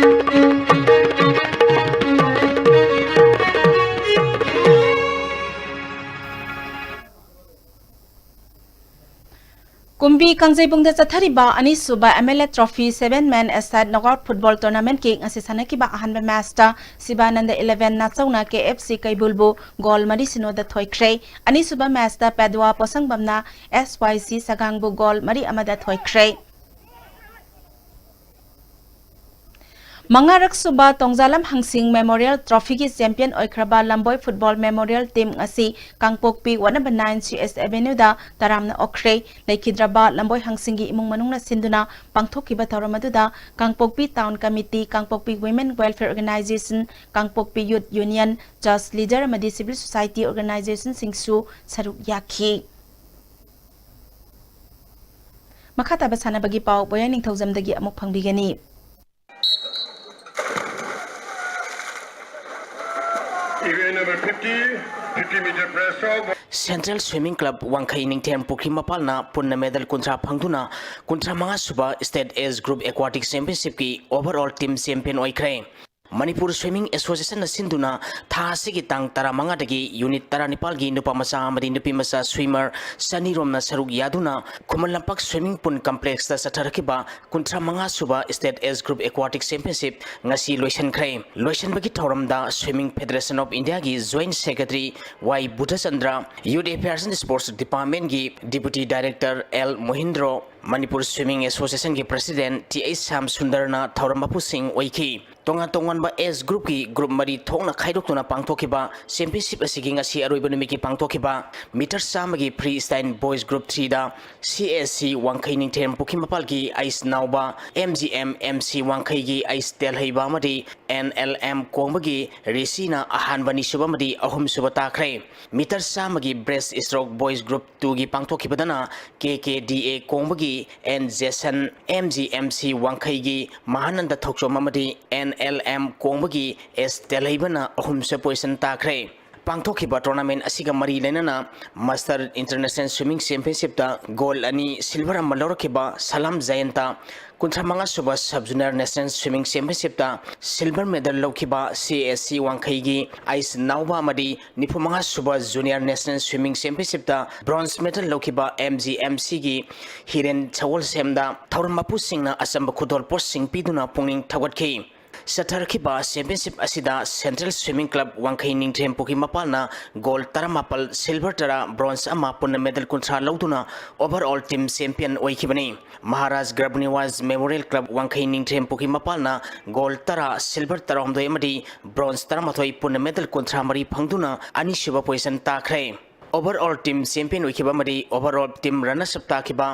ꯀꯨꯝꯕꯤ ꯀꯥꯡꯖꯩꯕꯨꯡꯗ ꯆꯠꯊꯔꯤꯕ ꯑꯅꯤꯁꯨꯕ M L A trophy seven man aside knockout football tournamentꯀꯤ ꯉꯁꯤ ꯁꯥꯟꯅꯈꯤꯕ ꯑꯍꯥꯟꯕ ꯃꯦꯆꯇ ꯁꯤꯕꯥꯅꯟꯗ eleven ꯅꯥꯆꯧꯅ ꯀꯦ ꯑꯦꯐ ꯁꯤ ꯀꯩꯕꯨꯜꯕꯨ ꯒꯣꯜ ꯃꯔꯤ ꯁꯤꯅꯣꯗ ꯊꯣꯏꯈ꯭ꯔꯦ꯫ ꯑꯅꯤꯁꯨꯕ ꯃꯦꯆꯇ ꯄꯦꯗꯋꯥ ꯄꯣꯁꯪꯕꯝꯅ ꯑꯦꯁ ꯋꯥꯏ ꯁꯤ ꯁꯒꯥꯡꯕꯨ ꯒꯣꯜ ꯃꯔꯤ ꯑꯃꯗ ꯊꯣꯏꯈ꯭ꯔꯦ꯫ ꯃꯉꯥꯔꯛ ꯁꯨꯕ ꯇꯣꯡꯖꯥꯂꯝ ꯍꯪꯁꯤꯡ ꯃꯦꯃꯣꯔꯤꯌꯦꯜ ꯇ꯭ꯔꯣꯐꯤꯒꯤ ꯆꯦꯝꯄꯤꯌꯟ ꯑꯣꯏꯈ꯭ꯔꯕ ꯂꯝꯕꯣꯏ ꯐꯨꯠꯕꯣꯜ ꯃꯦꯃꯣꯔꯤꯌꯦꯜ ꯇꯤꯝ ꯉꯁꯤ ꯀꯥꯡꯄꯣꯛꯄꯤ ꯋꯥꯠ ꯅꯝꯕꯔ nine ꯁꯤ ꯑꯦꯁ ꯑꯦꯚꯦꯅ꯭ꯌꯨꯗ ꯇꯔꯥꯝꯅ ꯑꯣꯛꯈ꯭ꯔꯦ꯫ ꯂꯩꯈꯤꯗ꯭ꯔꯕ ꯂꯝꯕꯣꯏ ꯍꯪꯁꯤꯡꯒꯤ ꯏꯃꯨꯡ ꯃꯅꯨꯡꯅ ꯁꯤꯟꯗꯨꯅ ꯄꯥꯡꯊꯣꯛꯈꯤꯕ ꯊꯧꯔꯝ ꯑꯗꯨꯗ ꯀꯥꯡꯄꯣꯛꯄꯤ ꯇꯥꯎꯟ ꯀꯃꯤꯇꯤ, ꯀꯥꯡꯄꯣꯛꯄꯤ ꯋꯤꯃꯦꯟ ꯋꯦꯜꯐꯤꯌꯔ ꯑꯣꯔꯒꯅꯥꯏꯖꯦꯁꯟ, ꯀꯥꯡꯄꯣꯛꯄꯤ ꯌꯨꯠ ꯌꯨꯅꯤꯌꯟ, ꯆꯔꯆ ꯂꯤꯗꯔ ꯑꯃꯗꯤ ꯁꯤꯚꯤꯜ ꯁꯣꯁꯥꯏꯇꯤ ꯑꯣꯔꯒꯅꯥꯏꯖꯦꯁꯟꯁꯤꯡꯁꯨ ꯁꯔꯨꯛ ꯌꯥꯈꯤ꯫ ꯃꯈꯥ ꯇꯥꯕ ꯁꯥꯟꯅꯕꯒꯤ ꯄꯥꯎ ꯕꯣꯌꯥꯏ ꯅꯤꯡꯊꯧꯖꯝꯗꯒꯤ ꯑꯃꯨꯛ ꯐꯪꯕꯤꯒꯅꯤ꯫ Event number fifty, fifty meter breaststroke. Central Swimming Club ꯋꯥꯡꯈꯩ ꯅꯤꯡꯊꯦꯝ ꯄꯨꯈ꯭ꯔꯤ ꯃꯄꯥꯜꯅ ꯄꯨꯟꯅ medal ꯀꯨꯟꯊ꯭ꯔꯥ ꯐꯪꯗꯨꯅ ꯀꯨꯟꯊ꯭ꯔꯥ ꯃꯉꯥ ꯁꯨꯕ State Age Group Aquatic Championshipꯀꯤ overall team champion ꯑꯣꯏꯈ꯭ꯔꯦ꯫ ꯃꯅꯤꯄꯨꯔ Swimming Associationꯅ ꯁꯤꯟꯗꯨꯅ ꯊꯥ ꯑꯁꯤꯒꯤ ꯇꯥꯡ ꯇꯔꯥꯃꯉꯥꯗꯒꯤ unit ꯇꯔꯥꯅꯤꯄꯥꯜꯒꯤ ꯅꯨꯄꯥ ꯃꯆꯥ ꯑꯃꯗꯤ ꯅꯨꯄꯤ ꯃꯆꯥ swimmer ꯆꯅꯤꯔꯣꯝꯅ ꯁꯔꯨꯛ ꯌꯥꯗꯨꯅ ꯈꯨꯃꯟ ꯂꯝꯄꯥꯛ swimming pool complexꯇ ꯆꯠꯊꯔꯛꯈꯤꯕ ꯀꯨꯟꯊ꯭ꯔꯥ ꯃꯉꯥ ꯁꯨꯕ State Age Group Aquatic Championship ꯉꯁꯤ ꯂꯣꯏꯁꯤꯟꯈ꯭ꯔꯦ꯫ ꯂꯣꯏꯁꯤꯟꯕꯒꯤ ꯊꯧꯔꯝꯗ Swimming Federation of Indiaꯒꯤ Joint Secretary Y Budhachandra, Youth Affairs and Sports Departmentꯀꯤ Deputy Director L Mohindro, Manipur swimming ꯑꯦꯁꯣꯁꯤꯌꯦꯁꯟꯒꯤ ꯄ꯭ꯔꯁꯤꯗꯦꯟꯠ ꯇꯤ ꯑꯩꯆ ꯁ꯭ꯌꯥꯝ ꯁꯨꯟꯗꯔꯅ ꯊꯧꯔꯝ ꯃꯄꯨꯁꯤꯡ ꯑꯣꯏꯈꯤ꯫ ꯇꯣꯉꯥꯟ ꯇꯣꯉꯥꯟꯕ ꯑꯦꯖ ꯒ꯭ꯔꯨꯞꯀꯤ ꯒ꯭ꯔꯨꯞ ꯃꯔꯤ ꯊꯣꯛꯅ ꯈꯥꯏꯗꯣꯛꯇꯨꯅ ꯄꯥꯡꯊꯣꯛꯈꯤꯕ ꯆꯦꯝꯄꯤꯌꯟꯁꯤꯞ ꯑꯁꯤꯒꯤ ꯉꯁꯤ ꯑꯔꯣꯏꯕ ꯅꯨꯃꯤꯠꯀꯤ ꯄꯥꯡꯊꯣꯛꯈꯤꯕ ꯃꯤꯇꯔ ꯆꯥꯝꯃꯒꯤ ꯐ꯭ꯔꯤ ꯁ꯭ꯇꯥꯏꯜ ꯕꯣꯏꯁ ꯒ꯭ꯔꯨꯞ ꯊ꯭ꯔꯤꯗ C S C Wangkhei Ningthem ꯄꯨꯈ꯭ꯔꯤꯃꯄꯥꯜꯒꯤ H Naoba, M G M M C ꯋꯥꯡꯈꯩꯒꯤ ꯑꯩꯆ ꯇꯦꯜꯍꯩꯕ ꯑꯃꯗꯤ ꯑꯦꯟ ꯑꯦꯜ ꯑꯦꯝ ꯀꯣꯡꯕꯒꯤ ꯔꯤꯁꯤꯅ ꯑꯍꯥꯟꯕ, ꯑꯅꯤꯁꯨꯕ ꯑꯃꯗꯤ ꯑꯍꯨꯝꯁꯨꯕ ꯇꯥꯈ꯭ꯔꯦ꯫ ꯃꯤꯇꯔ ꯆꯥꯝꯃꯒꯤ ꯕ꯭ꯔꯦꯁ꯭ꯠ ꯁ꯭ꯇ꯭ꯔꯣꯛ ꯕꯣꯏꯁ ꯒ꯭ꯔꯨꯞ ꯇꯨꯒꯤ ꯄꯥꯡꯊꯣꯛꯈꯤꯕꯗꯅ ꯀꯦ ꯀꯦ ꯗꯤ ꯑꯦ ꯀꯣꯡꯕꯒꯤ N Jason, M G M C ꯋꯥꯡꯈꯩꯒꯤ ꯃꯍꯥꯅꯟꯗ ꯊꯧꯆꯣꯝ ꯑꯃꯗꯤ ꯑꯦꯟ ꯑꯦꯜ ꯑꯦꯝ ꯀꯣꯡꯕꯒꯤ ꯑꯦꯁ ꯇꯦꯜꯍꯩꯕꯅ ꯑꯍꯨꯝꯁꯨꯕ ꯄꯣꯖꯤꯁꯟ ꯇꯥꯈ꯭ꯔꯦ꯫ ꯄꯥꯡꯊꯣꯛꯈꯤꯕ ꯇꯣꯔꯅꯥꯃꯦꯟꯠ ꯑꯁꯤꯒ ꯃꯔꯤ ꯂꯩꯅꯅ ꯃꯁꯇꯔ ꯏꯟꯇꯔꯅꯦꯁꯅꯦꯜ ꯁ꯭ꯋꯤꯃꯤꯡ ꯆꯦꯝꯄꯤꯌꯟꯁꯤꯞꯇ ꯒꯣꯜꯗ ꯑꯅꯤ, ꯁꯤꯜꯚꯔ ꯑꯃ ꯂꯧꯔꯛꯈꯤꯕ ꯁꯂꯥꯝ ꯖꯌꯟꯇ, ꯀꯨꯟꯊ꯭ꯔꯥ ꯃꯉꯥ ꯁꯨꯕ ꯁꯕ ꯖꯨꯅꯤꯌꯔ ꯅꯦꯁꯅꯦꯜ ꯁ꯭ꯋꯤꯃꯤꯡ ꯆꯦꯝꯄꯤꯌꯟꯁꯤꯞꯇ ꯁꯤꯜꯚꯔ ꯃꯦꯗꯜ ꯂꯧꯈꯤꯕ ꯁꯤ ꯑꯦꯁ ꯁꯤ ꯋꯥꯡꯈꯩꯒꯤ ꯑꯩꯆ ꯅꯥꯎꯕ ꯑꯃꯗꯤ ꯅꯤꯐꯨ ꯃꯉꯥ ꯁꯨꯕ ꯖꯨꯅꯤꯌꯔ ꯅꯦꯁꯅꯦꯜ ꯁ꯭ꯋꯤꯃꯤꯡ ꯆꯦꯝꯄꯤꯌꯟꯁꯤꯞꯇ ꯕ꯭ꯔꯣꯟꯖ ꯃꯦꯗꯜ ꯂꯧꯈꯤꯕ ꯑꯦꯝ ꯖꯤ ꯑꯦꯝ ꯁꯤꯒꯤ ꯍꯤꯔꯦꯟ ꯁꯒꯣꯜꯁꯦꯝꯗ ꯊꯧꯔꯝ ꯃꯄꯨꯁꯤꯡꯅ ꯑꯆꯝꯕ ꯈꯨꯗꯣꯜꯄꯣꯠꯁꯤꯡ ꯄꯤꯗꯨꯅ ꯄꯨꯛꯅꯤꯡ ꯊꯧꯒꯠꯈꯤ꯫ ꯆꯠꯊꯔꯛꯈꯤꯕ ꯆꯦꯝꯄꯤꯌꯟꯁꯤꯞ ꯑꯁꯤꯗ central swimming club Wangkhei Ningthem Pukhri ꯃꯄꯥꯜꯅ ꯒꯣꯜꯗ ꯇꯔꯥꯃꯥꯄꯜ, ꯁꯤꯜꯚꯔ ꯇꯔꯥ, ꯕ꯭ꯔꯣꯟꯖ ꯑꯃ, ꯄꯨꯟꯅ ꯃꯦꯗꯜ ꯀꯨꯟꯊ꯭ꯔꯥ ꯂꯧꯗꯨꯅ ꯑꯣꯚꯔ ꯑꯣꯜ ꯇꯤꯝ ꯆꯦꯝꯄꯤꯌꯟ ꯑꯣꯏꯈꯤꯕꯅꯤ꯫ ꯃꯍꯥꯔꯥꯖ ꯒꯔꯚ ꯅꯤꯋꯥꯖ ꯃꯦꯃꯣꯔꯤꯌꯦꯜ ꯀ꯭ꯂꯕ ꯋꯥꯡꯈꯩ ꯅꯤꯡꯊꯦꯝ ꯄꯨꯈ꯭ꯔꯤ ꯃꯄꯥꯜꯅ ꯒꯣꯜꯗ ꯇꯔꯥ, ꯁꯤꯜꯚꯔ ꯇꯔꯥꯍꯨꯝꯗꯣꯏ ꯑꯃꯗꯤ ꯕ꯭ꯔꯣꯟꯖ ꯇꯔꯥꯃꯥꯊꯣꯏ, ꯄꯨꯟꯅ ꯃꯦꯗꯜ ꯀꯨꯟꯊ꯭ꯔꯥ ꯃꯔꯤ ꯐꯪꯗꯨꯅ ꯑꯅꯤꯁꯨꯕ ꯄꯣꯖꯤꯁꯟ ꯇꯥꯈ꯭ꯔꯦ꯫ ꯑꯣꯚꯔ ꯑꯣꯜ ꯇꯤꯝ ꯆꯦꯝꯄꯤꯌꯟ ꯑꯣꯏꯈꯤꯕ ꯑꯃꯗꯤ overall team runners up ꯇꯥꯈꯤꯕ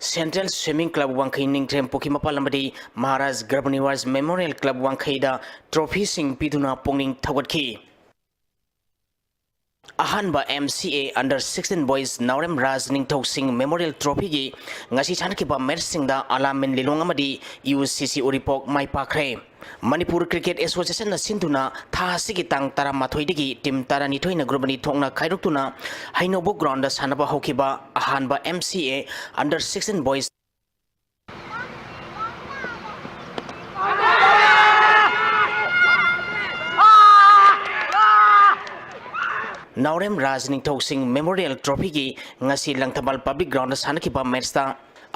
central swimming club Wangkhei Ningthem Pukhri ꯃꯄꯥꯜ ꯑꯃꯗꯤ ꯃꯍꯥꯔꯥꯖ ꯒꯔꯚ ꯅꯤꯋꯥꯖ ꯃꯦꯃꯣꯔꯤꯌꯦꯜ ꯀ꯭ꯂꯕ ꯋꯥꯡꯈꯩꯗ ꯇ꯭ꯔꯣꯐꯤꯁꯤꯡ ꯄꯤꯗꯨꯅ ꯄꯨꯛꯅꯤꯡ ꯊꯧꯒꯠꯈꯤ꯫ ꯑꯍꯥꯟꯕ M C A under sixteen boys Naorem Raj Ningthou Singh memorial ꯇ꯭ꯔꯣꯐꯤꯒꯤ ꯉꯁꯤ ꯁꯥꯟꯅꯈꯤꯕ ꯃꯦꯠꯁꯁꯤꯡꯗ ꯑꯂꯥꯃꯤꯟ ꯂꯤꯂꯣꯡ ꯑꯃꯗꯤ ꯌꯨ ꯁꯤ ꯁꯤ ꯎꯔꯤꯄꯣꯛ ꯃꯥꯏ ꯄꯥꯛꯈ꯭ꯔꯦ꯫ ꯃꯅꯤꯄꯨꯔ ꯀ꯭ꯔꯤꯀꯦꯠ ꯑꯦꯁꯣꯁꯤꯌꯦꯁꯟꯅ ꯁꯤꯟꯗꯨꯅ ꯊꯥ ꯑꯁꯤꯒꯤ ꯇꯥꯡ ꯇꯔꯥꯃꯥꯊꯣꯏꯗꯒꯤ ꯇꯤꯝ ꯇꯔꯥꯅꯤꯊꯣꯏꯅ ꯒ꯭ꯔꯨꯞ ꯑꯅꯤ ꯊꯣꯛꯅ ꯈꯥꯏꯗꯣꯛꯇꯨꯅ ꯍꯩꯅꯧꯕꯨꯛ ꯒ꯭ꯔꯥꯎꯟꯗ ꯁꯥꯟꯅꯕ ꯍꯧꯈꯤꯕ ꯑꯍꯥꯟꯕ M C A under sixteen boys Naorem Raj Ningthou Singh memorial ꯇ꯭ꯔꯣꯐꯤꯒꯤ ꯉꯁꯤ ꯂꯪꯊꯕꯥꯜ ꯄꯕ꯭ꯂꯤꯛ ꯒ꯭ꯔꯥꯎꯟꯗ ꯁꯥꯟꯅꯈꯤꯕ ꯃꯦꯠꯁꯇ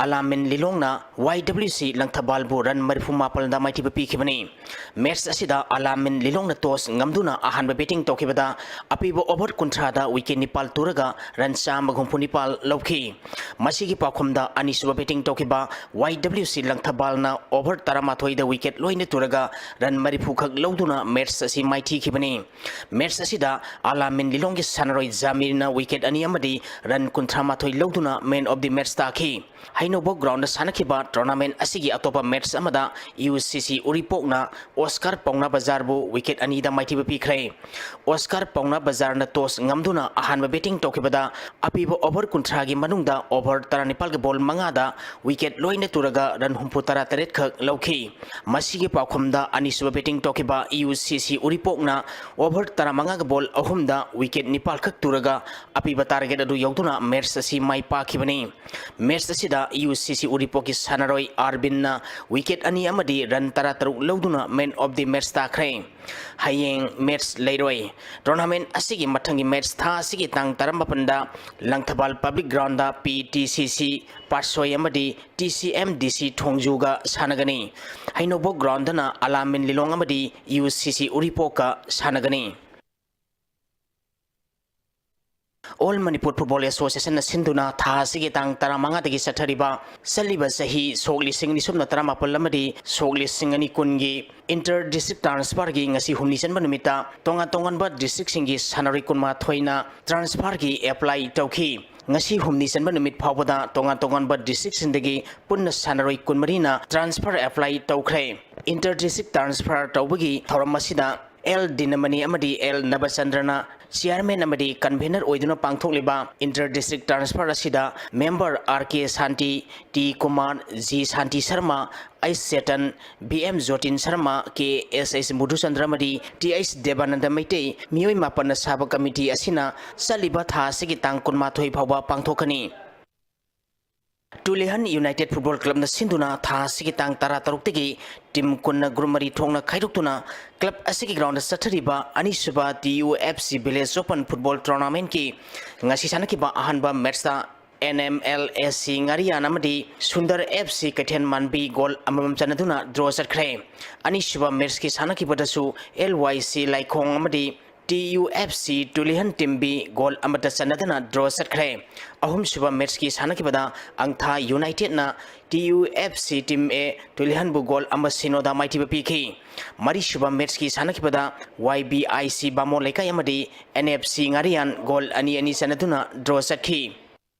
ꯑꯂꯥꯃꯤꯟ ꯂꯤꯂꯣꯡꯅ ꯋꯥꯏ ꯗꯕ꯭ꯂꯤꯎ ꯁꯤ ꯂꯪꯊꯕꯥꯜꯕꯨ ꯔꯟ ꯃꯔꯤꯐꯨ ꯃꯥꯄꯜꯗ ꯃꯥꯏꯊꯤꯕ ꯄꯤꯈꯤꯕꯅꯤ꯫ ꯃꯦꯠꯆ ꯑꯁꯤꯗ ꯑꯂꯥꯃꯤꯟ ꯂꯤꯂꯣꯡꯅ ꯇꯣꯁ ꯉꯝꯗꯨꯅ ꯑꯍꯥꯟꯕ ꯕꯦꯇꯤꯡ ꯇꯧꯈꯤꯕꯗ ꯑꯄꯤꯕ ꯑꯣꯚꯔ ꯀꯨꯟꯊ꯭ꯔꯥꯗ ꯋꯤꯀꯦꯠ ꯅꯤꯄꯥꯜ ꯇꯨꯔꯒ ꯔꯟ ꯆꯥꯝꯃꯒ ꯍꯨꯝꯐꯨ ꯅꯤꯄꯥꯜ ꯂꯧꯈꯤ꯫ ꯃꯁꯤꯒꯤ ꯄꯥꯎꯈꯨꯝꯗ ꯑꯅꯤꯁꯨꯕ ꯕꯦꯇꯤꯡ ꯇꯧꯈꯤꯕ ꯋꯥꯏ ꯗꯕ꯭ꯂꯤꯎ ꯁꯤ ꯂꯪꯊꯕꯥꯜꯅ ꯑꯣꯚꯔ ꯇꯔꯥꯃꯥꯊꯣꯏꯗ ꯋꯤꯀꯦꯠ ꯂꯣꯏꯅ ꯇꯨꯔꯒ ꯔꯟ ꯃꯔꯤꯐꯨ ꯈꯛ ꯂꯧꯗꯨꯅ ꯃꯦꯠꯆ ꯑꯁꯤ ꯃꯥꯏꯊꯤꯈꯤꯕꯅꯤ꯫ ꯃꯦꯠꯆ ꯑꯁꯤꯗ ꯑꯂꯥꯃꯤꯟ ꯂꯤꯂꯣꯡꯒꯤ ꯁꯥꯟꯅꯔꯣꯏ ꯖꯥꯃꯤꯔꯅ ꯋꯤꯀꯦꯠ ꯑꯅꯤ ꯑꯃꯗꯤ ꯔꯟ ꯀꯨꯟꯊ꯭ꯔꯥ ꯃꯥꯊꯣꯏ ꯂꯧꯗꯨꯅ ꯃꯦꯟ ꯑꯣꯐ ꯗꯤ ꯃꯦꯠꯆ ꯇꯥꯈꯤ꯫ ꯍꯩꯅꯧꯕꯣꯛ ꯒ꯭ꯔꯥꯎꯟꯗ ꯁꯥꯟꯅꯈꯤꯕ ꯇꯣꯔꯅꯥꯃꯦꯟ ꯑꯁꯤꯒꯤ ꯑꯇꯣꯞꯄ ꯃꯦꯠꯆ ꯑꯃꯗ ꯌꯨ ꯁꯤ ꯁꯤ ꯎꯔꯤꯄꯣꯛꯅ ꯑꯣꯁꯀꯥꯔ ꯄꯥꯎꯅꯥ ꯕꯖꯥꯔꯕꯨ ꯋꯤꯀꯦꯠ ꯑꯅꯤꯗ ꯃꯥꯏꯊꯤꯕ ꯄꯤꯈ꯭ꯔꯦ꯫ ꯑꯣꯁꯀꯥꯔ ꯄꯥꯎꯅꯥ ꯕꯖꯥꯔꯅ ꯇꯣꯁ ꯉꯝꯗꯨꯅ ꯑꯍꯥꯟꯕ ꯕꯦꯇꯤꯡ ꯇꯧꯈꯤꯕꯗ ꯑꯄꯤꯕ ꯑꯣꯚꯔ ꯀꯨꯟꯊ꯭ꯔꯥꯒꯤ ꯃꯅꯨꯡꯗ ꯑꯣꯚꯔ ꯇꯔꯥꯅꯤꯄꯥꯜꯒꯤ ꯕꯣꯜ ꯃꯉꯥꯗ ꯋꯤꯀꯦꯠ ꯂꯣꯏꯅ ꯇꯨꯔꯒ ꯔꯟ ꯍꯨꯝꯐꯨ ꯇꯔꯥ ꯇꯔꯦꯠ ꯈꯛ ꯂꯧꯈꯤ꯫ ꯃꯁꯤꯒꯤ ꯄꯥꯎꯈꯨꯝꯗ ꯑꯅꯤꯁꯨꯕ ꯕꯦꯇꯤꯡ ꯇꯧꯈꯤꯕ ꯌꯨ ꯁꯤ ꯁꯤ ꯎꯔꯤꯄꯣꯛꯅ ꯑꯣꯚꯔ ꯇꯔꯥꯃꯉꯥꯒ ꯕꯣꯜ ꯑꯍꯨꯝꯗ ꯋꯤꯀꯦꯠ ꯅꯤꯄꯥꯜ ꯈꯛ ꯇꯨꯔꯒ ꯑꯄꯤꯕ ꯇꯥꯔꯒꯦꯠ ꯑꯗꯨ ꯌꯧꯗꯨꯅ ꯃꯦꯠꯆ ꯑꯁꯤ ꯃꯥꯏ ꯄꯥꯛꯈꯤꯕꯅꯤ꯫ ꯃꯦꯠꯆ ꯑꯁꯤꯗ ꯌꯨ ꯁꯤ ꯁꯤ ꯎꯔꯤꯄꯣꯛꯀꯤ ꯁꯥꯟꯅꯔꯣꯏ ꯑꯥꯔꯕꯤꯟꯅ ꯋꯤꯀꯦꯠ ꯑꯅꯤ ꯑꯃꯗꯤ ꯔꯟ ꯇꯔꯥꯇꯔꯨꯛ ꯂꯧꯗꯨꯅ ꯃꯦꯟ ꯑꯣꯐ ꯗꯤ ꯃꯦꯠꯆ ꯇꯥꯈ꯭ꯔꯦ꯫ ꯍꯌꯦꯡ ꯃꯦꯠꯆ ꯂꯩꯔꯣꯏ꯫ ꯇꯣꯔꯅꯥꯃꯦꯟ ꯑꯁꯤꯒꯤ ꯃꯊꯪꯒꯤ ꯃꯦꯠꯆ ꯊꯥ ꯑꯁꯤꯒꯤ ꯇꯥꯡ ꯇꯔꯥꯃꯥꯄꯟꯗ Langthabal public ground P T C C ꯄꯥꯠꯁꯣꯏ ꯑꯃꯗꯤ ꯇꯤ ꯁꯤ ꯑꯦꯝ ꯗꯤ ꯁꯤ ꯊꯣꯡꯖꯨꯒ ꯁꯥꯟꯅꯒꯅꯤ꯫ ꯍꯩꯅꯧꯕꯣꯛ ꯒ꯭ꯔꯥꯎꯟꯗꯅ ꯑꯂꯥꯃꯤꯟ ꯂꯤꯂꯣꯡ ꯑꯃꯗꯤ ꯌꯨ ꯁꯤ ꯁꯤ ꯎꯔꯤꯄꯣꯛꯀ ꯁꯥꯟꯅꯒꯅꯤ꯫ ꯑꯣꯜ ꯃꯅꯤꯄꯨꯔ ꯐꯨꯠꯕꯣꯜ ꯑꯦꯁꯣꯁꯤꯌꯦꯁꯟꯅ ꯁꯤꯟꯗꯨꯅ ꯊꯥ ꯑꯁꯤꯒꯤ ꯇꯥꯡ ꯇꯔꯥꯃꯉꯥꯗꯒꯤ ꯆꯠꯊꯔꯤꯕ ꯆꯠꯂꯤꯕ ꯆꯍꯤ ꯁꯣꯛ ꯂꯤꯁꯤꯡ ꯑꯅꯤ ꯁꯨꯞꯅ ꯇꯔꯥꯃꯥꯄꯜ ꯑꯃꯗꯤ ꯁꯣꯛ ꯂꯤꯁꯤꯡ ꯑꯅꯤ ꯀꯨꯟꯒꯤ ꯏꯟꯇꯔ ꯗꯤꯁꯇ꯭ꯔꯤꯛ ꯇ꯭ꯔꯥꯟꯁꯐꯔꯒꯤ ꯉꯁꯤ ꯍꯨꯝꯅꯤ ꯆꯟꯕ ꯅꯨꯃꯤꯠꯇ ꯇꯣꯉꯥꯟ ꯇꯣꯉꯥꯟꯕ ꯗꯤꯁꯇ꯭ꯔꯤꯛꯁꯤꯡꯒꯤ ꯁꯥꯟꯅꯔꯣꯏ ꯀꯨꯟꯃꯥꯊꯣꯏꯅ ꯇ꯭ꯔꯥꯟꯁꯐꯔꯒꯤ ꯑꯦꯄ꯭ꯂꯥꯏ ꯇꯧꯈꯤ꯫ ꯉꯁꯤ ꯍꯨꯝꯅꯤ ꯆꯟꯕ ꯅꯨꯃꯤꯠ ꯐꯥꯎꯕꯗ ꯇꯣꯉꯥꯟ ꯇꯣꯉꯥꯟꯕ ꯗꯤꯁꯇ꯭ꯔꯤꯛꯁꯤꯡꯗꯒꯤ ꯄꯨꯟꯅ ꯁꯥꯟꯅꯔꯣꯏ ꯀꯨꯟꯃꯔꯤꯅ ꯇ꯭ꯔꯥꯟꯁꯐꯔ ꯑꯦꯄ꯭ꯂꯥꯏ ꯇꯧꯈ꯭ꯔꯦ꯫ ꯏꯟꯇꯔ ꯗꯤꯁꯇ꯭ꯔꯤꯛ ꯇ꯭ꯔꯥꯟꯁꯐꯔ ꯇꯧꯕꯒꯤ ꯊꯧꯔꯝ ꯑꯁꯤꯗ ꯑꯦꯜ ꯗꯤꯅꯃꯅꯤ ꯑꯃꯗꯤ ꯑꯦꯜ ꯅꯕꯆꯟꯗ꯭ꯔꯅ ꯆꯤꯌꯥꯔꯃꯦꯟ ꯑꯃꯗꯤ ꯀꯟꯚꯦꯅꯔ ꯑꯣꯏꯗꯨꯅ ꯄꯥꯡꯊꯣꯛꯂꯤꯕ ꯏꯟꯇꯔ ꯗꯤꯁꯇ꯭ꯔꯤꯛ ꯇ꯭ꯔꯥꯟꯁꯐꯔ ꯑꯁꯤꯗ member R K Shanti, T Kumar, G Shanti Sharma, H Chetan, B M Jotin Sharma, K S H Madhuchandra ꯑꯃꯗꯤ ꯇꯤ ꯑꯩꯆ ꯗꯦꯕꯥꯅꯟꯗ ꯃꯩꯇꯩ ꯃꯤꯑꯣꯏ ꯃꯥꯄꯟꯅ ꯁꯥꯕ ꯀꯃꯤꯇꯤ ꯑꯁꯤꯅ ꯆꯠꯂꯤꯕ ꯊꯥ ꯑꯁꯤꯒꯤ ꯇꯥꯡ ꯀꯨꯟꯃꯥꯊꯣꯏ ꯐꯥꯎꯕ ꯄꯥꯡꯊꯣꯛꯀꯅꯤ꯫ ꯇꯨꯂꯤꯍꯟ ꯌꯨꯅꯥꯏꯇꯦꯗ ꯐꯨꯠꯕꯣꯜ ꯀ꯭ꯂꯕꯅ ꯁꯤꯟꯗꯨꯅ ꯊꯥ ꯑꯁꯤꯒꯤ ꯇꯥꯡ ꯇꯔꯥꯇꯔꯨꯛꯇꯒꯤ ꯇꯤꯝ ꯀꯨꯟꯅ ꯒ꯭ꯔꯨꯞ ꯃꯔꯤ ꯊꯣꯛꯅ ꯈꯥꯏꯗꯣꯛꯇꯨꯅ ꯀ꯭ꯂꯕ ꯑꯁꯤꯒꯤ ꯒ꯭ꯔꯥꯎꯟꯗ ꯆꯠꯊꯔꯤꯕ ꯑꯅꯤꯁꯨꯕ T U F C village open football ꯇꯣꯔꯅꯥꯃꯦꯟꯠꯀꯤ ꯉꯁꯤ ꯁꯥꯟꯅꯈꯤꯕ ꯑꯍꯥꯟꯕ ꯃꯦꯠꯆꯇ N M L S C ꯉꯥꯔꯤꯌꯥꯟ ꯑꯃꯗꯤ ꯁꯨꯟꯗꯔ F C ꯀꯩꯊꯦꯜ ꯃꯥꯟꯕꯤ ꯒꯣꯜ ꯑꯃꯃꯝ ꯆꯟꯅꯗꯨꯅ ꯗ꯭ꯔꯣ ꯆꯠꯈ꯭ꯔꯦ꯫ ꯑꯅꯤꯁꯨꯕ ꯃꯦꯠꯁꯀꯤ ꯁꯥꯟꯅꯈꯤꯕꯗꯁꯨ L Y C ꯂꯥꯏꯈꯣꯡ ꯑꯃꯗꯤ T U F C Tulihan team B goal ꯑꯃꯠꯇ ꯆꯟꯅꯗꯅ ꯗ꯭ꯔꯣ ꯆꯠꯈ꯭ꯔꯦ꯫ ꯑꯍꯨꯝꯁꯨꯕ ꯃꯦꯠꯁꯀꯤ ꯁꯥꯟꯅꯈꯤꯕꯗ ꯑꯪꯊꯥ ꯌꯨꯅꯥꯏꯇꯦꯠꯅ T U F C team A ꯇꯨꯂꯤꯍꯟꯕꯨ ꯒꯣꯜ ꯑꯃ ꯁꯤꯅꯣꯗ ꯃꯥꯏꯊꯤꯕ ꯄꯤꯈꯤ꯫ ꯃꯔꯤꯁꯨꯕ ꯃꯦꯠꯁꯀꯤ ꯁꯥꯟꯅꯈꯤꯕꯗ Y B I C ꯕꯥꯃꯣꯟ ꯂꯩꯀꯥꯏ ꯑꯃꯗꯤ N F C ꯉꯥꯔꯤꯌꯥꯟ ꯒꯣꯜ ꯑꯅꯤ ꯑꯅꯤ ꯆꯟꯅꯗꯨꯅ ꯗ꯭ꯔꯣ ꯆꯠꯈꯤ꯫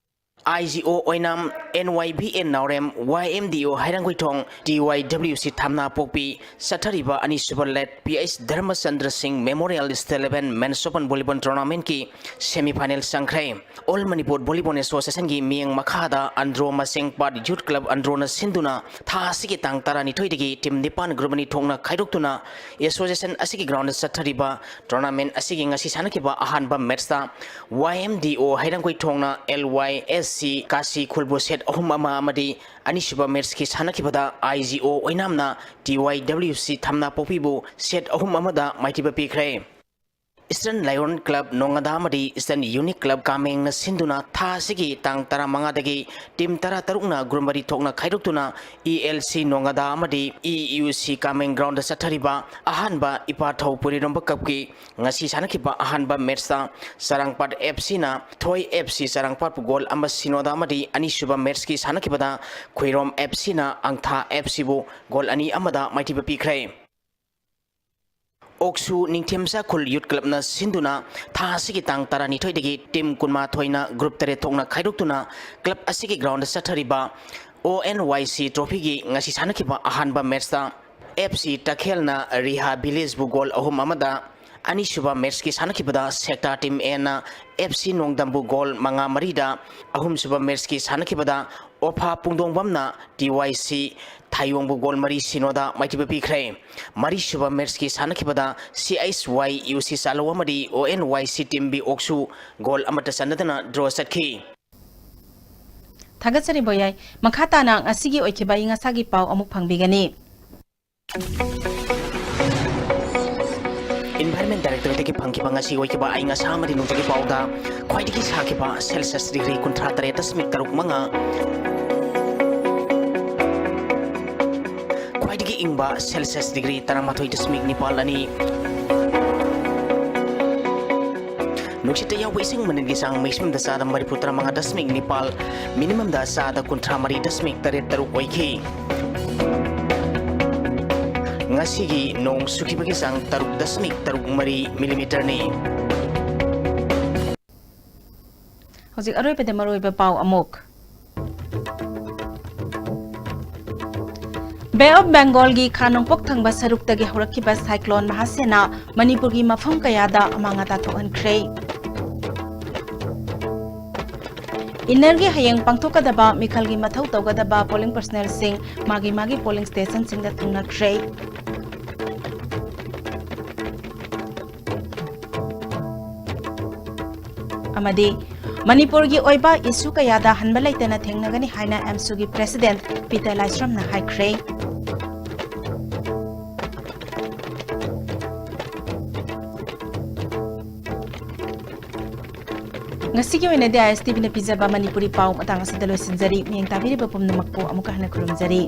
I G O Oinam, N Y B A Naorem, Y M D O ꯍꯩꯔꯥꯡꯒꯣꯏꯊꯣꯡ, T Y W C ꯊꯝꯅꯥꯄꯣꯛꯄꯤ ꯆꯠꯊꯔꯤꯕ ꯑꯅꯤꯁꯨꯕ late P H Dharmachandra Singh memorial state level men's open volleyball ꯇꯣꯔꯅꯥꯃꯦꯟꯠꯀꯤ semi final ꯆꯪꯈ꯭ꯔꯦ꯫ All Manipur volleyball ꯑꯦꯁꯣꯁꯤꯌꯦꯁꯟꯒꯤ ꯃꯤꯠꯌꯦꯡ ꯃꯈꯥꯗ ꯑꯟꯗ꯭ꯔꯣ ꯃꯆꯦꯡꯄꯥꯠ ꯌꯨꯠ ꯀ꯭ꯂꯕ ꯑꯟꯗ꯭ꯔꯣꯅ ꯁꯤꯟꯗꯨꯅ ꯊꯥ ꯑꯁꯤꯒꯤ ꯇꯥꯡ ꯇꯔꯥꯅꯤꯊꯣꯏꯗꯒꯤ ꯇꯤꯝ ꯅꯤꯄꯥꯟ ꯒ꯭ꯔꯨꯞ ꯑꯅꯤ ꯊꯣꯛꯅ ꯈꯥꯏꯗꯣꯛꯇꯨꯅ ꯑꯦꯁꯣꯁꯤꯌꯦꯁꯟ ꯑꯁꯤꯒꯤ ꯒ꯭ꯔꯥꯎꯟꯗ ꯆꯠꯊꯔꯤꯕ ꯇꯣꯔꯅꯥꯃꯦꯟꯠ ꯑꯁꯤꯒꯤ ꯉꯁꯤ ꯁꯥꯟꯅꯈꯤꯕ ꯑꯍꯥꯟꯕ ꯃꯦꯠꯁꯇ Y M D O ꯍꯩꯔꯥꯡꯒꯣꯏꯊꯣꯡꯅ L Y S C Kashi ꯈꯨꯜꯕꯨ ꯁꯦꯠ ꯑꯍꯨꯝ ꯑꯃ ꯑꯃꯗꯤ ꯑꯅꯤꯁꯨꯕ ꯃꯦꯠꯁꯀꯤ ꯁꯥꯟꯅꯈꯤꯕꯗ I G O ꯑꯣꯏꯅꯥꯝꯅ T Y W C ꯊꯝꯅꯥꯄꯣꯛꯄꯤꯕꯨ ꯁꯦꯠ ꯑꯍꯨꯝ ꯑꯃꯗ ꯃꯥꯏꯊꯤꯕ ꯄꯤꯈ꯭ꯔꯦ꯫ Eastern Lion Club ꯅꯣꯡꯉꯥꯗꯥ ꯑꯃꯗꯤ Eastern Unique Club ꯀꯥꯃꯦꯡꯅ ꯁꯤꯟꯗꯨꯅ ꯊꯥ ꯑꯁꯤꯒꯤ ꯇꯥꯡ ꯇꯔꯥꯃꯉꯥꯗꯒꯤ ꯇꯤꯝ ꯇꯔꯥꯇꯔꯨꯛꯅ ꯒ꯭ꯔꯨꯞ ꯃꯔꯤ ꯊꯣꯛꯅ ꯈꯥꯏꯗꯣꯛꯇꯨꯅ E L C ꯅꯣꯡꯉꯥꯗꯥ ꯑꯃꯗꯤ E U C ꯀꯥꯃꯦꯡ ꯒ꯭ꯔꯥꯎꯟꯗ ꯆꯠꯊꯔꯤꯕ ꯑꯍꯥꯟꯕ ꯏꯄꯥꯊꯧ ꯄꯨꯔꯤꯔꯣꯝꯕ ꯀꯞꯀꯤ ꯉꯁꯤ ꯁꯥꯟꯅꯈꯤꯕ ꯑꯍꯥꯟꯕ ꯃꯦꯠꯁꯇ ꯆꯔꯥꯡꯄꯥꯠ F C ꯅ ꯊꯣꯏ F C ꯆꯔꯥꯡꯄꯥꯠꯄꯨ ꯒꯣꯜ ꯑꯃ ꯁꯤꯅꯣꯗ ꯑꯃꯗꯤ ꯑꯅꯤꯁꯨꯕ ꯃꯦꯠꯁꯀꯤ ꯁꯥꯟꯅꯈꯤꯕꯗ ꯈꯨꯏꯔꯣꯝ F C ꯅ ꯑꯪꯊꯥ F C ꯕꯨ ꯒꯣꯜ ꯑꯅꯤ ꯑꯃꯗ ꯃꯥꯏꯊꯤꯕ ꯄꯤꯈ꯭ꯔꯦ꯫ ꯑꯣꯛꯁꯨ ꯅꯤꯡꯊꯦꯝꯆꯥ ꯈꯨꯜ ꯌꯨꯠ ꯀ꯭ꯂꯕꯅ ꯁꯤꯟꯗꯨꯅ ꯊꯥ ꯑꯁꯤꯒꯤ ꯇꯥꯡ ꯇꯔꯥꯅꯤꯊꯣꯏꯗꯒꯤ ꯇꯤꯝ ꯀꯨꯟꯃꯥꯊꯣꯏꯅ ꯒ꯭ꯔꯨꯞ ꯇꯔꯦꯠ ꯊꯣꯛꯅ ꯈꯥꯏꯗꯣꯛꯇꯨꯅ ꯀ꯭ꯂꯕ ꯑꯁꯤꯒꯤ ꯒ꯭ꯔꯥꯎꯟꯗ ꯆꯠꯊꯔꯤꯕ O N Y C ꯇ꯭ꯔꯣꯐꯤꯒꯤ ꯉꯁꯤ ꯁꯥꯟꯅꯈꯤꯕ ꯑꯍꯥꯟꯕ ꯃꯦꯠꯁꯇ F C ꯇꯈꯦꯜꯅ ꯔꯤꯍꯥ ꯚꯤꯂꯦꯖꯕꯨ ꯒꯣꯜ ꯑꯍꯨꯝ ꯑꯃꯗ, ꯑꯅꯤꯁꯨꯕ ꯃꯦꯠꯁꯀꯤ ꯁꯥꯟꯅꯈꯤꯕꯗ ꯁꯦꯛꯇꯥ ꯇꯤꯝ Aꯅ F C ꯅꯣꯡꯗꯝꯕꯨ ꯒꯣꯜ ꯃꯉꯥ ꯃꯔꯤꯗ, ꯑꯍꯨꯝꯁꯨꯕ ꯃꯦꯠꯁꯀꯤ ꯁꯥꯟꯅꯈꯤꯕꯗ ꯑꯣꯐꯥ ꯄꯨꯡꯗꯣꯡꯕꯝꯅ T Y C ꯊꯥꯏꯌꯣꯡꯕꯨ ꯒꯣꯜ ꯃꯔꯤ ꯁꯤꯅꯣꯗ ꯃꯥꯏꯊꯤꯕ ꯄꯤꯈ꯭ꯔꯦ꯫ ꯃꯔꯤꯁꯨꯕ ꯃꯦꯠꯁꯀꯤ ꯁꯥꯟꯅꯈꯤꯕꯗ C H Y U C ꯆꯥꯂꯧ ꯑꯃꯗꯤ O N Y C team B ꯑꯣꯛꯁꯨ ꯒꯣꯜ ꯑꯃꯠꯇ ꯆꯟꯅꯗꯅ ꯗ꯭ꯔꯣ ꯆꯠꯈꯤ꯫ ꯊꯥꯒꯠꯆꯔꯤ ꯕꯣꯌꯥꯏ꯫ ꯃꯈꯥ ꯇꯥꯅ ꯉꯁꯤꯒꯤ ꯑꯣꯏꯈꯤꯕ ꯑꯏꯪ ꯑꯁꯥꯒꯤ ꯄꯥꯎ ꯑꯃꯨꯛ ꯐꯪꯕꯤꯒꯅꯤ꯫ Environment Directorate-ꯇꯒꯤ ꯐꯪꯈꯤꯕ ꯉꯁꯤ ꯑꯣꯏꯈꯤꯕ ꯑꯏꯪ ꯑꯁꯥ ꯑꯃꯗꯤ ꯅꯣꯡꯖꯨꯒꯤ ꯄꯥꯎꯗ ꯈ꯭ꯋꯥꯏꯗꯒꯤ ꯁꯥꯈꯤꯕ Celsius degree ꯀꯨꯟꯊ꯭ꯔꯥ ꯇꯔꯦꯠ ꯗꯁꯃꯤꯛ ꯇꯔꯨꯛ ꯃꯉꯥ, ꯈ꯭ꯋꯥꯏꯗꯒꯤ ꯏꯪꯕ Celsius degree ꯇꯔꯥꯃꯥꯊꯣꯏ ꯗꯁꯃꯤꯛ ꯅꯤꯄꯥꯜ ꯑꯅꯤ, ꯅꯨꯡꯁꯤꯠꯇ ꯌꯥꯎꯕ ꯏꯁꯤꯡ ꯃꯅꯤꯜꯒꯤ ꯆꯥꯡ maximum-ꯗ ꯆꯥꯗ ꯃꯔꯤꯐꯨ ꯇꯔꯥꯃꯉꯥ ꯗꯁꯃꯤꯛ ꯅꯤꯄꯥꯜ, minimum-ꯗ ꯆꯥꯗ ꯀꯨꯟꯊ꯭ꯔꯥ ꯃꯔꯤ ꯗꯁꯃꯤꯛ ꯇꯔꯦꯠ ꯇꯔꯨꯛ ꯑꯣꯏꯈꯤ꯫ ꯉꯁꯤꯒꯤ ꯅꯣꯡ ꯆꯨꯈꯤꯕꯒꯤ ꯆꯥꯡ ꯇꯔꯨꯛ ꯗꯁꯃꯤꯛ ꯇꯔꯨꯛ ꯃꯔꯤ millimeter-ꯅꯤ꯫ ꯍꯧꯖꯤꯛ ꯑꯔꯣꯏꯕꯗ ꯃꯔꯨꯑꯣꯏꯕ ꯄꯥꯎ ꯑꯃꯨꯛ꯫ Bay of Bengal-ꯒꯤ ꯈꯥ ꯅꯣꯡꯄꯣꯛ ꯊꯪꯕ ꯁꯔꯨꯛꯇꯒꯤ ꯍꯧꯔꯛꯈꯤꯕ cyclone ꯃꯍꯥꯁꯦꯅ ꯃꯅꯤꯄꯨꯔꯒꯤ ꯃꯐꯝ ꯀꯌꯥꯗ ꯑꯃꯥꯡ ꯑꯇꯥ ꯊꯣꯛꯍꯟꯈ꯭ꯔꯦ꯫ Inner-ꯒꯤ ꯍꯌꯦꯡ ꯄꯥꯡꯊꯣꯛꯀꯗꯕ ꯃꯤꯈꯜꯒꯤ ꯃꯊꯧ ꯇꯧꯒꯗꯕ polling personnel-ꯁꯤꯡ ꯃꯥꯒꯤ ꯃꯥꯒꯤ polling station-ꯁꯤꯡꯗ ꯊꯨꯡꯅꯈ꯭ꯔꯦ꯫ ꯑꯃꯗꯤ ꯃꯅꯤꯄꯨꯔꯒꯤ ꯑꯣꯏꯕ issue ꯀꯌꯥꯗ ꯍꯟꯕ ꯂꯩꯇꯅ ꯊꯦꯡꯅꯒꯅꯤ ꯍꯥꯏꯅ AMSU-ꯒꯤ president ꯄꯤꯇꯔ ꯂꯥꯏꯁ꯭ꯔꯝꯅ ꯍꯥꯏꯈ꯭ꯔꯦ꯫ ꯉꯁꯤꯒꯤ ꯑꯣꯏꯅꯗꯤ ISTV-ꯅ ꯄꯤꯖꯕ ꯃꯅꯤꯄꯨꯔꯤ ꯄꯥꯎ ꯃꯇꯥꯡ ꯑꯁꯤꯗ ꯂꯣꯏꯁꯤꯟꯖꯔꯤ꯫ ꯃꯤꯠꯌꯦꯡ ꯇꯥꯕꯤꯔꯤꯕ ꯄꯨꯝꯅꯃꯛꯄꯨ ꯑꯃꯨꯛꯀ ꯍꯟꯅ ꯈꯨꯔꯨꯝꯖꯔꯤ꯫